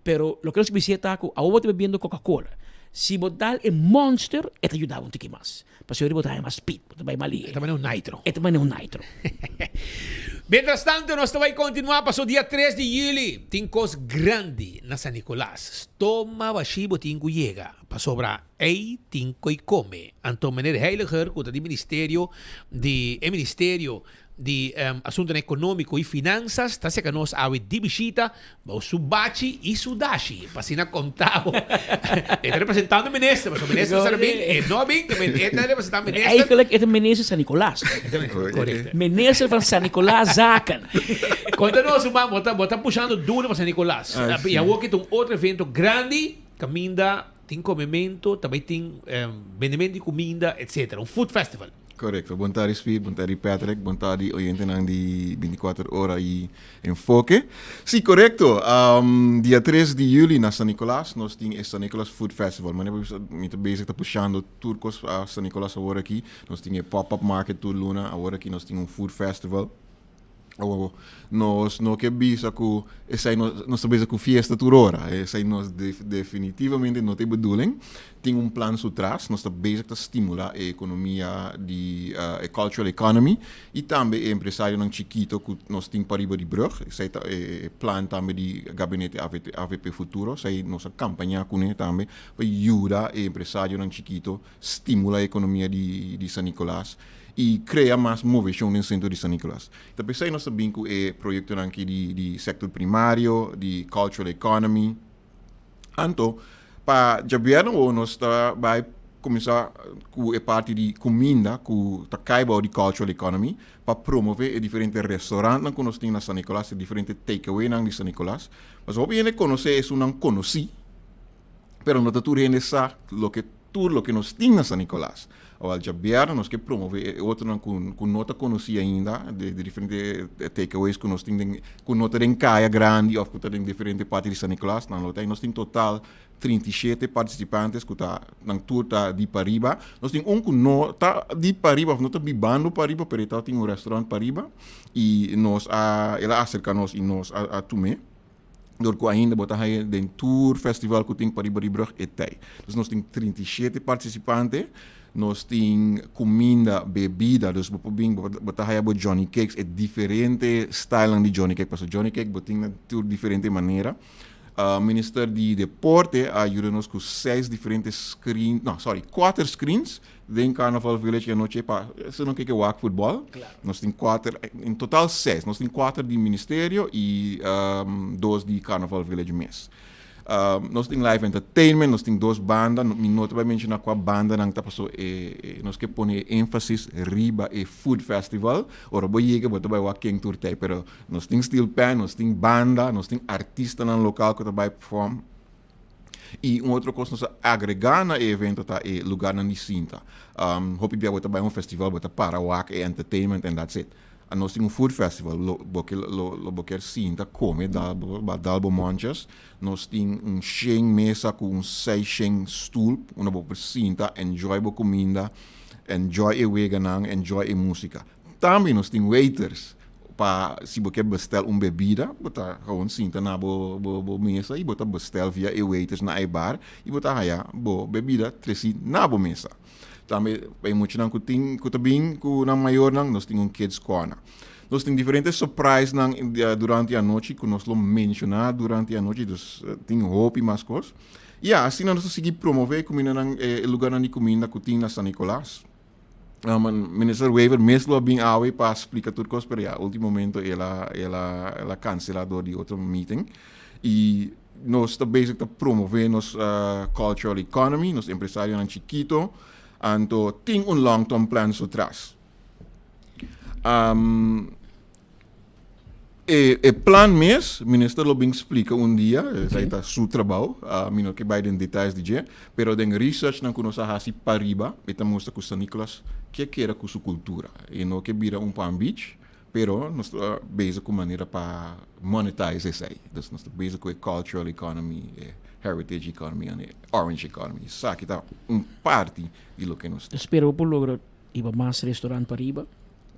Pero loke nos bisa ta ku awor bo ta bebiendo Coca-Cola, si bo dal e Monster, e ta yuda bo un tiki mas. Pasobra bo ta haña mas speed, bo ta bai mas lihe. E ta manera un nitro. E ta manera un nitro. Mientras tanto nos ta bai continua paso dia tres di juli tin cos grandi na San Nicolas. Stoma bashi bo tin cu yega pasobra ey tin coy come. Anto meneer Heiliger cu ta di ministerio di e ministerio di Asuntonan Economico y Finanzas ta seca nos awe di bishita bou su bachi y su dashi pa asina conta bo. E ta representando e minister, pasobra minister mester a bin, e no a bin, e ta representando minister. Eigenlijk e ta minister San Nicolas. Correcto. Minister van San Nicolas Zaken. Conta nos ruman, bo ta bo ta pushando duro pa San Nicolas. Y awor ki ta un otro evento grandi caminda tin comemento, tambe tin bendemento di cuminda, etcetera. Un food festival. Korekto. Bon tardi Speed, bon tardi Patrick, bon tardi oyentenan di 24 ora y Enfoke. Sí, korekto. Dia 3 di juli na San Nicolas nos tin e San Nicolas Food Festival. Manera bo bisa mi ta bezig ta pushando tur kos pa San Nicolas awor aki. Nos tin e pop-up market tur luna. Awor aki nos tin un food festival. Awor nos no ke bisa ku esei nos nos ta bezig ku fiesta tur ora. Esei nos definitivamente no ta e bedoeling. Tin un plan su tras. Nos ta bezig ta stimula e ekonomia di e cultural economy i tambe e empresarionan chikito ku nos tin pariba di brug. Esei ta e plan tambe di gabinete avp Futuro. Esei nos a kampaña kuné tambe pa yuda e empresarionan chikito stimula e ekonomia di San Nicolas i krea mas moveshon den sentro di San Nicolas. Ta p'esei nos ta bin ku e proyektonan aki di sektor primario, di cultural economy. Anto, pa djabièrnè awor nos ta bai kuminsá ku e parti di kuminda ku ta kai bou di cultural economy pa promové e diferente restaurantnan ku nos tin na San Nicolas, e diferente takeawaynan di San Nicolas. Pasobra hopi hende konosé esunnan konosí. Pero no ta tur hende sa loke tur loke nos tin na San Nicolas. Awal djabièrnè nos ke promove e otronan ku ku no ta konosí ainda, de de diferente takeaways ku nos tin den ku no ta den kaya grandi òf ku ta den diferente parti di San Nicolas. Nan lo ta nos tin total 37 partisipantes ku ta nan tur ta di pariba. Nos tin un ku no ta di pariba òf no ta bibando pariba pero e ta tin un restaurant pariba i nos a el a aserka nos i nos a a tum'é. Dor ku ainda bo ta haña den tur festival ku tin pariba di brug e tei. Dus nos tin 37 partisipante, nos tin kuminda, bebida, dus bo por bin bo ta haña bo johnny cakes, e diferente stylenan di johnny cake, pasobra johnny cake bo tin na tur diferente manera. Minister di Deporte a yuda nos ku seis diferente screen, no sorry, kuater screens Den Carnaval Village e anochi pa esnan ke ke wak futbol. Nos tin kuater, en total seis. Nos tin kuater di ministerio i dos di Carnaval Village mes. Nos tin live entertainment, nos tin dos banda. Mi no ta bai menshona kua bandanan ta paso e nos ke pone e énfasis riba e food festival. Ora bo yega bo ta bai wak ken tur ta ei, pero nos tin steel pan, nos tin banda, nos tin artistanan lokal ku ta bai perform. I un otro kos nos a agregá na e evento ta e lugarnan di sinta. Hopi bia bo ta bai un festival bo ta para wak e entertainment and that's it. Nos tin un food festival, lo bo ke lo bo kier sinta kome dal bo ba dal bo monchers. Nos tin un shen mesa ku un seis shen stul unda bo por sinta enjoy bo kuminda, enjoy e weganan, enjoy e musika. Tambe nos tin waiters pa si bo ke bestel un bebida bo ta gewoon sinta na bo bo mesa y bo ta bestel via e waiters na e bar y bo ta haya bo bebida tresi na bo mesa. Tambe pa e muchanan ku tin ku ta bin ku nan mayornan nos tin un kids corner. Nos tin diferente surprisenan durante e anochi ku nos lo menshoná durante e anochi, dus tin hopi mas kos. Ya, asina nos ta sigui promové e kumindanan, e lugarnan di kuminda ku tin na San Nicolas. Minister Wever mes lo a bin awe pa splika tur kos, pero ya, ultimo momento el a, el a, el a kansela dor di otro meeting. I nos ta bezig ta promové nos cultural economy, nos empresarionan chikito, anto tin un long term plan su tras. E, e plan mes, minister lo bin splika un dia, esei ta su trabou, mi no ke bai den detayes di dje, pero den researchnan ku nos a hasi pariba, e ta mustra ku San Nicolas ke keda ku su kultura. E no ke bira un Palm Beach, pero nos ta bezig ku manera pa monetize esei. Dus nos ta bezig ku e cultural economy, e heritage economy en e orange economy. Esaki ta un parti di loke nos tin. Spera bo por logra Iba mas restaurant pariba.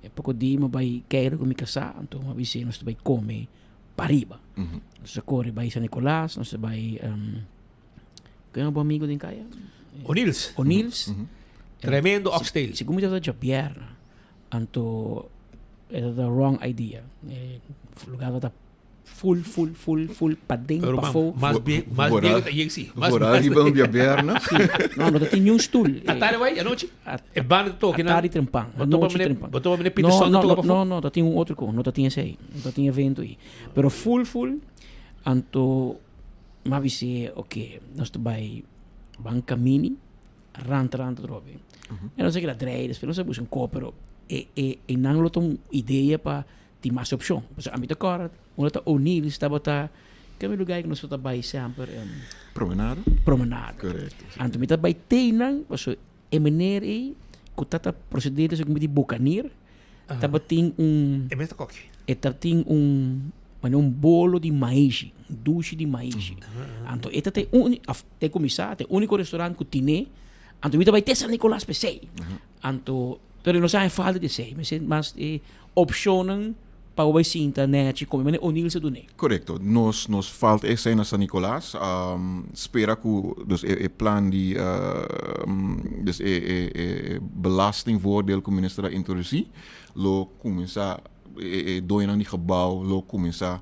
E poko di mi bai keiro ku mi kasá, anto mi a bis'é nos ta bai kome pariba. Nos a kore bai San Nicolas, nos a bai ken bo amigo den kaya? O'Neill's. O'Neill's. Tremendo oxtail. Segun mi tabata djabièrnè, anto e tabata wrong idea. E lugar tabata Full, full, full, full, paden, Pero man, pafó. mas bien, mas bien ta yeg si. Mas Vooral riba un diaberna. Sí. No, no ta tin ni un stoel. Atari bai anochi? E banda ta toke na. Atari trempan. Bo topa Anochi meneer, trempan. bo topa meneer Peter No, Son no, ta toka no, pafó? no, no, ta tin un otro ko. No ta tin esei. No ta tin evento ei. Pero full, full, anto m'a bis'é, oké, nos ta bai ban kamini, rant, rant atrobe. E nos a keda drei, despues nos a buska un ko, pero e, e, einan lo ta un idea pa Tin mas opshon. Pasobra ami ta kòrda unda ta O'Neill's tabata kende lugar ku nos tabata bai semper? Promenade? Promenade. Korekto. Anto mi ta bai teinan pasobra e meneer ei ku ta ta prosedente su di Bucanier tabatin un E mes ta koki. E tabatin un manera un bolo di maishi, un dushi di maishi. Anto e ta te uni of te kuminsá te uniko restaurant ku tine. Anto mi ta bai te San Nicolas p'esei. Anto pero nos a haña falta di esei. Mi sint mas e opshonnan pa bo bai sinta nèchi kome manera O'Neil sa dun'é. Korekto. Nos nos falta esei na San Nicolas. Spera ku dus e e plan di dus e e e belastingvoordeel ku minister a introdusí lo kuminsá e e doñonan di gebou lo kuminsá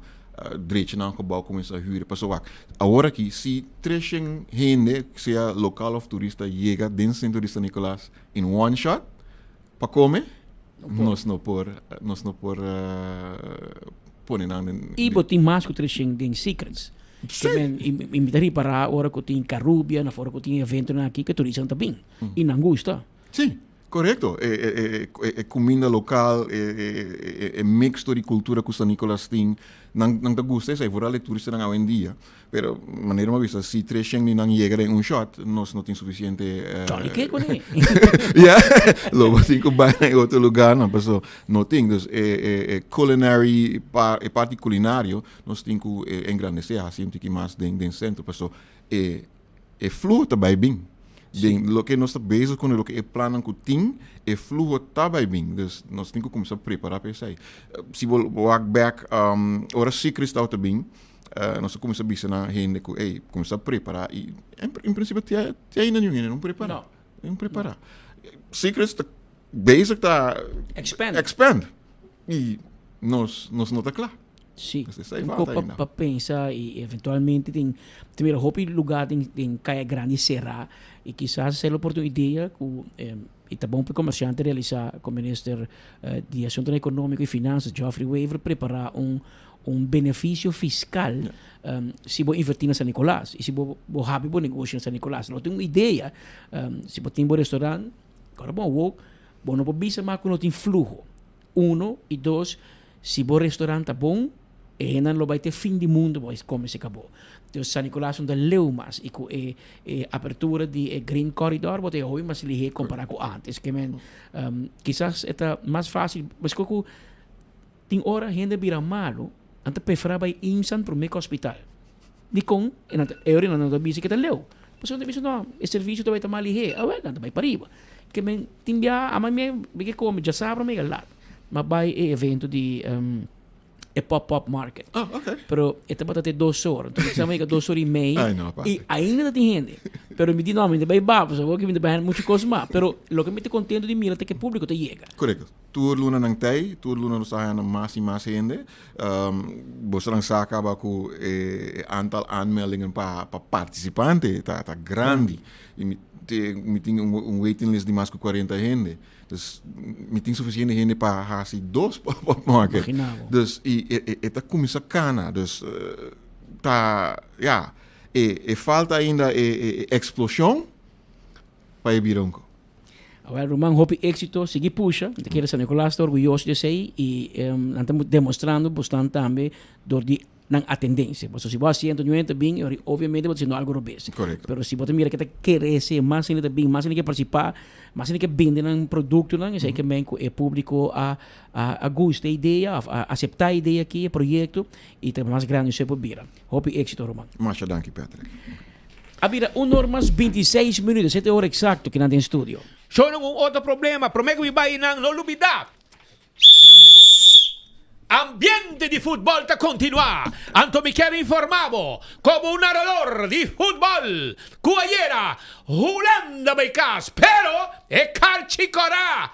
drecha nan gebou kuminsá hür. Pasobra wak awor aki si treshen hende sea lokal òf turista yega den sentro di San Nicolas in one shot pa kome nos no por nos no por pone nan den I bo tin mas ku treshen den Secrets. Sí. Men, i i mi ta ripará ora ku tin Carubia of ora ku tin eventonan aki ku e turistanan ta bin i nan gusta. Sí, korekto. E e e e e kuminda lokal, e e e e mixto di kultura ku San Nicolas tin, nan nan ta gusta esei, vooral e turistanan awendia. Pero manera mi a bisa, si treshen di nan yega den un shot, nos no tin sufisiente. Johnny ke kuné. Ya, lo bo tin ku bai na e otro lugarnan, paso no tin. Dus e e e culinary par e parti kulinario nos tin ku engrandesé, hasi un tiki mas den den sentro, paso e e fluho ta bai bin. Den loke nos ta bezig kuné, loke e plannan ku tin, e fluho ta bai bin. Dus nos tin ku kuminsá prepará pa esei. Si bo wak bèk ora Secrets tabata bin, Nos a kuminsá bisa na hende ku ey, kuminsá prepará i en prinsipio te te ainda niun hende no prepará. No prepará. Secrets ta bezig ta Expand. expand i nos nos no ta kla. Sí. Nos esei Un falta ko pa ainda. pa pensa i eventualmente tin tin mira hopi lugá den den Kaya Grandi será i kisas esei lo por ta un idea ku i ta bon pa e komersiante realisá ku Minister di Asuntonan Ekonómiko i Finansas Geoffrey Wever prepará un un beneficio fiscal si bo inverti na San Nicolas y si bo bo habi bo negoshi na San Nicolas. Lo tin un idea, si bo tin bo restaurant, ora bo awor bo no por bisa mas cu no tin fluho. Uno y dos, si bo restaurant ta bon, e hendenan lo bay te fin di mundo bo come si cabo. Entonces San Nicolas no ta leu mas y cu e e apertura di e Green Corridor bo ta e hopi mas lihe compara cu antes. Ke men kisas e ta mas facil, pasobra cu Tin ora hende bira malu, nan ta preferá bai Imsan promé ku hospital. Dikon? E nan ta, e ora nan ta bisa ke ta leu. Pasobra nan ta bisa no, e servisio ta bai ta mal lihé. Awel, nan ta bai pariba. Ke men tin bia ama mi mi ke kome djasabra mega lat. M'a bai e evento di. E pop-up market. Oh, ok. Pero e tabata te dos or. Anto mi sa mega dos or y mei. Ay, no, Y ainda ta tin hende. Pero mi di no, mi ta bay ba, pasobra awor mi ta bay hende mucho cos mas. Pero loke mi ta contento di mira ta ke publico ta yega. Correcto. Tur luna nan tei, tur luna nos ta haña mas y mas hende. Bosonan sa caba cu e aantal aanmeldingen pa pa participante ta ta grandi. Y mi mi tin un waiting list di mas cu cuarenta hende. Dus mi tin suficiente hende pa haci dos pop-up market. Imagina bo. Dus y e e e ta cuminsa cana. Dus ta ya e e falta ainda e e e explosion pa e bira un co. Awel ruman hopi exito, sigui pusha. Mi ta kere San Nicolas ta orguyoso di esey y nan ta demostrando bosnan tambe door di nan atendencia. Pasobra si bo a siento ñuenta ta bin, ori obviamente bo ta haciendo algo robes. Correcto. Pero si bo ta mira ke ta crece, mas hende ta bin, mas hende ke participa, mas hende ke bende nan productonan, esey ke men cu e publico a a gusta e idea of a acepta e idea aki, e proyecto, y ta mas grandi esey por bira. Hopi exito ruman. Masha danki Patrick. A bira un or mas bintiseis minuut, esey ta e ora exacto ki nan den studio. Shonan un otro problema, prome ku mi bai nan no lubida. Ambiente di futbol ta continua, anto mi kier informa bo como un narador di futbol cu ayera Hulanda bay cas, pero e carchi cora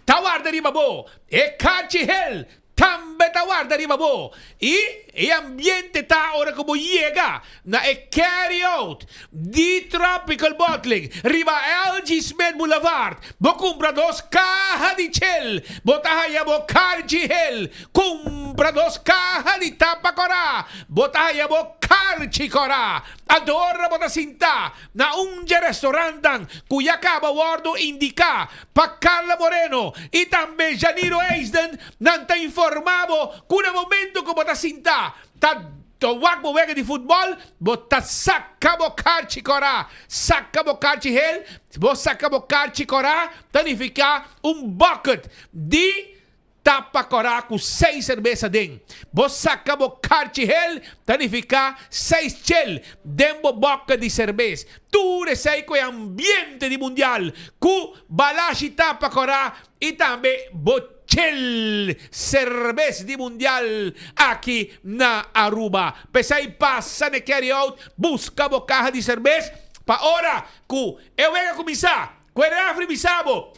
ta warda riba bo, e carchi hel tambe ta warda riba bo y e ambiente ta ora cu bo yega na e carry out di Tropical Bottling riba LG Smith Boulevard. Bo kumpra dos kaha di chel, bo ta haya bo karchi hel. Kumpra dos kaha di tapa kòrá, bo ta haya bo karchi kòrá. Anto ora bo ta sintá na un dje restaurantnan ku ya kaba wòrdu indiká pa Carla Moreno i tambe Janiro Eisden, nan ta informá bo ku na momento ku bo ta sintá ta Ta wak bo wega di futbòl, bo ta saka bo karchi kòrá. Saka bo karchi hel, si bo saka bo karchi kòrá, ta nifiká un bucket di tapa kòrá ku seis serbes aden. Bo saka bo karchi hel, ta nifiká seis chel den bo bucket di serbes. Tur esei ku e ambiente di mundial, ku balashi tapa kòrá i tambe bo Chel serbes di mundial aki na Aruba. P'esei pasa n'e carry out busca bo caha di serbes pa ora cu e wega cuminsa cu e refri bisa bo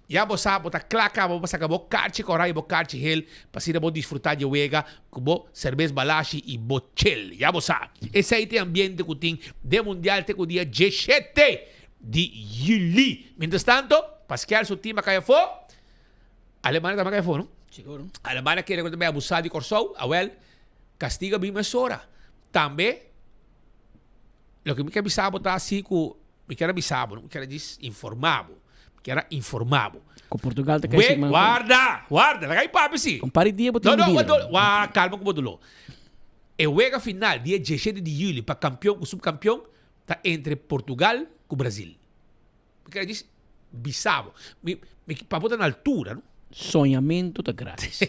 ya bo sa bo ta cla caba bo pa saca bo carchi cora y bo carchi hel pa asina bo disfruta di e wega cu bo serbes balashi y bo chel. Ya bo sa esei ta e ambiente cu tin den mundial te cu dia dieshete. Di juli. Mientras tanto, Pascal su team a kai afó. Alemania tambe a kai afó, no? Seguro. Alemania kere ku tambe abusá di Kòrsou. Awèl, kastigo a bin mesora. Tambe, loke mi ke bisa bo ta si ku mi kier a bisa bo, no? Mi kier a djis informá bo. Mi kier a informá bo. Ku Portugal ta kai siman. Warda! Warda! Laga mi papia si. Un par di dia bo tin No, no, bira. wa, kalma ku bo doló. E wega final dia diesshete di juli pa kampion ku subkampion ta entre Portugal ku Brasil. Mi kere djis bisa bo. Mi, mi, pa bo ta na altura, no? Soñamentu ta gratis.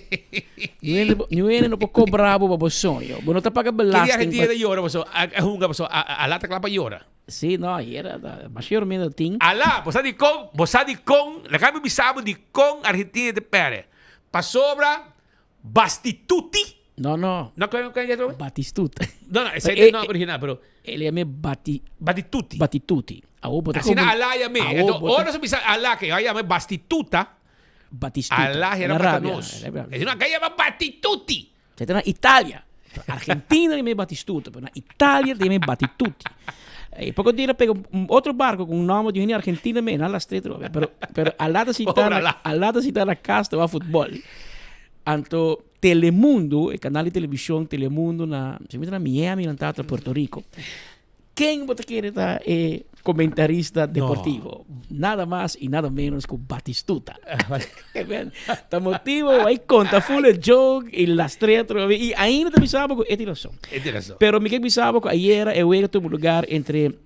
Niun hende no por kobra bo pa bo soño. Bo no ta paga Ki dia belasting Argentina pa. ta yora paso a a hunga paso a a Alá ta kla pa yora. Sí, no, ayer ta masha yormento tin. Alá, bo sa dikon, bo sa dikon, laga mi bisa bo dikon Argentina ta perde. Pasobra Bastituti? No, no. No, con, con, con, Batistuta. No, no, ese es el nombre original, pero. El llama Bati. Batituti. Batituti. Awo bota Así na Alá llame. Entonces, ora se bisa Alá que llama Bastituta. Batistuta. Alá era para nos. Es una que llama Batituti. Se na Italia. Argentina llama Batistuta, pero na Italia llama Batituti. E poco dia pega un otro barco con un nombre di Argentina me na las tres pero pero Alá ta sinta Alá ta sinta na casa ta futbol. Anto Telemundo, e canal di television Telemundo na, si mi ta na Miami, nan tata Puerto Rico. Ken bo ta kere ta e comentarista deportivo? No. Nada mas y nada menos ku Batistuta. Ta motivo ay conta full e joke y las tres y ainda ta bisa bo ku e tin razon. E tin razon. Pero mi ke bisa bo ku ayera e wega tuvo lugar entre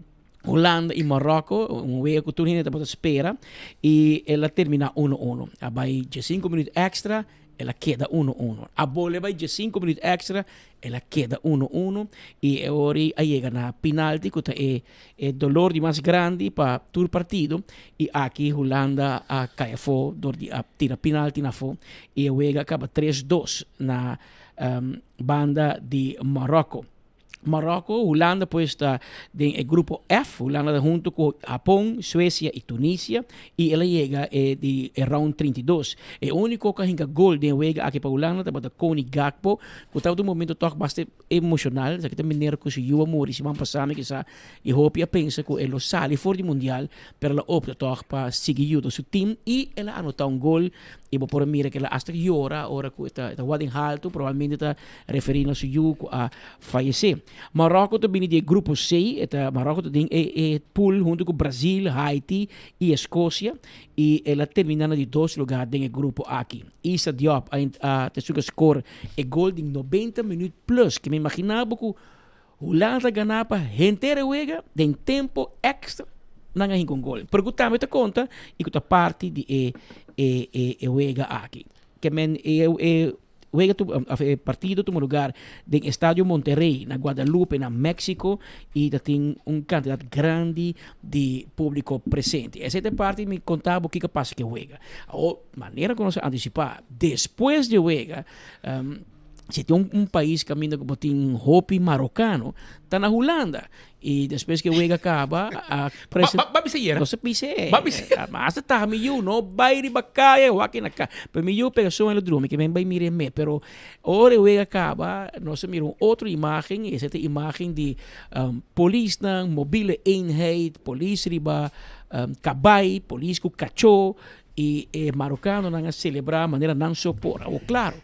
Hulanda y Marokko, un wega ku tur hende tabata spera y el a termina uno uno. A bai diesinco minuut extra. El a keda uno uno. A bole bai diescinco minuut extra, el a keda uno uno y e ora a yega na pinalti cu ta e e dolor di mas grandi pa tur partido y aki Hulanda a cay afo door di a tira pinalti na afo y e wega a caba tres dos na banda di Marocco. Marokko, Hulanda pues ta den e grupo F, Hulanda ta hunto ku Hapon, Suecia i Tunisia i el a yega e di e round 32. E úniko ku a hinka gol den e wega aki pa Hulanda tabata Cody Gakpo ku tabata un momento tòg basta emoshonal, esaki ta manera ku su yu a muri siman pasá mi kisa i hopi a pensa ku e lo sali for di mundial pero el a opta tòg pa sigui yuda su team i el a anotá un gol i bo por a mira ku el a asta yora ora ku e ta wak den haltu probablemente ta Referí na su yu ku a fayesé. Maròko ta bini di e grupo C, e ta Maròko ta den e e pool huntu ku Brazil, Haiti i Eskosia i el a terminá na di dos lugá den e grupo aki. Issa Diop a a ta esun ku a skor e gol di nobenta minüt plus. Ke mi imaginá bo ku Hulanda ta ganá pa henter e wega den tempo èkstra nan a hinka un gol. Pero ku tambe ta konta i ku ta parti di e e e e wega aki. Ke men e e Wega tu, of e partido tuma lugar den Estadio Monterrey na Guadalupe na Mexico y ta tin un cantidad grandi di publico presente. Esey ta e parti mi conta bo kico a pasa cu e wega. Awor, manera cu nos a anticipa, despues di e wega, si tin un un pais caminda cu bo tin hopi Marocano, ta na Hulanda. Y despues cu e wega caba, a Ba, ba bisa yera. Nos a bisa e. Ba bisa. Ma hasta taha mi yu, no bay riba caya, wak na ca. Pero mi yu pega sueño lo drumi, ke men bay mira e me. Pero ora e wega caba, nos a mira un otro imagen, y esey ta imagen di polisnan, mobiele eenheid, polis riba cabay, polis cu cacho, Y e marokanonan a selebrá manera nan so por. Awor, klaro,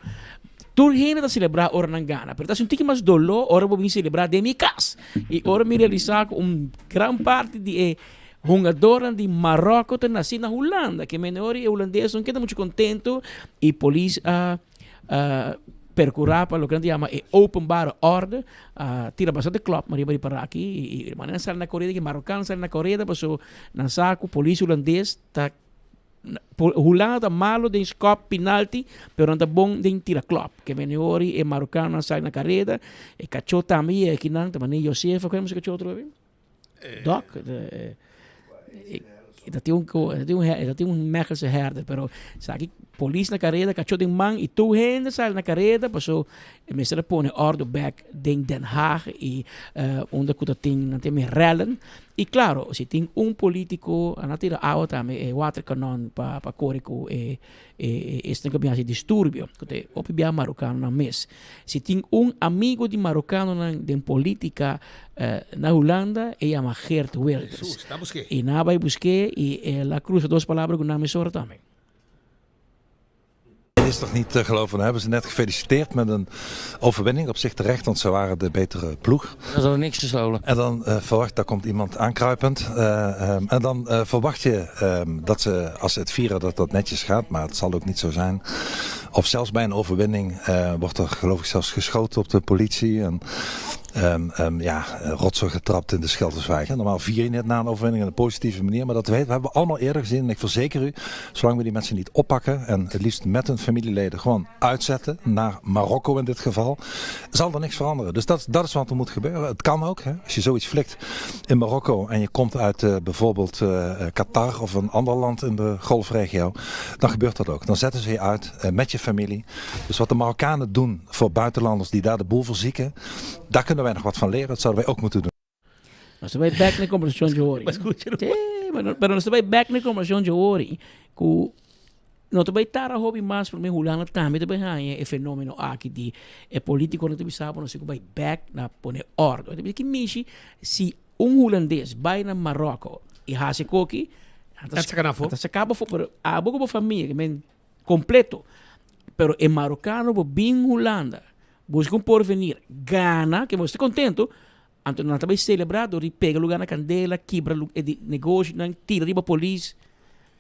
tur hende ta selebrá ora nan gana, pero ta haci un tiki mas doló ora bo bin selebrá den mi kas. Y ora mi realisá ku un gran parti di e hungadornan di Maròko ta nasí na Hulanda, ke mende ora e hulandes no keda muchu kontentu y polis a perkurá pa loke nan ta yama e openbare orde, a tira bastante klòp riba di paraki y manera nan sali na koreda, ke marokano sali na koreda paso nan sa ku polis hulandes Ta Hulanda ta malo den skop pinalti, pero nan ta bon den tira klop. Ke mene ori e marokanonan sali na kareda, e kachó tambe yega kinan, ta mane Josefa, kon yama su kachó otro bes? Dok? E ta tin un e ta tin un e ta tin un Mechelse herder, pero esaki polis na kareda, kachó den man i tur hende sali na kareda paso e mester a pone ordo bek den Den Haag i unda ku ta tin nan tin rellen. Y claro, si tin un politico, a nan tira awa tambe, e waterkanon pa pa kore ku e e esnan ku a bin hasi disturbio, ku ta e hopi bia marokanonan mes. Si tin un amigo di marokanonan den politica na Hulanda, e yama Geert Wilders. Jesus, ta busk'é. Y nan a bai busk'é y el a cruza dos palabra ku nan mesora tambe. Het is toch niet te geloven. Dan hebben ze net gefeliciteerd met een overwinning. Op zich terecht, want ze waren de betere ploeg. Dat is nog niks gestolen. En dan uh, verwacht, daar komt iemand aankruipend. Uh, um, en dan uh, verwacht je um, dat ze, als ze het vieren, dat dat netjes gaat. Maar het zal ook niet zo zijn. Of zelfs bij een overwinning wordt er geloof ik zelfs geschoten op de politie. En, um, um, ja, rotzooi getrapt in de Schelderswijk. Normaal vier je net na een overwinning in een positieve manier. Maar dat weten we, hebben we allemaal eerder gezien. En ik verzeker u, zolang we die mensen niet oppakken en het liefst met hun familieleden gewoon uitzetten, naar Marokko in dit geval, zal er niks veranderen. Dus dat, dat is wat er moet gebeuren. Het kan ook. Hè? Als je zoiets flikt in Marokko en je komt uit uh, bijvoorbeeld uh, Qatar of een ander land in de golfregio, dan gebeurt dat ook. Dan zetten ze je uit uh, met je familie. Dus wat de Marokkanen doen voor buitenlanders die daar de boel verzieken, daar kunnen wij nog wat van leren. Dat zouden wij ook moeten doen. Nos ta bai bek na e kombersashon dje ori. Sí, pero, pero nos ta bai bek na e kombersashon dje ori ku no ta bai tara hopi mas promé Hulanda tambe ta bai haña e fenomeno aki di e politikonan ta bisa bo nos tin ku bai bek na pone òrdu. Ta bisa ki mishi si un hulandes bai na Maròko i hasi koki, nan ta saka nan afó. Nan ta saka bo afó, pero abo ku bo famia, ke men kompleto. Pero e marokano bo bin Hulanda, buska un porvenir, gana, ke bo sta kontento, Anto nan ta bai celebra door di pega lugar na candela, kibra e di negoshinan, tira riba polis.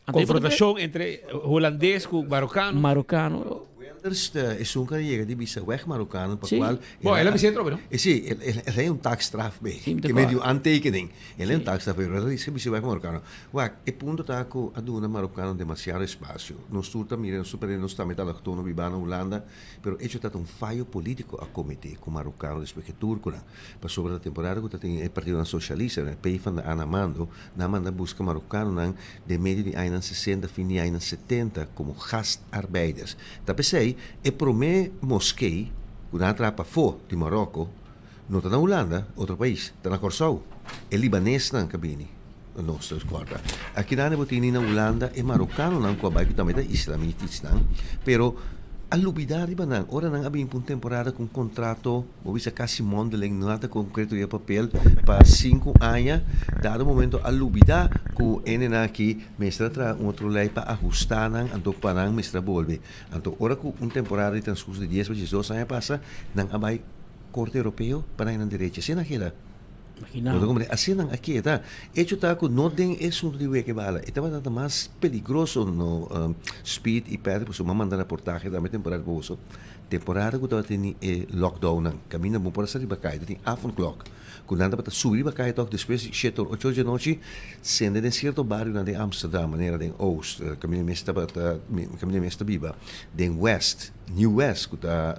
Anto Confrontacion entre Holandes cu Marocano. Marocano. Wilders ta esun ku a yega di bisa wèg Marokano pa Sí. kual Bo, el a bisa e trobe, no? E sí, el el el hay un taakstraf be, Sí, mi ta ke medio kòrda. aantekening. El hay un Sí. taakstraf pero el a bisa wèg Marokano. Wak, e punto ta ku a duna Marokano demasiado espasio. Nos tur ta mira, nos tur nos tambe ta alogtono bibá na Hulanda, pero echo ta ta un fayo polítiko a kometé ku Marokano despues ku e turkonan. Pasobra ta temporada ku ta tin e partidonan soshalista, e PvdA na mando, nan a manda buska Marokanonan den medio di añanan sesenta, fin di añanan setenta komo gastarbeiders. Ta p'esei e promé moskee ku nan a traha pafó di Maròko no ta na Hulanda, otro pais, ta na Kòrsou. E libanesnan ku a bini nos ta kòrda. Akinan e bo tini na Hulanda e marokanonan ku a bai ku tambe ta islamitisnan, pero a lubidá riba nan. Ora nan a bini pa un temporada ku un kontrato. Bo bisa casi mondeling, nada concreto riba papel pa sinku aña. Dado momento a lubida cu hendenan aki mester a traha un otro ley pa ahusta nan, anto pa nan mester a bolbe. Anto ora cu un temporada di transcurso di dies pa diesdos aña pasa, nan a bay Corte Europeo pa nan nan derecho. Asina nan keda. Imagina. Bo ta comprende? Asina nan a keda. Hecho ta cu no den e asunto di weke bala. E tabata ta mas peligroso no Speed y Patrick pasobra mi a manda reportahe tambe temporada pa boso. Temporada ku tabatin e lockdownnan, kaminda bo por a sa riba kaya, tabatin avondklok, ku nan tabata subi riba kaya tòg despues di shete or ocho or djanochi, sende den sierto barionan den Amsterdam, manera den Oost, kaminda mi mes tabata, kaminda mi mes ta biba, den West, Nieuw West, ku ta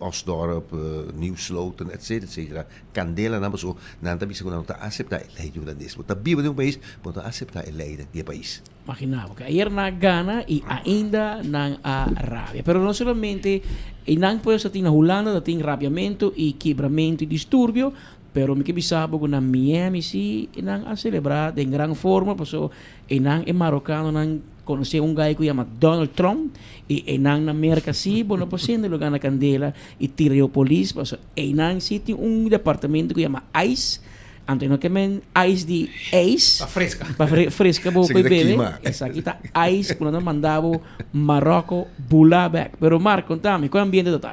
Osdorp, Nieuw Sloten, etcetera, etcetera, kandelanan pasobra nan ta bisa ku nan no ta aseptá e lei di hulandes. Bo ta biba den un pais, bo no ta aseptá e leinan di e pais. Imagina bo ke ayer nan a gana y ainda nan a rabia. Pero no solamente y nan pues ta tin na Hulanda ta tin rabiamento y kibramento y disturbio, pero mi ke bisa bo ku na Miami si nan a celebra den gran forma paso e nan e marocanonan conoce un guy ku yama Donald Trump y e nan na Merca si bo no por sende lo gana candela y tira yo polis paso e nan si tin un departamento ku yama ICE. Anto e no ke men ice di ijs. Pa fresca. Pa fresca bo Esaki koe ta bebe. kima. Esaki ta ice ku nan ta manda bo Marokko bula bek. Pero Mark, konta mi, kon ambiente ta ta?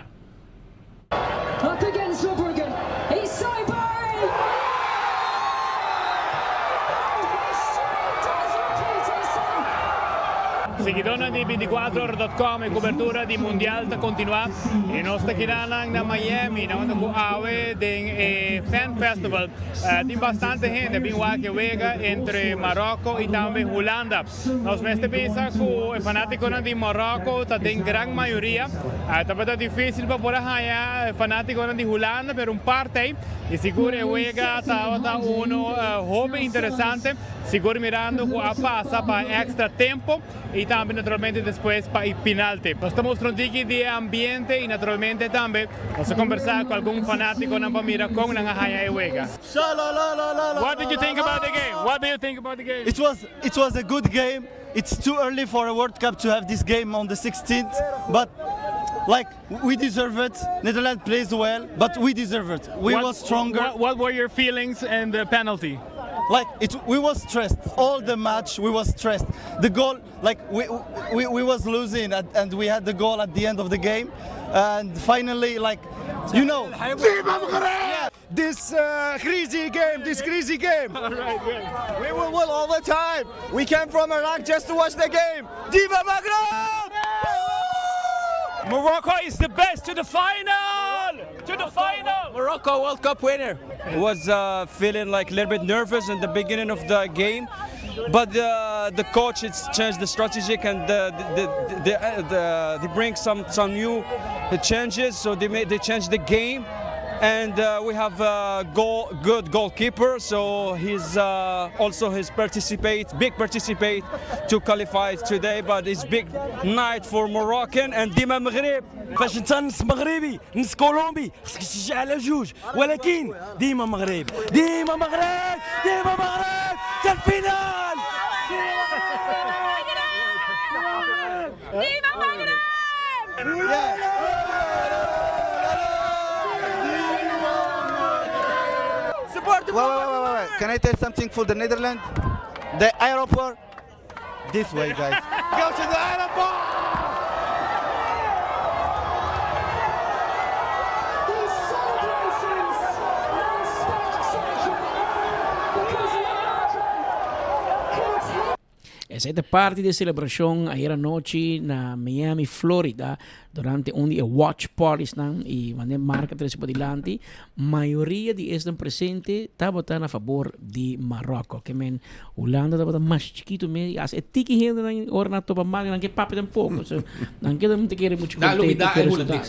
Up against Verbruggen, he's Saibari! And history does repeat itself! Siguidónan di binticuatrohora.com e cobertura di Mundial ta continua y nos ta kiranan na Miami na unda cu awe den e Fan Festival tin bastante hende bin wak e wega entre Marocco y tambe Hulanda. Nos mester bisa cu e fanaticonan di Marocco ta den gran mayoria. Tabata dificil pa por a haya e fanaticonan di Hulanda pero un parte y sigur e wega tabata uno hopi interesante. Sigur mirando cu a pasa pa extra tempo y tambe naturalmente despues pa e penalti. Nos ta mustra un tiki di e ambiente y naturalmente tambe nos a conversa cu algun fanaticonan pa mira con nan a haya e wega. What did you think about the game? What do you think about the game? It was it was a good game. It's too early for a World Cup to have this game on the 16th, but like we deserve it. Netherlands plays well, but we deserve it. We What- was stronger. What were your feelings in the penalty? Like it, we was stressed all the match. We was stressed. The goal, like we we, we was losing, at, and we had the goal at the end of the game, and finally, like you know. Yeah. This uh, crazy game, this crazy game. All right, good. We will win all the time. We came from Iraq just to watch the game. Diva Maghreb! Morocco is the best to the final! To the final! Morocco World Cup winner. Was uh, feeling like a little bit nervous in the beginning of the game, but uh, the coach it's changed the strategic and the, the, the, the, uh, the, they bring some some new changes. So they made they changed the game, and uh, we have a goal, good goalkeeper. So he's uh, also his participate big participate to qualify today. But it's big night for Moroccan and ديما مغرب. فاش انت نص مغربي نص كولومبي خصك تشجع على جوج ولكن ديما مغرب ديما مغرب ديما مغرب حتى الفينال ديما مغرب! Support wait, wait, wait, wait, wait. Can I tell something for the Netherlands? The airport. This way, guys. Go to the airport! These celebrations are spectacular because Morocco continue. Esei ta parti di e selebrashon ayer anochi na Miami, Florida, durante un di e watch parties-nan i manera Mark a trese padilanti, mayoria di esnan presente tabata na fabor di Maròko. Ke men Hulanda tabata mas chikitu mes i hasta e tiki hendenan ora nan a topa Mark nan ke papia tampoko. So nan keda ta kere muchu kontento ku e resultado.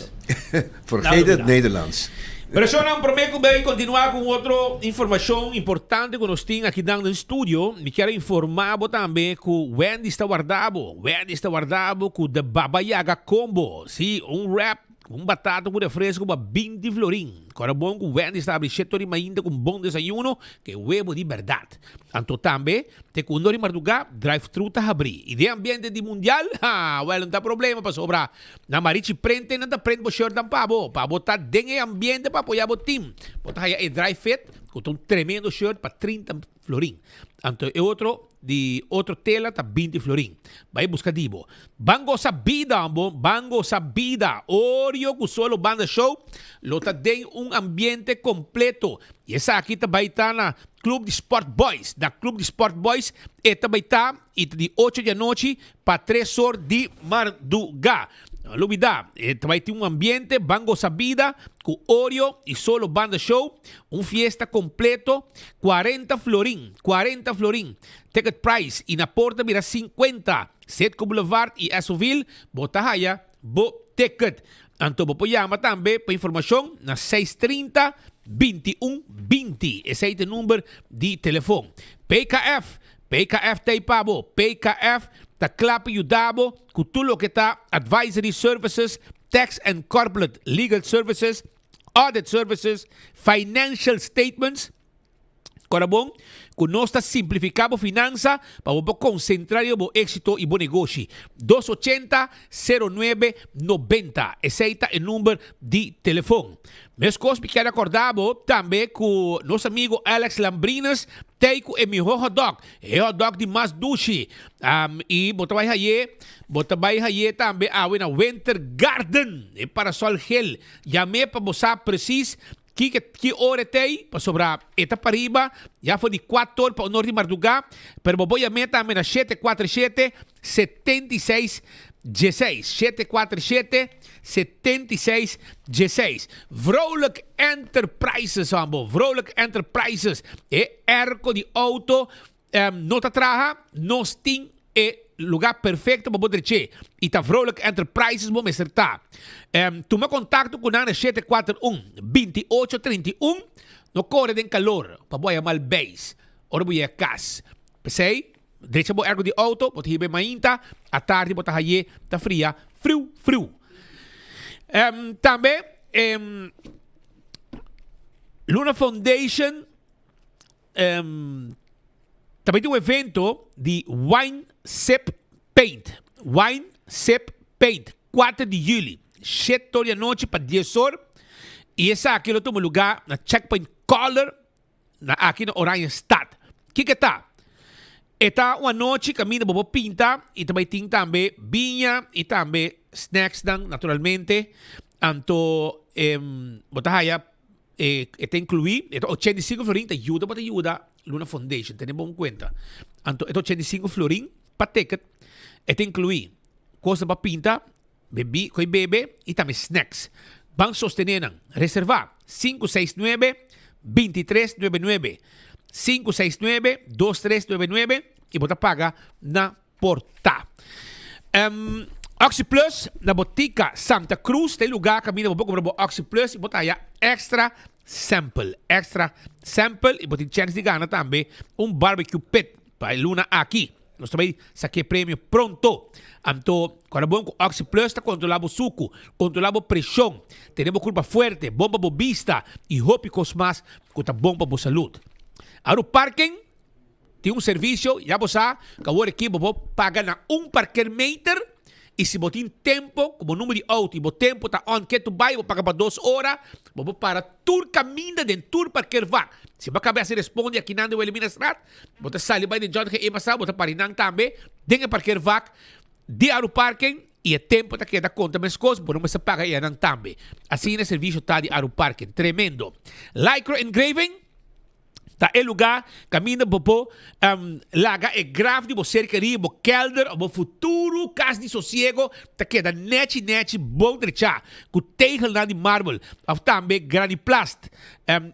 Vergeet het Nederlands. Personan, prome ku bay kontinua ku un otro informashon importante ku nos tin akinan den studio, mi kier a informa bo tambe ku Wendy's ta warda bo. Wendy's ta warda bo ku The Baba Yaga Combo. Si, un wrap, un batata ku refresco pa binti florin. Kòrda bon ku Wendy's ta abri shete ora di mainta ku un bon desayuno ku e webo di bèrdat. Anto tambe, te ku un ora di mardugá, drive-thru ta habri. I den ambiente di mundial, ha, wèl no ta problema pasobra Na Marichi Prente nan ta prent bo shirtnan pa bo, pa bo ta den e ambiente pa apoya bo team. Bo ta haya e dry fit ku ta un tremendo shirt pa 30 florin. Anto e otro di otro tela ta 20 florin. Bai buska di bo. Ban gosa bida bo, ban gosa bida. Oreo ku Solo Banda Show lo ta den un ambiente completo. Y esaki ta bai ta na Club di Sport Boys. Na Club di Sport Boys e ta bai ta y ta di ocho di anochi pa tres or di mardugá. No lubidá, e ta bai tin un ambiente ban gosa bida ku Oreo i Solo Banda Show, un fiesta kompleto, kuarenta florin, kuarenta florin, ticket price i na porta bira sinkuenta. Citgo Boulevard i Esoville bo ta haya bo ticket. Anto bo por yama tambe pa informashon na seis trinta, 21, 20. Esei ta e number di telefon. PKF PKF ta ei pa bo. PKF ta kla pa yuda bo ku tur loke ta advisory services, tax and corporate legal services, audit services, financial statements. Kòrda bon ku nos ta simplifiká bo finansa pa bo por konsentrá riba bo éksito i bo negoshi. Dos ochenta, sero nuebe, nobenta. Esei ta e number di telefon. Meskos mi kier akorda bo tambe ku nos amigo Alex Lambrines t'ei ku e mihó hotdog, e hotdog di mas dushi. I bo ta bai haye, bo ta bai haye tambe awe na Winter Garden, e parasol gel. Yam'é pa bo sa presis ki ki ora e t'ei, pasobra e ta pariba ya for di kuator pa unor di mardugá, pero bo por yam'é tambe na shete kuater shete, 76 16 747 76 16 Vrolijk Enterprises hombo Vrolijk Enterprises e airco di auto um, no ta traha nos tin e lugar perfecto pa bo dreche y ta Vrolijk Enterprises bo mester ta um, tuma contacto cu nan na 741 28 31 no core den calor pa bo haya mal beis ora bo yega cas P'esei, drecha bo airco di auto, bo ta hiba e mainta, atardi bo ta haye ta fria friu friu. Um, tambe, um, Luna Foundation um, tambe tin un evento di Wine Sip Paint. Wine Sip Paint, 4 di juli, 7 or di anochi pa 10 or. Y esaki lo tuma lugar na Checkpoint Color Na aki na Oranjestad. Kiko e ta? E ta un anochi kaminda bo por pinta i ta bai tin tambe biña i tambe snacksnan naturalmente. Anto bo ta haya e ta inkluí, e ta 85 florin ta yuda bo ta yuda Luna Foundation, tene bon kuenta. Anto e ta 85 florin pa ticket, e ta inkluí kosnan pa pinta, Bebí koe bebe i tambe snacks. Ban sostené nan. Reservá, 569 2399, 569 2399 i bo ta paga na porta. Um, OxyPlus na Botica Santa Cruz ta e lugá kaminda bo por kumpra bo OxyPlus i bo ta haya extra sample. Extra sample i bo tin chèns di gana tambe un barbecue pit pa e luna aki. Nos ta bay saca e premio pronto. Anto, cuando bon cu Oxy Plus ta controla bo sucu, controla bo presion, tene bo curpa fuerte, bon pa bo bista y hopi cos mas cu ta bon pa bo salud. Aru Parking tin un servicio, ya bo sa cu awor aki bo por paga na un parkeermeter y si bo tin tempo cu bo numero di auto y bo tempo ta on ke tu bay bo paga pa dos ora, bo por para tur caminda den tur parkeervak. Si bo a caba haci responde akinan den Wilhelminastraat, Bo ta sali bai den John G. Emasa, bo ta pari nan tambe den e parkeervak di Aruparken y e tempo ta keda konta meskos, bo no mester paga e anan tambe. Asina e servisio ta di Aruparken. Tremendo. Lycra Engraving. Ta e lugá kaminda bo por laga e graf di bo ser kerí, bo kèlder òf bo futuro kas di sosiego ta keda nèchi nèchi bon drechá ku tegelnan di marbel òf tambe graniplast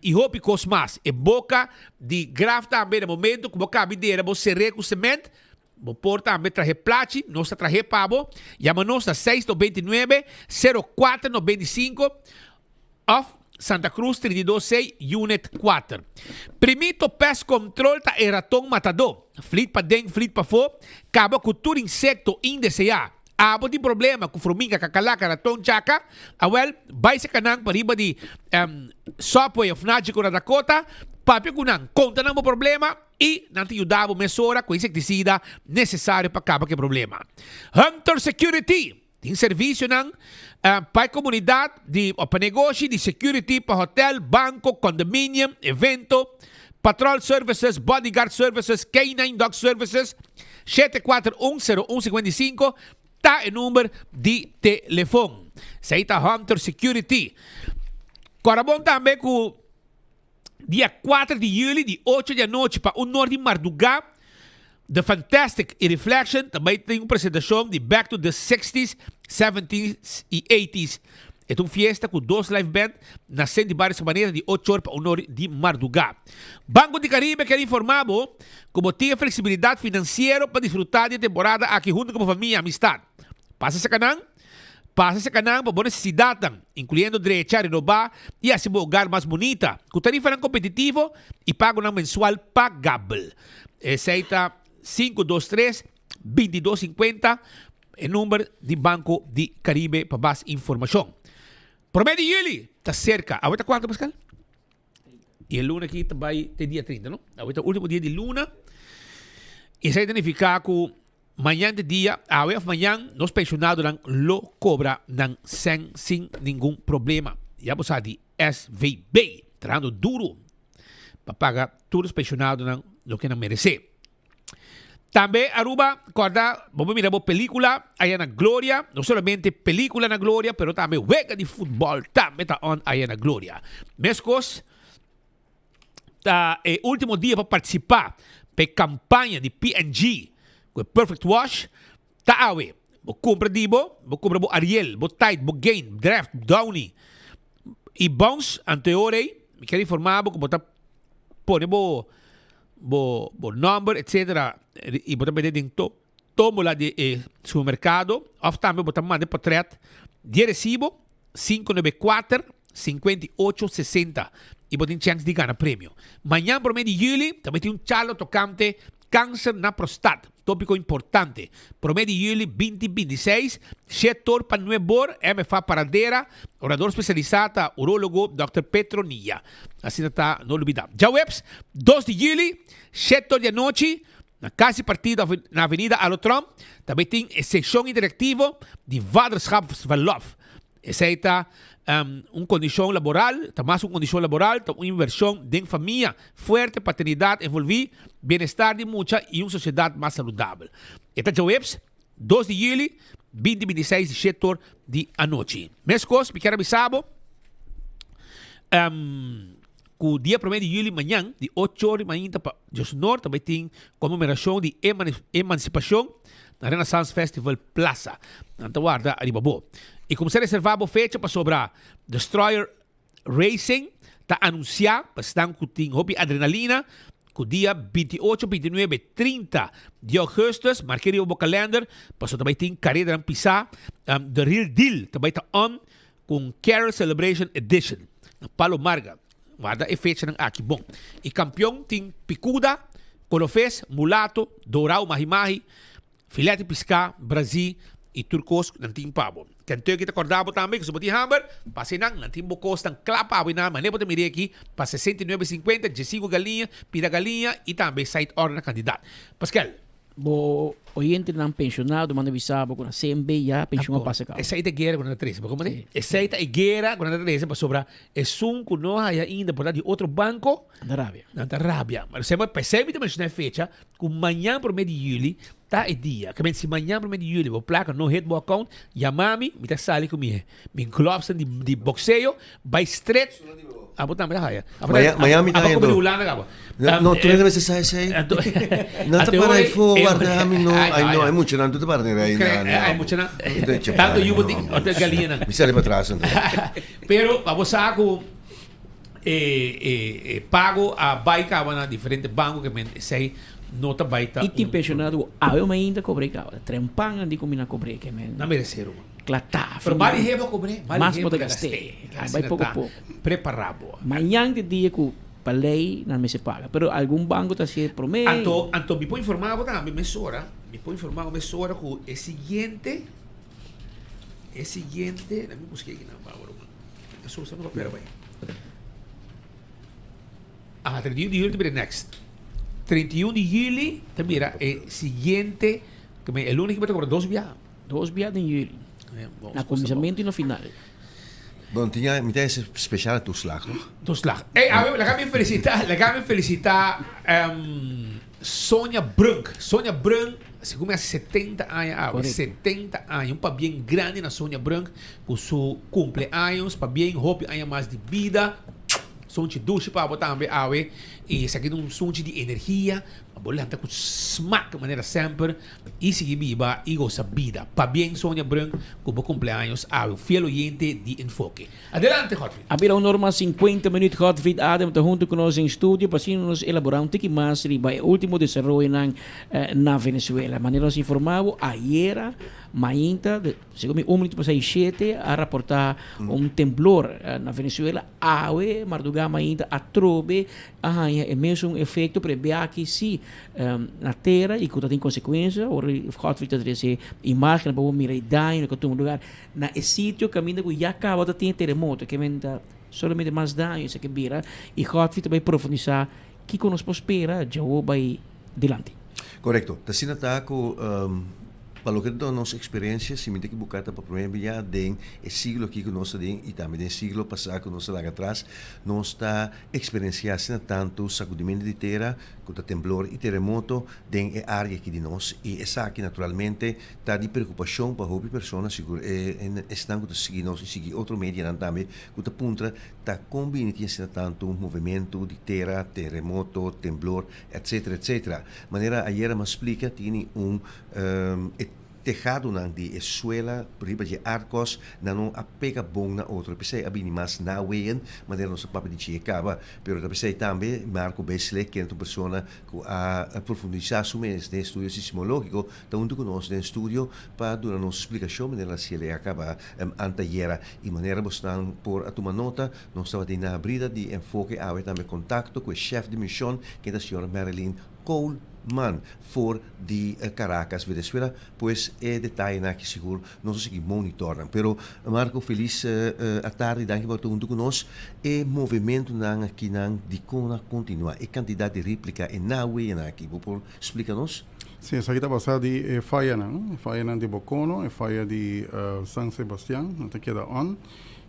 i hopi kos mas. E boka di graf tambe na momento ku bo kabi dera bo ser'é ku semènt, bo por tambe trahe plachi, nos ta trahe pa bo. Yama nos na seis 99, 04 95 òf Santa Cruz 32 C Unit 4. Primito Pest Control ta e raton matadó. Flit paden, flit pafó, kaba ku tur insekto indeseá. Abo tin problema ku fruminga, kakalaka, raton, chaka? Awel, bai seka nan pa riba di Subway òf Nagico na Dakota, papia ku nan, konta nan bo problema i nan ta yuda bo mesora ku insektisida nesesario pa kaba ku e problema. Hunter Security Tin servisionan pa e komunidat di òf pa negoshi di security pa hotel, banko, condominium, evento, patrol services, bodyguard services, K-nine dog services, 741 0155 ta e number di telefon. Esei ta Hunter Security. Kòrda bon tambe ku dia 4 di juli di 8 di anochi pa un or di mardugá, The Fantastic i Reflection ta bai tin un presentashon di Back to the Sixties, Seventies i Eighties. E ta un fiesta ku dos live band na Sint di Bario Sabaneta di 8 or pa un or di mardugá. Banco di Caribe kier informá bo ku bo tin e fleksibilidat finansiero pa disfrutá di e temporada aki huntu ku bo famia i amistat. Pasa saka nan. Pasa serka nan pa bo nesesidatnan, inkluyendo drecha, renobá i hasi bo hogar mas bunita, ku tarifanan kompetitivo i pagonan mensual pagabel. Esei ta 523 2250, e number di Banco di Caribe pa mas informashon. Promé di yüli ta serka. Awe ta kuantu, Pascal? I e luna aki ta bai te dia 30, no? Awe ta último dia di luna. I esei ta nifiká ku Mañan di dia, awe of mañan, nos pensionadonan lo cobra nan cen sin ningun problema. Ya bo sa di SVB trahando duro pa paga tur nos pensionadonan loke nan merece. Tambe Aruba, corda bo por mira bo pelicula aya na Gloria, no solamente pelicula na Gloria, pero tambe wega di futbol tambe ta on aya na Gloria. Mescos Ta e ultimo dia pa participa pa e campaña di P&G cu e Perfect Wash ta awe. Bo cumpra di bo, bo cumpra bo Ariel, bo Tide, bo Gain, Dreft, Downy y Bounce. Anto e ora ey mi kier informa bo cu bo ta pone bo bo bo nomber etc. Y bo ta mete den to tómbola di e supermercado of tambe bo ta manda e portret di e recibo. 594 58 60 y bo tin chens di gana premio. Mañan prome di juli ta bay tin un charla tocante cancer na prostat, topico importante. Prome di juli binti binti seis, shet or pa nueb or, MFA Paradera, orador specialisa ta urologo Dòkter Petro Nia. Asina ta, no lubida. Djaweps dos di juli, shet or di anochi, Na Cas di Partido na Avenida Alo Tromp ta bay tin e seccion interactivo di Vaderschapsverlof. Esey ta un condicion laboral, ta mas un condicion laboral, ta un inversion den famia fuerte, paternidad envolvi, bienestar di mucha y un sociedad mas saludabel. E ta djaweps, dos di juli, binti binti seis di shet or di anochi. Mescos mi kier a bisa bo ku dia promé di juli mañan di ocho or di mainta pa diosnor ta bai tin konmemerashon di emansipashon na Renaissance Festival Plaza. Nan ta warda ariba bo. I kumsa reservá bo fecha pasobra Destroyer Racing ta anunsiá pa esnan ku tin hopi adrenalina ku dia 28, 29, 30 di augustus, mark'é riba bo kalender pasobra ta bai tin karedanan pisá. The Real Deal ta bai ta on Ku Carol Celebration Edition na Palo Marga. Warda e fechanan aki bon. E kampion tin pikuda, kolofes, mulato, dorau, mahi-mahi, filet di piská, brazí i tur kos ku nan tin pa bo. Kentucky ta kòrda bo tambe ku si bo tin hamber, pasa einan, nan tin bo kosnan kla pa bo einan. Manera bo ta mira aki pa 69,50, 15 galiña, pida galiña i tambe side order na kandidat. Paskel. Bo oyentenan pensionado manda bisa bo ku na CMB ya pension a pasa kaba. Esei ta e guera ku nan ta trese, bo komprende? Esei ta e guera ku nan ta trese pasobra esun ku no haya ainda por ta di otro banko, Nan ta rabia. Nan ta rabia. Pero semper, p'esei mi ta menshoná e fecha ku mañan promé di yüli. Ta e dia. Ke men si mañan primer di juli bo plaka no hit bo account, yama mi, mi ta sali ku mi mi glovesnan di di boxeo, bai stret. Abo tambe ta haya. Abo ta Mañan mi ta abo haya komo di do. Hulanda kaba. No, no, tu mester sa esei. No ta para ei fo, warda mi no. Ai no, e muchanan tu ta para den rei na. Ai muchanan. Tanto yubo di otro galiñanan. Mi sali pa tras anto. Pero abo sa ku e e e pago a bai kaba na diferente banco ke men esei no ta bai ta I tin pensionado ku awe mainta kobr'é kaba. Trempan nan di ku mi na kobr'é ke men. Na meresé ruman. Kla ta. Pero bali heba kobr'é, bali Mas heba bo ta gast'é. gast'é. Bai Asina poko ta poko. Prepará bo. Mañan ta e dia ku pa lei nan mester paga. Pero algun banko ta hasié promé. Anto anto mi por informá bo tambe mesora, mi por informá bo mesora ku e siguiente e siguiente, lami buska aki nan pa bo ruman. Eso usa no papel bai. Aha, 31 di juli ta bira next. 31 di juli ta bira e siguiente, e luna ki bo ta cobra dos biaha. Dos biaha den juli. Na cuminsamentu y na final. Bon, tin ya, mi ta ese speciale toeslag, toch? Toeslag. Ey, awe, laga mi felicita, laga mi felicita um, Sonia Brunk. Sonia Brunk, segun mi hace 70 aña awe. Correcto. 70 aña. Un pabien grandi na Sonia Brunk cu su cumpleaños. Pabien, hopi aña mas di bida. Sunchi dushi pa bo tambe awe. Y esaki ta un sunchi di energia. Pa bo lanta cu smak manera semper. Y sigui biba y gosa bida. Pabien Sonia Brunk cu bo cumpleaños awe. Un fiel oyente di Enfoke. Adelante Godfried. A bira un or mas 50 minuut Godfried Adem ta hunto cu nos den studio pa asina nos elabora un tiki mas riba e ultimo desaroyonan na Venezuela. Manera nos informa bo ayera mainta, segun mi un minuut pasa y shete a raporta un temblor na Venezuela. Awe marduga mainta atrobe a haña e mesun efecto pero e biaha aki si na tera y cu ta tin consecuencia. Ora Godfried ta trece imagennan pa bo mira e daño cu a tuma lugar. Na e sitio kaminda ku ya kaba ta tin e teremoto, ke men ta solamente mas daño esaki bira i Godfrey ta bai profundisá kiko nos por spera djawo bai dilanti. Korekto. Ta asina ta ku pa loke ta nos eksperensia, si mi ta ekiboká ta pa promé bia den e siglo aki ku nos ta den i tambe den e siglo pasá ku nos a laga atras, nos ta eksperensiá asina tantu sakudimentu di tera ku ta temblor i teremoto den e área aki di nos i esaki naturalmente Ta di preokupashon pa hopi persona, sigur e esnan ku ta sigui nos i sigui otro medianan tambe, ku ta puntra ta kon bini tin asina tantu movementu di tera, teremoto, temblor, etsetera, etsetera. Manera ayera mi a splika tini un e tehadonan di e suela riba dje aardkos nan no a pega bon na otro, p'esei a bini mas naweeën, manera nos a papia di dje kaba. Pero ta p'esei tambe Marco Besle, kende ta un persona ku a profundisá su mes den estudio sismológiko, Ta huntu ku nos den studio pa duna nos splikashon manera la ciel e a kaba antayera i manera bosnan por a tuma nota nos tabatin na abrida di Enfoke awe tambe kontakto ku e shèf di mishon ken ta señor Marilyn Koolman for di Caracas Venezuela pues e detayenan aki sigur nos a sigui monitor nan pero Marco felis atardi danki pa ta huntu ku nos e movementunan akinan dikon a kontinua e kantidat di replika e naweenan aki bo por splika nos? Sí, esaki ta basá di e fayanan, e fayanan di Bocono, e faya di San Sebastian, nan ta keda on.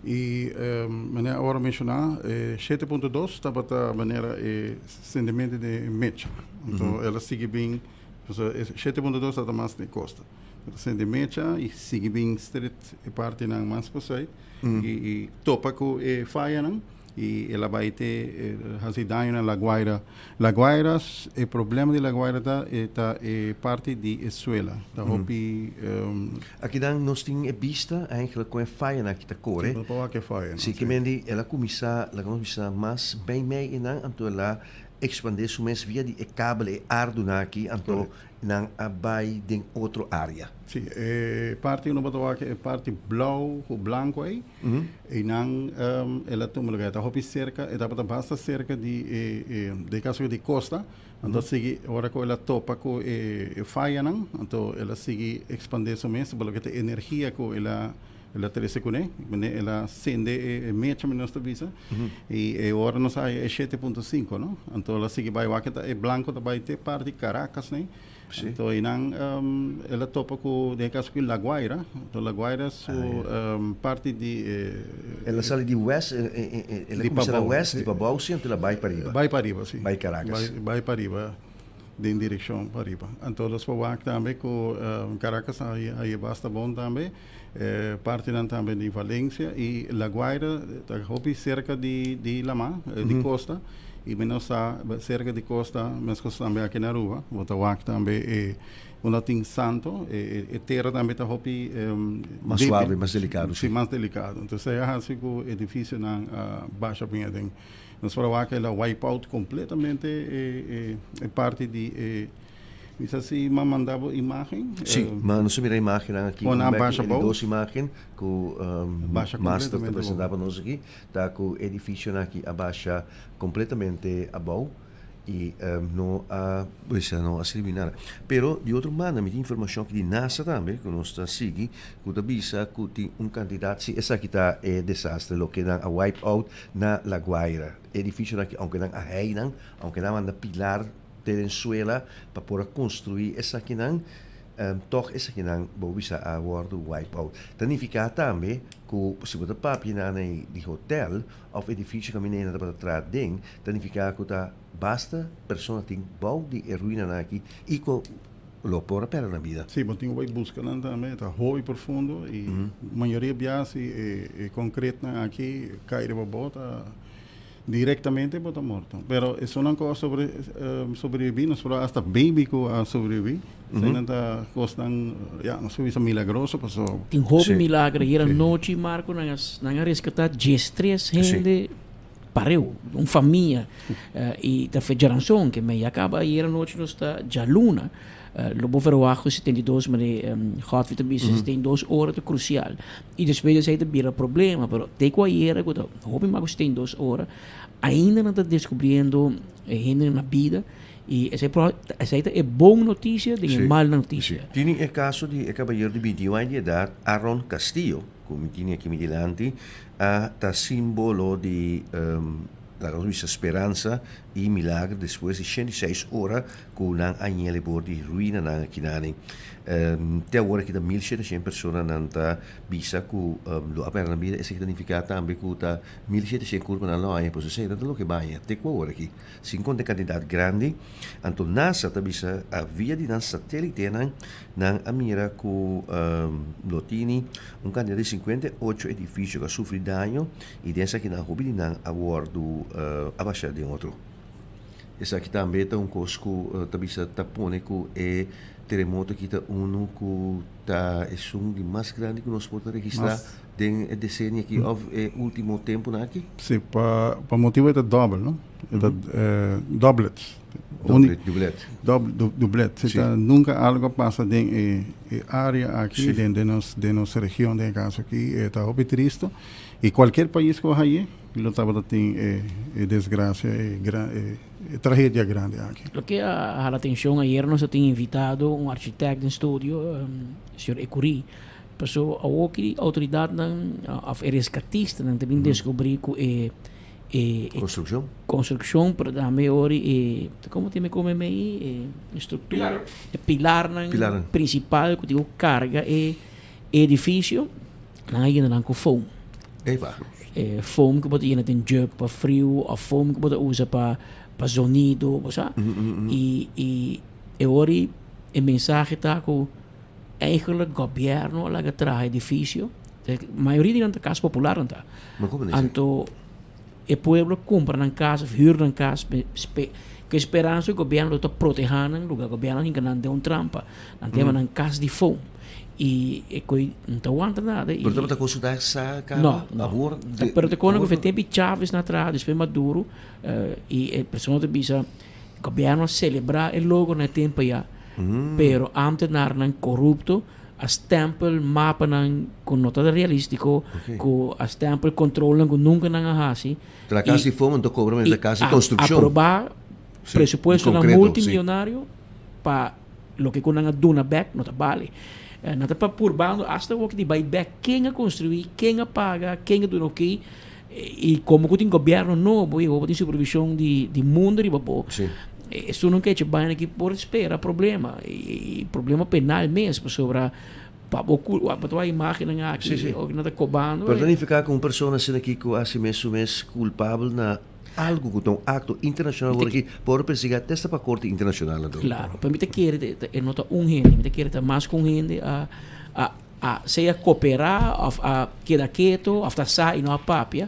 I manera awor a menshoná, e 7.2 tabata manera e sendimento di e mecha. Anto el a sigui bin, pasobra e 7.2 tabata mas den kosta. El a sende mecha i sigui bin stret e partinan mas pasùit i topa ku e fayanan. I el a bai te hasi daño na La Guaira. La Guaira, e problema di La Guaira ta e ta e parti di e suela. Ta hopi. Akinan nos tin e bista eigenlijk kon e fayanan aki ta kore. Si, bo por wak e fayanan. Si, ke men di el a kuminsá, laga nos bisa, mas bei mei einan, anto el a ekspandé su mes via di e kabel, e ardunan aki, anto Nan a bai den otro área. Sí, e parti ku no bo ta wak e parti blou ku blanku ei, einan el a tuma lugar. E ta hopi serka, e tabata basta serka di e den kaso di kosta, anto a sigui ora ku el a topa ku e fayanan, anto el a sigui ekspandé su mes, por loke ta e energia ku el a El a trece cune, mane el a cende e mecha mane nos ta bisa, y e ora nos a haya e 7.5, no? Anto el a sigui bay wak e blanco ta bay te parti Caracas ne, anto eynan el a topa cu den e caso cu La Guaira, anto La Guaira su parti di e. El a sali di west, el a cuminsa na west, di pabao si, anto el a bay pariba. Bay pariba, si. Bay Caracas. Bay pariba. den direkshon pariba. Anto nos por wak tambe ku Caracas a haye basta bon tambe, partinan tambe di Valencia i La Guaira ta hopi serka di di lamá, di kosta i mi no sa serka di kosta meskos tambe aki na Aruba bo ta wak tambe e unda tin santo e tera tambe ta hopi Mas suave, mas delikado. Si, mas delikado. Entonces esei a hasi ku edifisionan a basha bin aden. Nos por a wak el a wipe out completamente e e parti di e mi sa si m'a manda bo imagen. Si, ma nos a mira imagennan aki Con a un basha bek bou. di dos imagen cu Basha Master ta completamente presenta bou. pa nos aki ta cu e edificionan aki a basha completamente abou y no a pues no a sirbi nada. Pero di otro banda mi tin informacion aki di NASA tambe cu nos ta sigui cu ta bisa cu tin un cantidad si esaki ta e desastre loke nan a wipe out Na La Guaira, e edificionan aki, aunke nan a hei nan, aunke nan a manda pilar te den suela pa por a construi esakinan, tog esakinan bo bisa a wordo wipe out. Ta nifica tambe cu si bo ta papia nan ei di hotel of edificio caminda hende tabata traha den, ta nifica cu ta basta persona tin bou di e ruinanan aki y cu lo por a perde nan bida. Sí, bo tin ku bai buska nan tambe, ta hopi profundo i mayoria bia si e konkretnan aki kai riba bo ta direktamente bo ta morto. Pero esunnan ku a sobreviví, nos por hasta baby ku a sobreviví, eseinan ta kosnan, ya, nos por bisa milagroso paso. Tin hopi milagro. Ayer anochi, Marco, nan a nan a reskatá diestres hende. Pareu, un famia y ta fe djaranson ke me ya caba ayer anochi nos ta djaluna lo bo verwacht cu 72 mane Godfrey ta bisa 72 ora ta crucial y despues di esey ta bira problema pero te cu ayer cu ta hopi mas cu 72 ora ainda nan ta descubriendo hende na bida y esey esey ta e bon noticia den e mal noticia. Tini e caso di e caballero di 21 aña di edad Aaron Castillo cu mi tini aki mi dilanti A ta simbolo di, laga nos bisa, speransa i milager despues di 106 ora ku nan a ñele bor di ruinanan akinani. Te awor aki ta 1700 personanan ta bisa ku lo a pèrdè nan bida. Esaki ta nifiká tambe ku ta 1700 kurpanan lo haña, pues esei ta loke baña te ku awor aki, sin konta e kantidat grandi. Anto NASA ta bisa a via di nan satelitenan nan a mira ku lo tini Un kantidat di 58 edifisio ku a sufri daño i den esakinan hopi di nan a wòrdu a basha den otro. Esaki tambe ta un kos ku ta bisa ta pone ku e teremoto aki ta unu ku ta esun di mas grandi ku nos por ta registrá den e desenio aki òf e último tempunan aki. Sí, pa pa motibu e ta dòbel, no? E ta dòblet. Dòblet, dublet. Dòblet, dublet. Si ta nunka algu a pasa den e e área aki, den den nos den nos region den e kaso aki, e ta hopi tristu. I kualkier pais ku a haye lo tabata tin e e desgrasia, e gran e e tragedia grandi aki. Loke a hala atencion ayer nos a tin invitado un architect den studio, señor Ecury, paso awoki autoridadnan of e rescatistanan ta bin descubri cu e e Construccion. Construccion, pero tambe ora e, como tin me come mei e structura, e pilarnan Pilarnan. principal cu tin cu carga e edificio, nan a yena nan cu foam. Epa. E foam cu bo ta yena den jug pa friu of foam cu bo ta usa pa pa zonido, bo sa. Y y e ora e mensahe ta cu Eigenlijk gobierno a laga traha edificio. Mayoria di nan ta cas popular nan ta. Anto e pueblo cumpra nan cas of huur nan cas cu e speransa cu gobierno lo ta proteha nan lugar. Gobierno a hinca nan den un trampa. Nan tema nan cas di foam. Y e coi no ta wanta nada. Pero tabata con su dag sa caba? No, no. Pero te con cu tempo Chavez na traha despues Maduro y e persona ta bisa Gobierno a celebra e logro na e tempo ya, pero ambtenarnan corupto a stempel mapanan cu no ta realistico, cu a stempel controlnan cu nunca nan a haci. Tra cas di foam anto cobra mester cas di construccion. Y aproba presupuestonan multimillonario pa loke cu nan a duna bek no ta bali. Nan ta purbando hasta awor di bay bek ken a construi, ken a paga, ken a duna oké. I komo ku tin gobièrnu nobo i awor bo tin supervishon di di mundu riba bo, esun ke echa baina aki por spera problema, i problema penal mes pasobra pa bo ku bo ta wak imágennan aki ora nan ta kobando. Pero ta nifiká ku un persona asina aki ku hasi mes su mes kulpabel na. algu ku ta un akto internashonal awor aki por persigá te hasta pa korte internashonal anto. Klaro, pero mi ta kere e no ta un hende, mi ta kere ta mas ku un hende a a a sea koperá òf a keda keto òf ta sa i no a papia,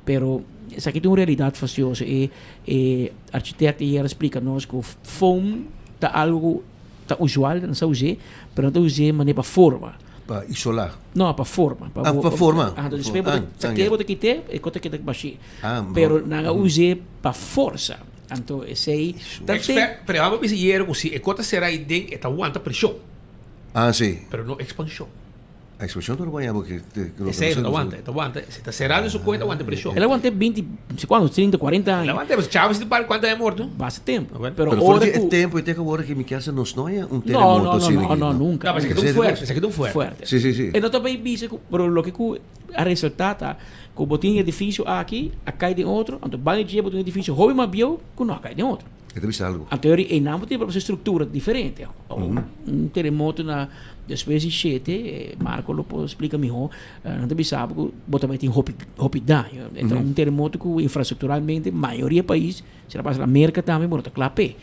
pero esaki ta un realidat fasioso. E e architecto ayer a splika nos ku foam ta algu ku ta usual, nan sa us'é, pero nan ta us'é manera pa forma. Pa isolá? No, pa forma. Pa ah, pa forma. Ah, despues bo ta sak'é, bo ta kit'é, e kos ta keda bashí. Ah, pero nan a us'é pa forsa. Anto esei ta te. Pero abo bisa yero ku si e kos ta será ei den, e ta wanta preshon. Ah, si. Pero no ekspanshon. Ekspanshon ta baña bo ke Esei no ta wanta, e ta wanta. Si ta será den su koe, e ta wanta preshon. El a wanta binti, no sé kuantu, trinta, kuarenta aña. El a wanta, Chávez di par kuantu aña morto? Basta tempu. Pero Pero ora for di e tempu e te awor ke mi kier sa nos no haña un terremoto No, no, no, no, no, nunka. No, pero esaki ta un fuerte, esaki ta un fuerte. Fuerte. Si, si, si. E no ta bay bisa ku, pero loke ku a resaltá ta ku bo tin edifisio aki a kai den otro, anto banda dje bo tin un edifisio hopi mas bieu ku no a kai den otro. E ta bisa algu. Anto yori einan bo tin e struktura diferente. Un teremoto na despues di shete, Marco lo por splika mihó, nan ta bisa bo ku bo ta bai tin hopi hopi daño. E ta un teremoto ku infrastrukturalmente mayoria pais, si ta pasa na Merka tambe bo no ta kla p'e.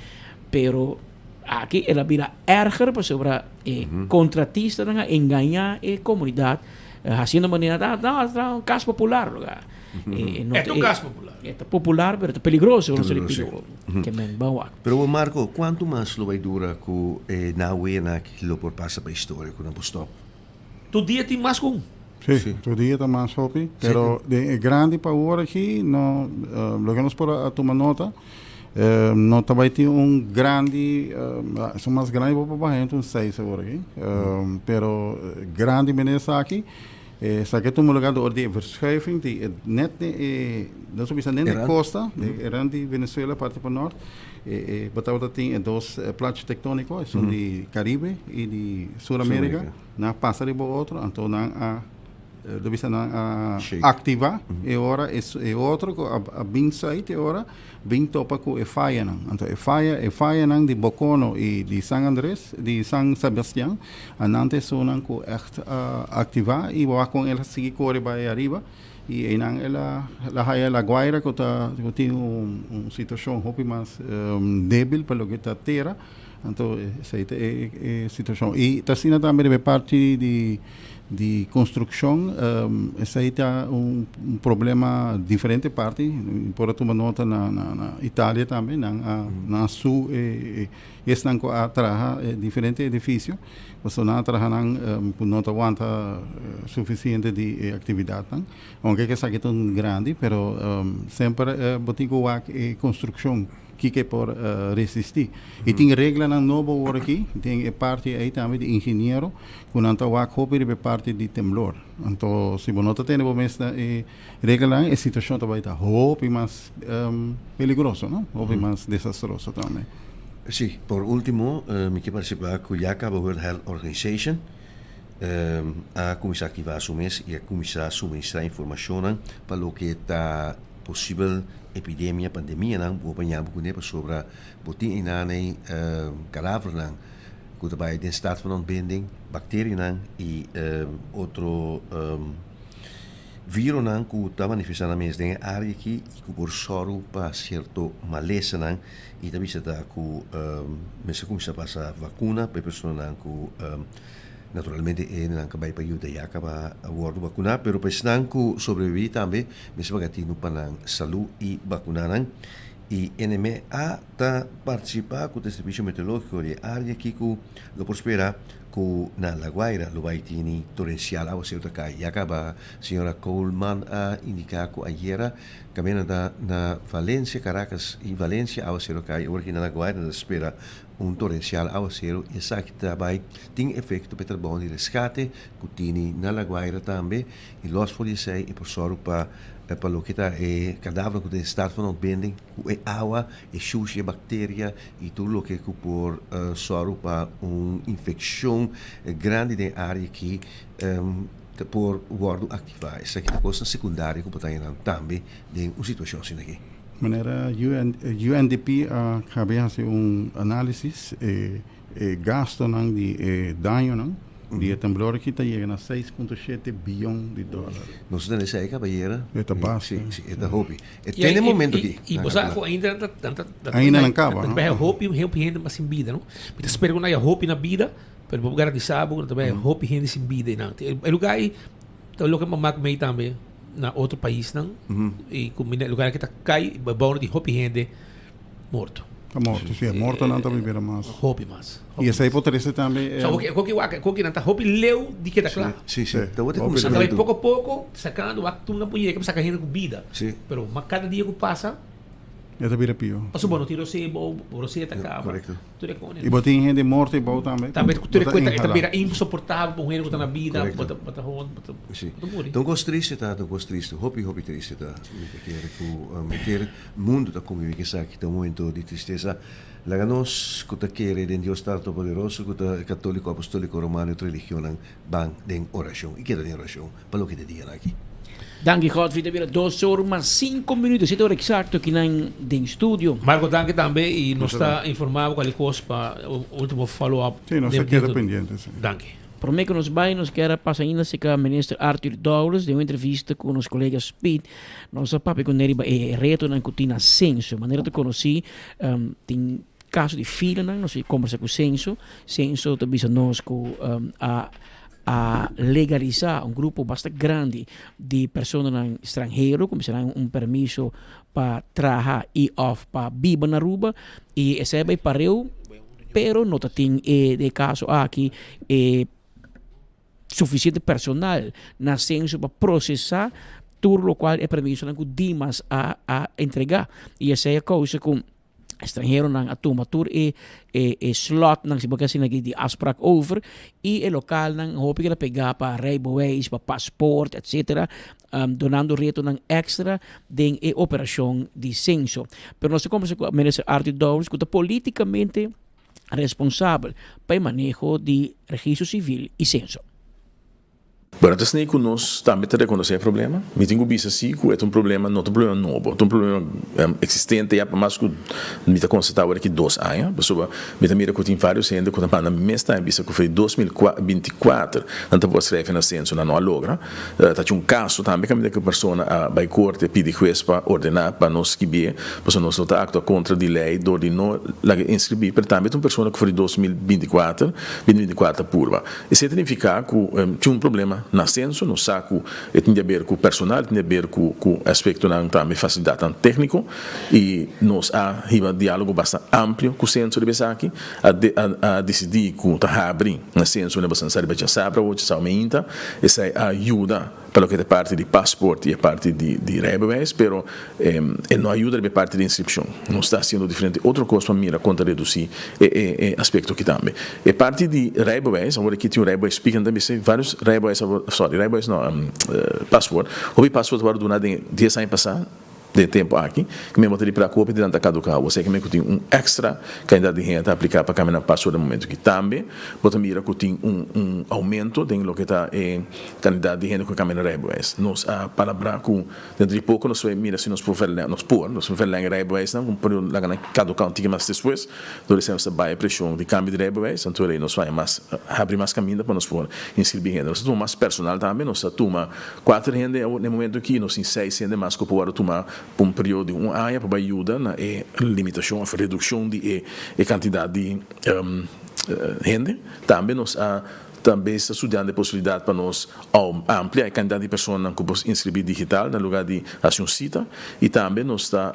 Pero aki el a bira erger pasobra e kontratistanan a engañá e komunidat hasiendo manera ta ta un kas popular lugar. E ta un kas popular. E ta popular pero ta peligroso nos ripiti ke men ban wak. Pero Marco, kuantu mas lo bai dura ku e nawenan aki lo por pasa pa historia ku nan por stop? Tur dia tin mas ku un. Sí, tur dia ta mas hopi, pero den e grandi pa awor aki no loke nos por a tuma nota no ta bai tin un grandi, esun mas grandi bo por baha henter un seis awor aki, pero grandi mene esaki. Esaki a tuma lugar door di e verschuiving di e net den e, nos a bisa net den e costa, e rand di Venezuela parti pa nort, e e bo tabata tin e dos plachi tectonico, esun di Caribe y di Sur America, nan a pasa riba otro, anto nan a, lo bisa nan a activa e ora e otro cu a bin zuid e ora bin topa cu e fayanan. Anto e faya, e fayanan di Bocono y di San Andres, di San Sebastian, a nan ta esunnan cu echt a activa y wak con el a sigui core bay ariba y eynan el a el a haya La Guaira cu ta cu tin un un situacion hopi mas debil pa loke ta tera. Anto esey ta e e situacion. Y ta asina tambe riba e parti di di construccion esey ta un problema diferente parti. Por a tuma nota na na Italia tambe nan a nan a su e esnan cu a traha e diferente edificio pasobra nan a traha nan cu no ta wanta suficiente di e actividadnan. Aunke cu esaki ta un grandi pero semper bo tin cu wak e construccion. Kiko e por resistí. I tin reglanan nobo awor aki den e parti ei tambe di ingeniero ku nan ta wak hopi riba e parti di temblor. Anto si bo no ta tene bo mes na e reglanan e situashon ta bai ta hopi mas peligroso, no? Hopi mas desastroso tambe. Sí, por último mi ke partisipá ku ya kaba World Health Organization a kuminsá aktivá su mes i a kuminsá suministrá informashonnan pa loke ta Posibel epidemia, pandemianan bo baña bo kuné pasobra bo tin einanei kadavernan ku ta bai den staat van ontbinding, bakterianan i otro vironan ku ta manifestá nan mes den e área aki i ku por sòru pa sierto malesanan i ta bisa ta ku mester kuminsá pasa vakuna pa e personanan ku Naturalmente e hendenan ka bai pa yuda ya kaba a wordo bakuna, pero pa esnan ku sobrevivi tambe mester paga tinu pa nan salu i bakuna nan. I NMA ta partisipa ku ta e servisio meteorologiko di e area aki ku lo por spera ku na La Guaira lo bai tini torensial awaseru ta kai. Ya kaba señora Koolman a indika ku ayera kaminda ta na Valencia, Caracas i Valencia awaseru a kai, ora ki na La Guaira nan ta spera Un torensial awaseru i esaki ta bai tin efekto pa e trabou di reskate ku tini na La Guaira tambe i los for di esei e por sòru pa pa loke ta e kadavernan ku ta den staat van ontbinding ku e awa e shushi e bakteria i tur loke ku por sòru pa un infekshon grandi den e área aki ta por wòrdu aktivá. Esaki ta kosnan sekundario ku por ta haña nan tambe den un situashon asina aki. Manera UNDP a caba hasi un análisis e gastonan di e dañonan. Di e temblor aki ta yega na 6.7 biyon di dòler. Nos ta tende esei, kabayera. E ta basta. Si, si, e ta hopi. E tende e momento aki. I bo sa ku ainda nan ta, nan ta, Ainda nan kaba, nan ta bai hopi, hopi hende mas sin bida, no? Mi ta spera ku nan haya hopi na bida, pero bo por garantisa bo ku nan ta bai hopi hende sin bida einan. E lugar ei ta loke mi a mak mei tambe na otro paisnan, i ku mi na e lugar aki ta kai, bou di hopi hende. Morto. Ta morto, si. E mortonan ta bira mas. Hopi mas. I esei por trese tambe. So, koki koki wak, koki nan ta hopi leu di keda kla. Si, si. Ta wak Nan ta bai poko poko, sakando wak tur nan por yega pa saka hende ku bida. Si. Pero ma kada dia ku pasa. E ta bira pio. Pasobra bo no tin rosé bou, bo rosé ta kaba. Korekto. Tur e kone. I bo tin hende morto ei bou tambe. Tambe tur e kue ta bira insoportabel pa un hende ku ta na bida, bo ta bo ta hon, bo ta bo ta muri. Ta un kos triste ta, ta un kos triste, hopi hopi triste ta. Mi ta kere ku mi kere mundu ta konvivi ku esaki, ta un momento di tristesa. Laga nos ku ta kere den Dios Tata Todopoderoso, ku ta katoliko, apostoliko, romano i otro religionnan ban den orashon i keda den orashon pa loke ta e dianan aki. Danki Godfrey, ta bira dos or mas cinco minuto, siete ora exacto akinan den studio. Marco danki tambe y nos ta informa bo cualkier cos pa ultimo follow up. Sí, nos ta keda pendiente, sí. Danki. Prome cu nos bay nos kier a pasa ainda cerca Minister Arthur Dowers den un entrevista cu nos colega Speed. Nos a papia cu ne riba e retonan cu tin na Censo. Manera ta conoci tin caso di filanan, nos a combersa cu Censo. Censo ta bisa nos cu a a legalisa un grupo basta grandi di personanan stranhero cu mester nan un permiso pa traha y of pa biba na Aruba y esey bay pareu pero no ta tin e den e caso aki e suficiente personal na censo pa procesa tur locual e permisonan cu Dimas a a entrega y esey a causa cu Estranheronan a tuma tur e e e slotnan, si bo ke asina di afspraak over y e localnan hopi keda pega pa rijbewijs, pa paspoort etcetera, dunando retonan extra den e operacion di censo. Pero nos ta combersa cu Minister Arthur Dowers cu ta politicamente responsabel pa e maneho di registro civil y censo. Bueno, ta esney cu nos tambe ta reconoce e problema. Mi tin cu bisa si cu e ta un problema, no ta un problema nobo, ta un problema existente ya pa mas cu mi ta constata awor aki dos aña, pasobra mi ta mira cu tin varios hende cu ta manda mi mes tambe bisa cu for di 2024 nan ta por schrijven na censo, nan no a logra. Ta haci un caso tambe caminda cu e persona a bay corte pidi huez pa ordena pa no scribie, pasobra nos no ta actua contra di ley door di no laga inscribi, pero tambe ta un persona cu for di 2024, 2024 ta purba. Esei ta nifiká ku tin un problema na senso. Nos sa ku e tin di aber ku personal, e tin di aber ku ku aspektonan tambe fasilidatnan tékniko i nos a hiba diálogo basta amplio ku senso riba esaki. A a disidí ku ta habri na senso na basansa riba djasabra awor, djasabra meinta. Esei a yuda pa loke ta e parti di pasport i e parti di di rijbewijs, pero e no a yuda riba e parti di inskripshon. Nos ta hasiendo diferente otro kos pa mira kon ta redusí e e e aspekto aki tambe. E parti di rijbewijs, awor aki tin un rijbewijs spiegel, nan ta bisa vários rijbewijs a sorry rijbewijs no, pasport, hopi pasport a wòrdu duna den e dies aña pasá. Den e tempu aki, ku mi a bota di pra ku hopi di nan ta kaduká. Bo sa ke men ku tin un èkstra kantidat di hende ta apliká pa kambia nan passport den momentu aki. Tambe bo ta mira ku tin un un oumento den loke ta e kantidat di hende ku a kambia nan rijbewijs. Nos a palabrá ku dentro di poko nos por mira si nos por verlèng, nos por, nos por verlèng e rijbewijsnan ku por laga nan kaduká un tiki mas despues. Dor esei nos ta bai e preshon di kambio di rijbewijs, anto rei nos haña mas, habri mas kaminda pa nos por inskribí hende. Nos ta tuma mas personal tambe, nos ta tuma kuater hende awor na e momento aki, nos tin seis hende mas ku por wòrdu tumá pa un periodo di un aña pa bai yuda na e limitashon òf redukshon di e e kantidat di hende. Tambe nos a tambe sta studiando e posibilidat pa nos amplia e kantidat di personanan ku por inskribí digital na lugar di hasi un sita i tambe nos ta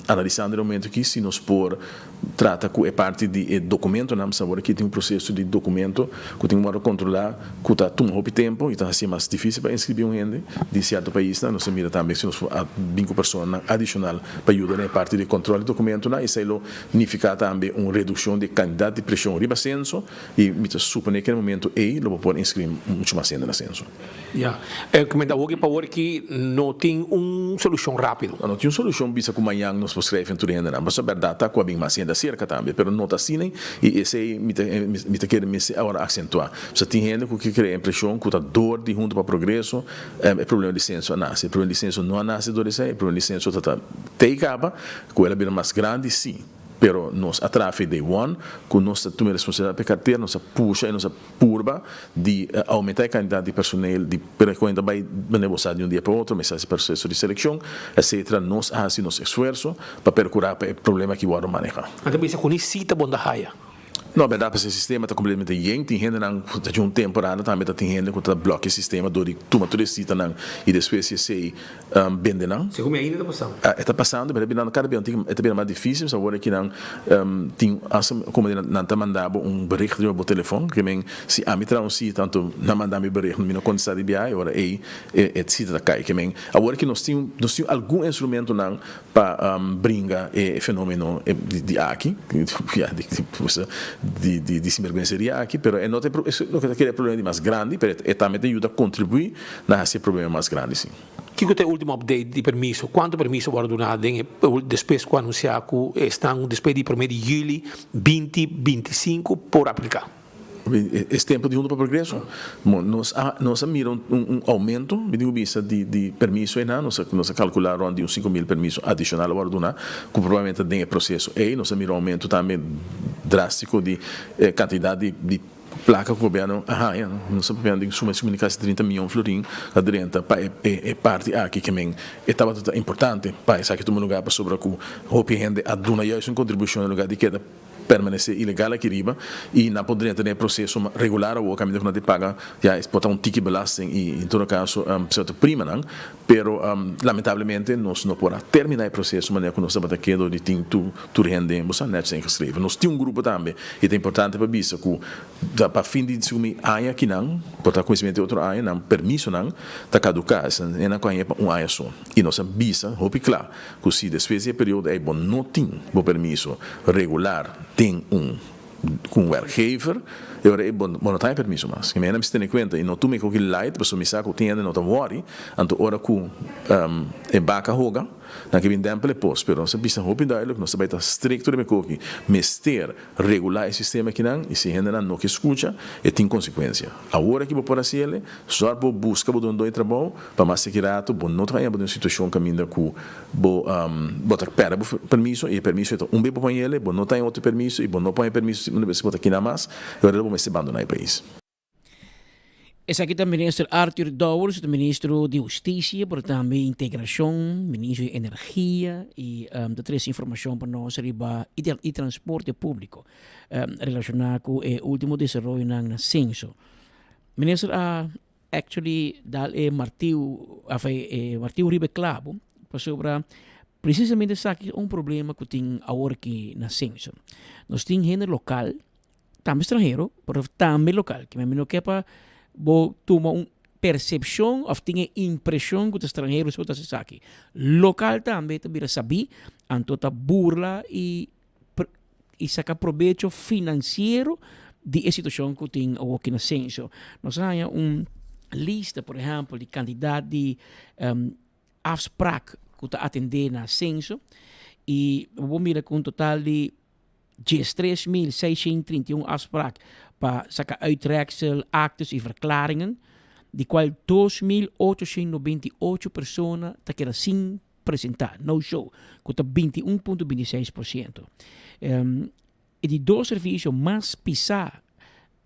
analisando e momento aki si nos por trata ku e parti di e dokumentonan, pasobra awor aki tin un proseso di dokumento ku tin wòrdu kontrolá ku ta tuma hopi tempu i ta hasié mas difísil pa inskribí un hende di sierto paisnan. Nos ta mira tambe si nos por bin ku personanan adishonal pa yuda den e parti di kontrol di dokumentonan. Esei lo nifiká tambe un redukshon di e kantidat di preshon riba senso i mi ta suponé ku na e momento ei lo bo por inskribí muchu mas hende na senso. Ya. E ku mi ta hopi pa awor ki no tin un solushon rápido. No tin un solushon bisa ku mañan nos por skrefi en tur hendenan. Pasobra bèrdat ta ku a bin mas hende aserka tambe, pero no ta asina i esei mi ta mi ta kere mester awor aksentuá. Pasobra tin hende ku ke krea impreshon ku ta dor di Hunto pa Progreso e problema di senso a nase. E problema di senso no a nase dor di esei, e problema di senso ta ta tei kaba ku el a bira mas grandi, sí. Pero nos a traha fe day one ku nos ta tuma e responsabilidat pa e kartera, nos a pusha i nos a purba di aumenta e kantidat di personel di pero e kuenta bai manera bo sa di un dia pa otro mester hasi proseso di selekshon etcetera. Nos a hasi nos esfuerso pa perkura pa e problema aki wòrdu maneha. Nan ta bisa ku ni sita bo no ta haya. No, bèrdat pasobra e sistema ta kompletamente yen. Tin hendenan ku ta dje un temporada tambe ta tin hende ku ta blòkia e sistema dor di tuma tur e sitanan i despues di esei bende nan. Segun mi ainda ta pasando. E ta pasando pero e ta birando kada bia e ta bira mas difísil pasobra awor aki nan tin hasta komo di nan ta manda bo un bericht riba bo telefòn ke men si ami traha un sita anto nan manda mi bericht mi no kontestá di biaha e ora ei e sita ta kai ke men awor aki nos tin nos tin algun instrumentonan Pa bringa e fenomeno di aki, ya di di di sinberguenseria aki, pero e no ta e loke ta kere e problema di mas grandi, pero e tambe ta yuda kontribuí na hasi e problema mas grandi si. Kiko ta e ultimo update di permiso? Kuantu permiso wòrdu duná den e despues ku anunsiá ku esnan despues di promé di yüli binti 25 por apliká? Es tempo di Hunto pa Progreso. Nos a nos a mira un un aumento, mi tin ku bisa, di di permiso einan. Nos a nos a kalkulá rònt di un 5000 permiso adishonal a wòrdu duná, ku probablemente ta den e proseso ei. Nos a mira un aumento tambe drástiko di e kantidat di di plaka ku gobièrnu a haña. Nos a papia di suma di kasi 30 mion florin a drenta pa e e parti aki ke men e tabata ta importante pa esaki tuma lugá pasobra ku hopi hende a duna juist un kontribushon na lugá di keda permanece ilegal aki riba y nan por drenta den e proceso regular awor caminda cu nan tin paga ya por ta un tiki belasting y en todo caso cierto primanan pero lamentablemente nos no por a termina e proceso manera cu nos tabata ke dor di tin tur hende bo sa netjes ingeschreven. Nos tin un grupo tambe y ta importante pa bisa cu pa fin di sumi aña akinan por ta cuminsamiento di otro aña nan permisonan ta caduca esnan cu a haña pa un aña so y nos a bisa hopi cla Ku si despues di e periodo ei bo no tin bo permiso regular den un ku un werkgever, e ora ei bo bo no ta haña permiso mas. Ke menen mester tene kuenta i no tuma e koki light pasobra mi sa ku tin hende no ta wòri, anto ora ku e baka hoga nan ke bin dèmpel e pos. Pero nos a bisa hopi duidelijk, nos ta bai ta strikto riba e koki, mester regulá e sistema akinan i si hendenan no ke skucha e tin konsekuensia. Awor aki bo por hasi el, sòr bo buska bo dondó e trabou pa mas seki rato bo no ta haña bo den un situashon kaminda ku bo bo ta pèrdè bo permiso i e permiso e ta un be bo haña el, bo no ta haña otro permiso i bo no por haña permiso si bo ta kina mas, e ora bo mester bandoná e pais. Esaki ta Minister Arthur Dowers, ta Ministro di Husticia, pero tambe Integracion, Ministro di Energia y ta trece informacion pa nos riba y transporte publico relaciona cu e ultimo desaroyonan na censo. Minister a actually dal e martiu, of e martiu riba e clavo, pasobra precisamente esaki ta un problema cu tin awor aki na censo. Nos tin hende local Tambe stranhero, pero tambe lokal. Ke mi no ke pa bo tuma un persepshon òf tin e impreshon ku ta stranhero so ta hasi esaki. Lokal tambe ta bira sabí, anto ta burla i i saka probecho finansiero di e situashon ku tin awoki na Senso. Nos a haña un lista, por ehèmpel, di kantidat di afsprak ku ta atendé na Senso i bo por mira ku un total di 13.631 afspraak pa saka uittreksel, aktes i verklaringen, di kual 2.898 persona ta keda sin presentá, no show, ku ta 21.26%. E di dos servisio mas pisá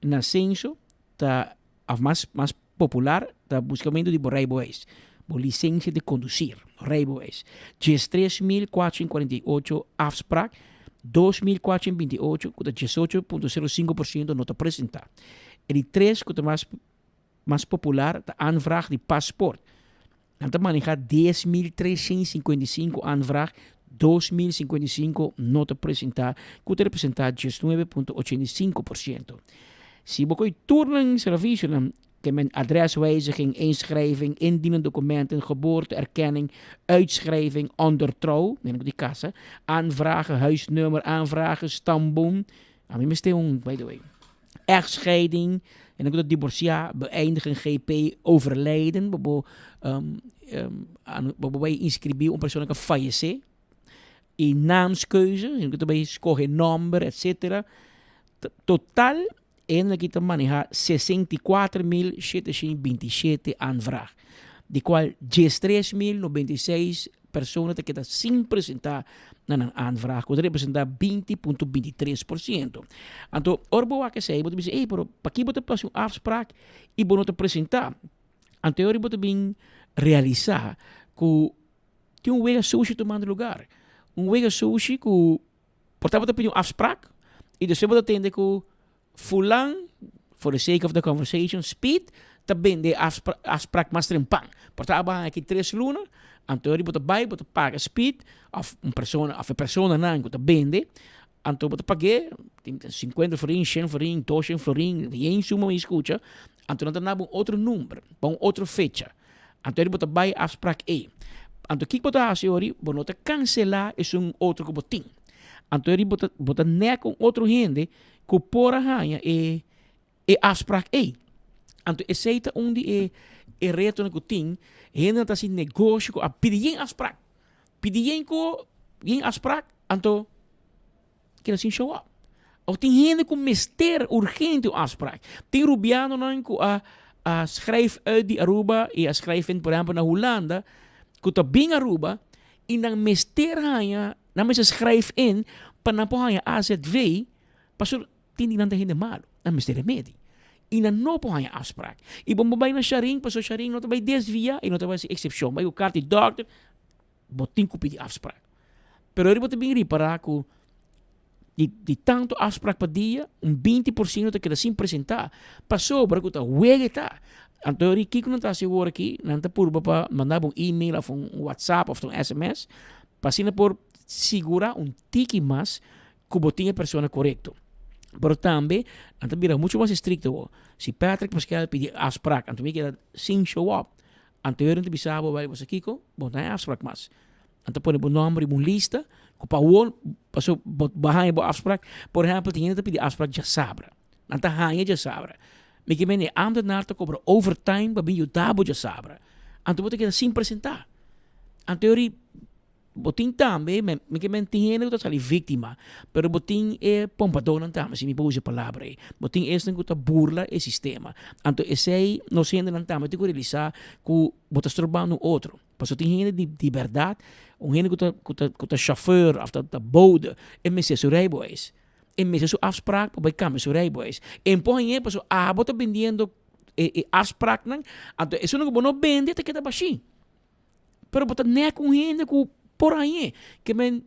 na senso ta of mas mas popular ta buscamento di bo rijbewijs, bo licencia di conducir, rijbewijs. 13.448 afspraak, 2.428 cu ta 18.05% no ta presenta. E di tres cu ta mas mas popular ta aanvraag di paspoort. Nan ta maneha 10.355 aanvraag, 2.055 no ta presenta, cu ta representa 19.85%. Si bo coy tur nan servicionan, ke men adreswijziging, inschrijving, indienen documenten, geboorteerkenning, uitschrijving, ondertrouw, men di casa, aanvragen, huisnummer, aanvragen, stamboom, ami mester un, by the way, echtscheiding, en dan ku divorciá, beëindigen GP, overlijden, bo bo um, um, bo bo bai inscribí un persona ku fallecé, i naamskeuze, en ku bai skohe nomber, etc. Total, en aki ta maneha 64.727 aanvraag, di kual 13.096 persona ta keda sin presentá. na nan aanvraag ku ta representá 20.23%. Anto ora bo wak esei bo ta bisa, ey pero paki bo ta hasi un afspraak i bo no ta presentá? Anto e ora bo ta bin realisá ku tin un wega sushi tumando lugar. Un wega sushi ku por ta bo ta pidi un afspraak i despues bo ta tende ku Fulan, for the sake of the conversation, Speed ta bende e afspraak mas trempan. Por ta aba aki tres luna, anto ori bo ta bai, bo ta paga Speed, of un persona, of e personanan ku ta bende, anto bo ta pag'é, tin sinkuenta florin, shen florin, doshen florin, yen suma mi skucha, anto nan ta naba un otro number, pa un otro fecha. Anto ori bo ta bai afspraak ei. Anto kiko bo ta hasi ori? Bo no ta kanselá esun otro ku bo tin. Anto ori bo ta bo ta nèk un otro hende ku por a haña e e afspraak ei. Anto esei ta un di e e retonan ku tin. Hendenan ta hasi negoshi ku a pidi yen afspraak. Pidi yen ku yen afspraak anto keda sin show up. Of tin hende ku mester urgente un afspraak. Tin rubianonan ku a a schrijf uit di Aruba i a schrijf in por ehempel na Hulanda ku ta bin Aruba i nan mester haña Nan mester schrijf in pa nan por haña azv, pasobra tin di nan ta hende malu, nan mester remedi. I nan no por haña afspraak. I bo por bai na Sharin, pasobra Sharin no ta bai desvia i no ta bai hasi eksepshon. Bai ku karta di dòkter, bo tin ku pidi afspraak. Pero ora bo ta bin ripará ku di di tantu afspraak pa dia, un 20 por siento ta keda sin presentá, pasobra ku ta wega e ta. Anto ora kiko nan ta hasi awor aki? Nan ta purba pa manda bo un email òf un whatsapp òf un sms Pa asina por sigurá un tiki mas ku bo tin e persona korekto. Pero tambe nan ta bira muchu mas estrikto awor. Si Patrick Pascal pidi afsprak anto mi keda sin show up, anto nan ta bisa bo, bo sa kiko? Bo no ta haña afsprak mas. Nan ta pone bo nòmber riba un lista ku pa awor paso bo bo haña bo afsprak. Por ehèmpel tin hende ta pidi afsprak djasabra. Nan ta haña djasabra. Mi ke mende e ámtenar ta kobra overtime pa bin yuda bo djasabra. Anto bo ta keda sin presentá. Anto yori bo tin tambe, mi ke men tin hende ku ta sali víktima, pero bo tin e pompadónan tambe, si mi por usa e palabra ei. Bo tin esnan ku ta burla e sistema. Anto esei nos hendenan tambe tin ku realisá ku bo ta strobando un otro. Pasobra tin hende di di bèrdat, un hende ku ta ku ta ku ta shofèr òf ta ta bode, e mester su rijbewijs. E mester su afspraak pa bai kambia su rijbewijs. E por hañ'é pasobra abo ta bendiendo e e afspraaknan, anto esun ku bo no bende ta keda bashí. Pero bo ta nek un hende ku por hañ'é. Ke men,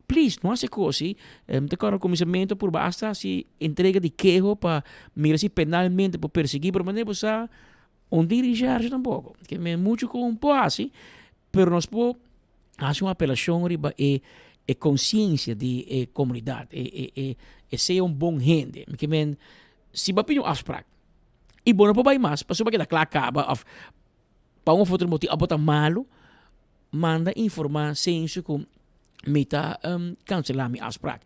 please, no hasi kos si. Mi ta kòrda kuminsamentu purba asta hasi entrega di keho pa mira si penalmente por persiguí, pero manera bo sa un tin recherche tampoko. Ke men muchu ku un por hasi, pero nos por hasi un apelashon riba e e konsiensia di e komunidat, e e e e sea un bon hende. Ke men, si bo a pidi un afsprak i bo no por bai mas pasobra bo a keda kla kaba òf pa un of otro motibu abo ta malu, manda informá Censo ku mi ta kanselá mi afsprak.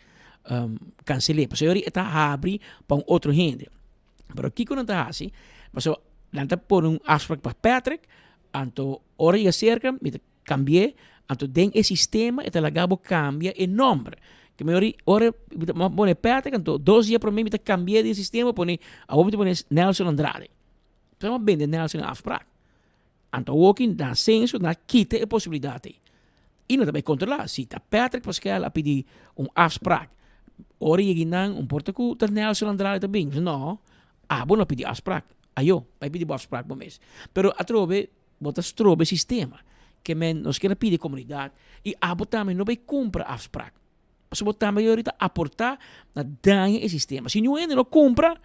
Kansel'é pasobra e ta habri pa un otro hende. Pero kiko nan ta hasi? Pasobra nan ta pone un afsprak pa Patrick, anto ora yega serka mi ta kambi'é, anto den e sistema e ta laga bo kambia e nòmber. Ke mi ora ora mi ta pone Patrick anto dos dia promé mi ta kambi'é den e sistema pone awor mi ta pone Nelson Andrade. Entonces nan a bende Nelson e afsprak. Anto awoki na censo nan a kita e posibilidad ei. I nan ta bai controla si ta Patrick Pascal a pidi un afsprak. Ora yegi nan un por ta cu ta Nelson Andrade ta bin. No, abo no a pidi afsprak. Ayo, bai pidi bo afsprak bo mes. Pero atrobe bo ta stroba e sistema. Ke men nos kier a pidi e comunidad i abo tambe no bai cumpra afsprak. Pasobra bo tambe ahorita aporta na daña e sistema. Si niun hende no cumpra,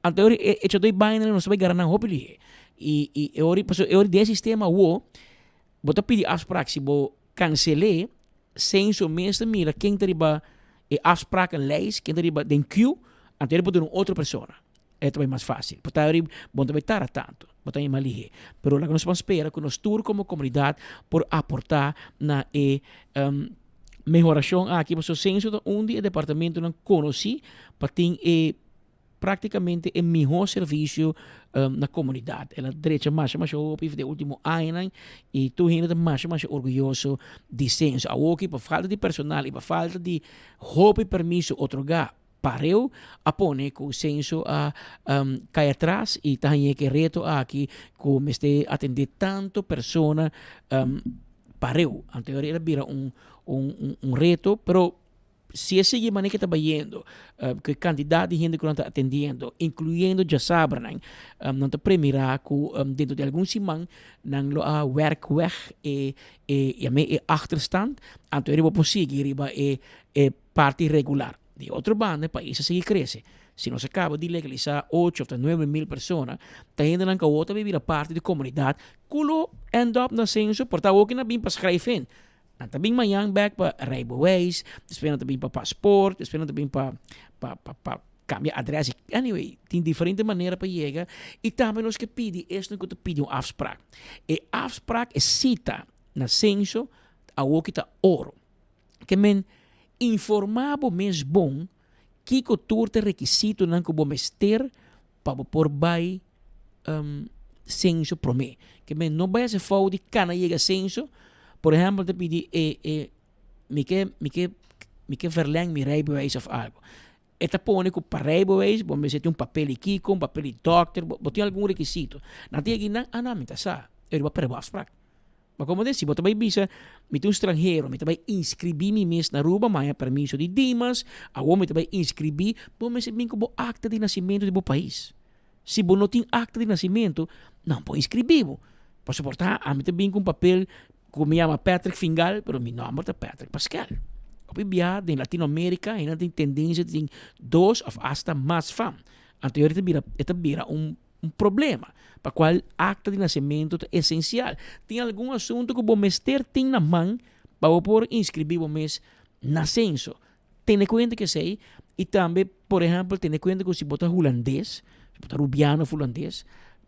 anto e e echador e baina nos ta bai gara nan hopi lihe. I i e ora pasobra e ora den e sistema awo, bo ta pidi afsprak si bo cancel'é, Censo mes ta mira ken ta riba e afsprakenlijst, ken ta riba den queue, anto e por duna un otro persona. E ta bai mas fácil. Por ta ori bo no ta bai tarda tanto, bo ta bai mas lihe. Pero laga nos ban spera ku nos tur komo komunidat por aportá na e mehorashon aki pasobra Censo ta un di e departamentonan konosí pa tin e práktikamente e mihó servisio na komunidat. El a drecha masha masha hopi den último añanan i tur hende ta masha masha orguyoso di Censo. Awoki pa falta di personal i pa falta di hopi permiso otorgá pareu a pone ku Censo a kai atras i ta haña e reto aki ku mester atendé tantu persona pareu. Anto el a bira un. un un un reto, pero si e sigui manera ke ta bayendo, ku e kantidat di hende ku nan ta atendiendo, inkluyendo djasabranan, nan ta premirá ku dentro di algun siman nan lo a wèrk wèg e e yam'é e achterstand, anto e bo por sigui riba e e parti regular. Di otro banda e pais a sigui krese. Si nos a kaba di legalisá ocho òf ta 9000 persona, ta hendenan ku awor ta bira parti di komunidat ku lo end up na senso por ta awor ku nan a bin pa skrijf in. Nan ta bin mañan bek pa rijbewijs, despues nan ta bin pa paspoort, despues nan ta bin pa pa pa pa kambia adres. Anyway, tin diferente manera pa yega i tambe nos ke pidi esnan ku ta pidi un afsprak. E afsprak, e sita na senso awoki ta oro. Ke men informá bo mes bon kiko tur ta rekisitonan ku bo mester pa bo por bai senso promé. Ke men no bai hasi fout di kana yega senso. Por ehèmpel ta pidi e e mi ke mi ke mi ke verleng mi rijbewijs òf algu. E ta pone ku pa rijbewijs bo mester tin un papel di kiko, un papel di dòkter, bo tin algun rekisito. Nan ta yega nan, ah no mi ta sa, e riba pere bo afsprak. Ma komo den si bo ta bai bisa, mi ta un stranhero, mi ta bai inskribí mi mes na Aruba, mi a haña permiso di Dimas, awor mi ta bai inskribí, bo mester bin ku bo akta di nasimentu di bo pais. Si bo no tin akta di nasimentu, nan por inskribí bo. Pasobra por ta, ami ta bin ku un papel ku mi yama Patrick Fingal, pero mi nòmber ta Patrick Pascal. Hopi biaha den Latinoamérika hende tin tendensia di tin dos òf asta mas fam. Anto e ta bira, e ta bira un Un problema pa cual acta di nacemento ta esencial. Tin algun asunto cu bo mester tin na man pa bo por inscribi bo mes na censo. Tene cuenta cu esey y tambe, por ehempel, tene cuenta cu si bo ta hulandes, si bo ta rubiano of hulandes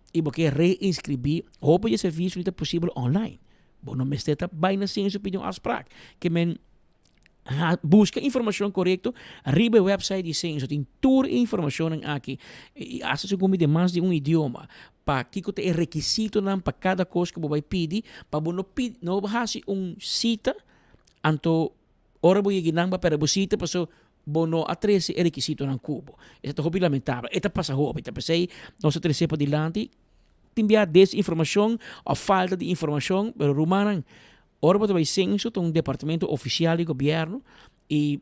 y bo ke reinscribi, hopi di e servicio ta posibel online. Bo no mester ta bay na censo pidi un afspraak. Ke men Buska informashon korekto riba e wèpsait di Censo. Tin tur e informashonnan aki i asta segun mi den mas di un idioma pa kiko ta e rekisitonan pa kada kos ku bo bai pidi pa bo no pidi no hasi un sita anto ora bo yega nan bo a pèrdè bo sita paso bo no a trese e rekisitonan ku bo. Esei ta hopi lamentabel. E ta pasa hopi. Ta p'esei nos a trese padilanti tin bia desinformashon òf falta di informashon pero rumannan Ora bo ta bai censo ta un departamento oficial di gobierno y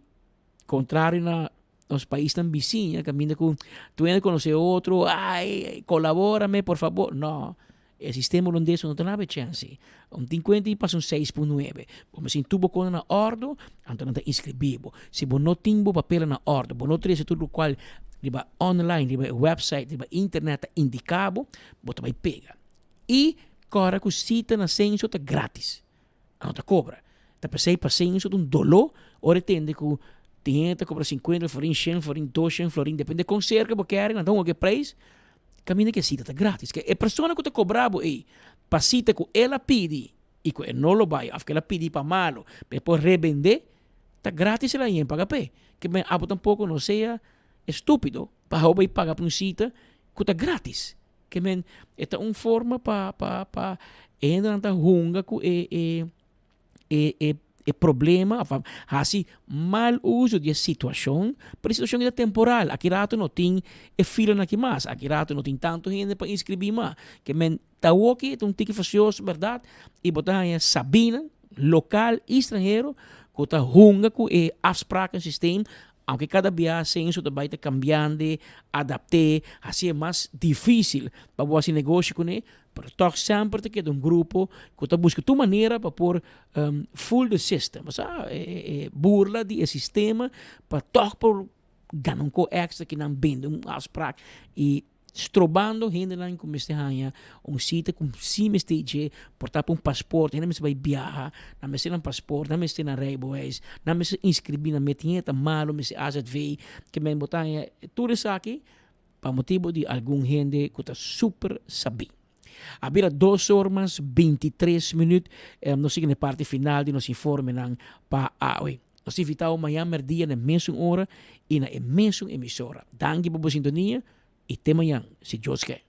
contrario na nos paisnan bisiña caminda cu tur hende conoce otro, ay colaborame por favor, no, e sistema holandes no ta naba e chance. Un tin cuenta y pasa un seis pun nuebe, bo mester tin tur bo cosa na ordo, anto nan ta inscribi bo. Si bo no tin bo papelnan na ordo, bo no trece tur locual riba online, riba e website, riba internet ta indica bo, bo ta bai pega. I kòrda ku sita na senso ta grátis. A no ta kobra. Ta p'esei pa senso ta un doló ora e tende ku tin hende ta kobra sinkuenta florin, shen florin, doshen florin, depende kon serka bo kere, nan ta hunga ku e preis. Kaminda ku e sita ta grátis. Ke e persona ku ta kobra bo ei pa sita ku el a pidi i ku e no lo bai òf ku el a pidi pa malu pa e por rebendé, ta grátis el a yen paga p'e. Ke men abo tampoko no sea estúpido pa hou bai paga pa un sita ku ta grátis. Ke men e ta un forma pa pa pa e hendenan ta hunga ku e e e e e problema of hasi mal uso di e situashon, pero e situashon ta temporal, aki rato no tin e filanan aki mas, aki rato no tin tantu hende pa inskribí mas. Ke men ta awoki ta un tiki fasioso bèrdat i bo ta haña sabinan lokal i stranhero ku ta hunga ku e afsprakensysteem Aunke kada bia censo ta bai ta cambiande, adapte, hacié mas dificil pa bo haci negoshi cune, pero toch semper ta keda un grupo cu ta busca tur manera pa por fool the system, osea burla di e sistema pa toch por gana un co extra ki nan bende un afspraak y Strobando hendenan ku mester haña un sita ku si mester dje por ta pa un pasport, hende mester bai biaha, nan mester nan pasport, nan mester nan rijbewijs, nan mester inskribí, nan mester hende ta malu, mester azv, ke men bo ta haña tur esaki pa motibu di algun hende ku ta super sabí. A bira dos or mas bintitres minüt, nos sigui na e parti final di nos informenan pa awe. Nos ta invitá bo mañan mèrdia na e mesun ora i na e mesun emisora. Danki pa bo sintonia i te mañan, si Dios ke.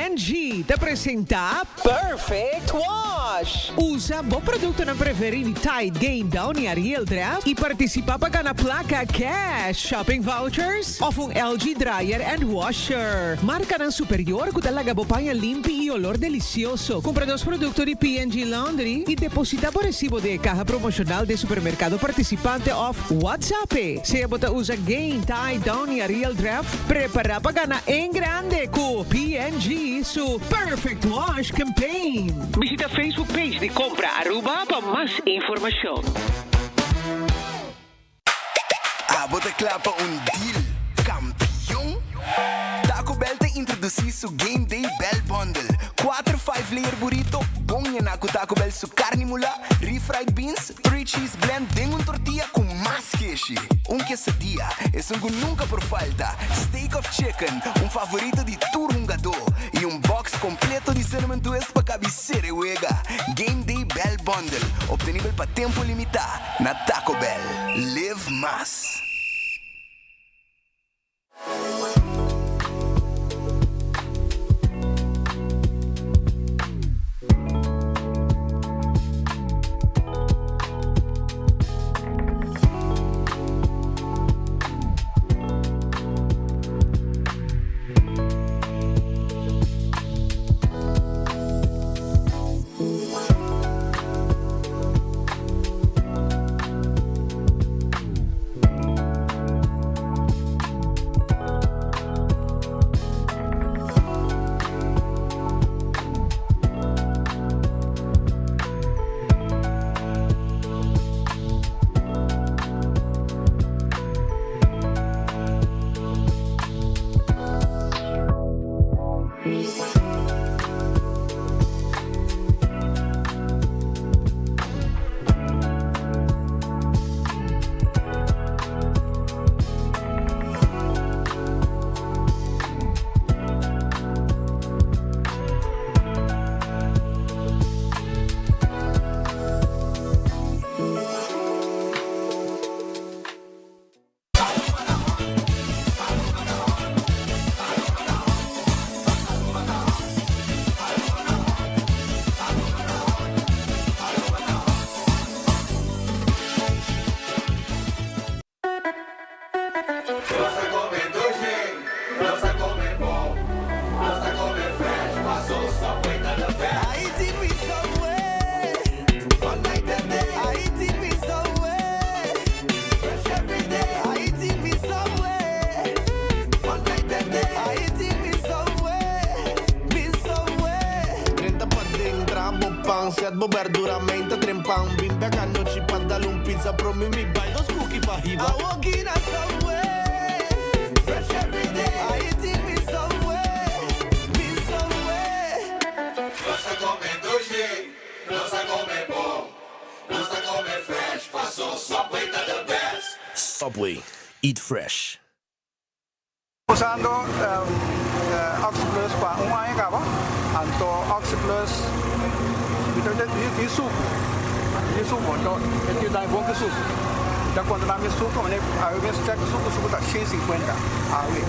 P&G ta presenta Perfect Wash! Usa bo productonan preferi di Tide, Gain, Downy, Ariel, Dreft y participa pa gana placa cash, shopping vouchers of un LG dryer and washer. Marcanan superior cu ta laga bo paña limpi y olor delicioso. Cumpra dos producto di P&G Laundry y deposita bo recibo den e caha promocional den supermercado participante of WhatsApp e. Sea bo ta usa Gain, Tide, Downy, Ariel, Dreft, Prepara pa gana en grande cu P&G su Perfect Wash Campaign. Bishita Facebook page di Compra Aruba pa mas informacion. Abo ta kla pa un deal kampion? Taco Bell ta introdusí su Game Day Bell Bundle, kuater five layer burrito bon yená ku Taco Bell su karni mulá, refried beans, Three cheese blend den un tortilla cu mas keshi. Un quesadilla, esun cu nunca por falta, steak of chicken, un favorito di tur hungadó, y un box completo di cinnamon twist pa cabi cere wega. Game Day Bell Bundle, obtenibel pa tempo limita na Taco Bell. Live mas! Nos ta come dushi, nos ta come bon, nos ta come fresh, paso Subway ta the best. I eat with Subway, all night and day. I eat with Subway, fresh every day. I eat with Subway, all night and day. I eat with Subway, with Subway. Drenta paden, traha bo pan, set bo berdura, meinta trempan. Bin bek anochi pa dal un pizza, promi mi bai dos cookie pa hiba. I walk in a Subway, fresh every day. I eat with Subway, with Subway. Nos ta come dushi, nos ta come bon, nos ta come fresh, paso Subway ta the best. Subway, eat fresh. Usando Oxi Plus pa un aña caba, anto Oxi Plus mi ta tin sucu, tin sucu, anto e tin dai bon cu sucu. Mi ta controla mi sucu, mane awe mes check sucu, sucu ta shen sinkuenta awe,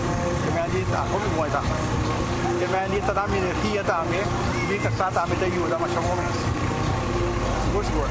te mende di ta hopi bon e ta. Te mende ta da mi energia tambe, mi casa tambe ta yuda masha bon mes, sigur sigur.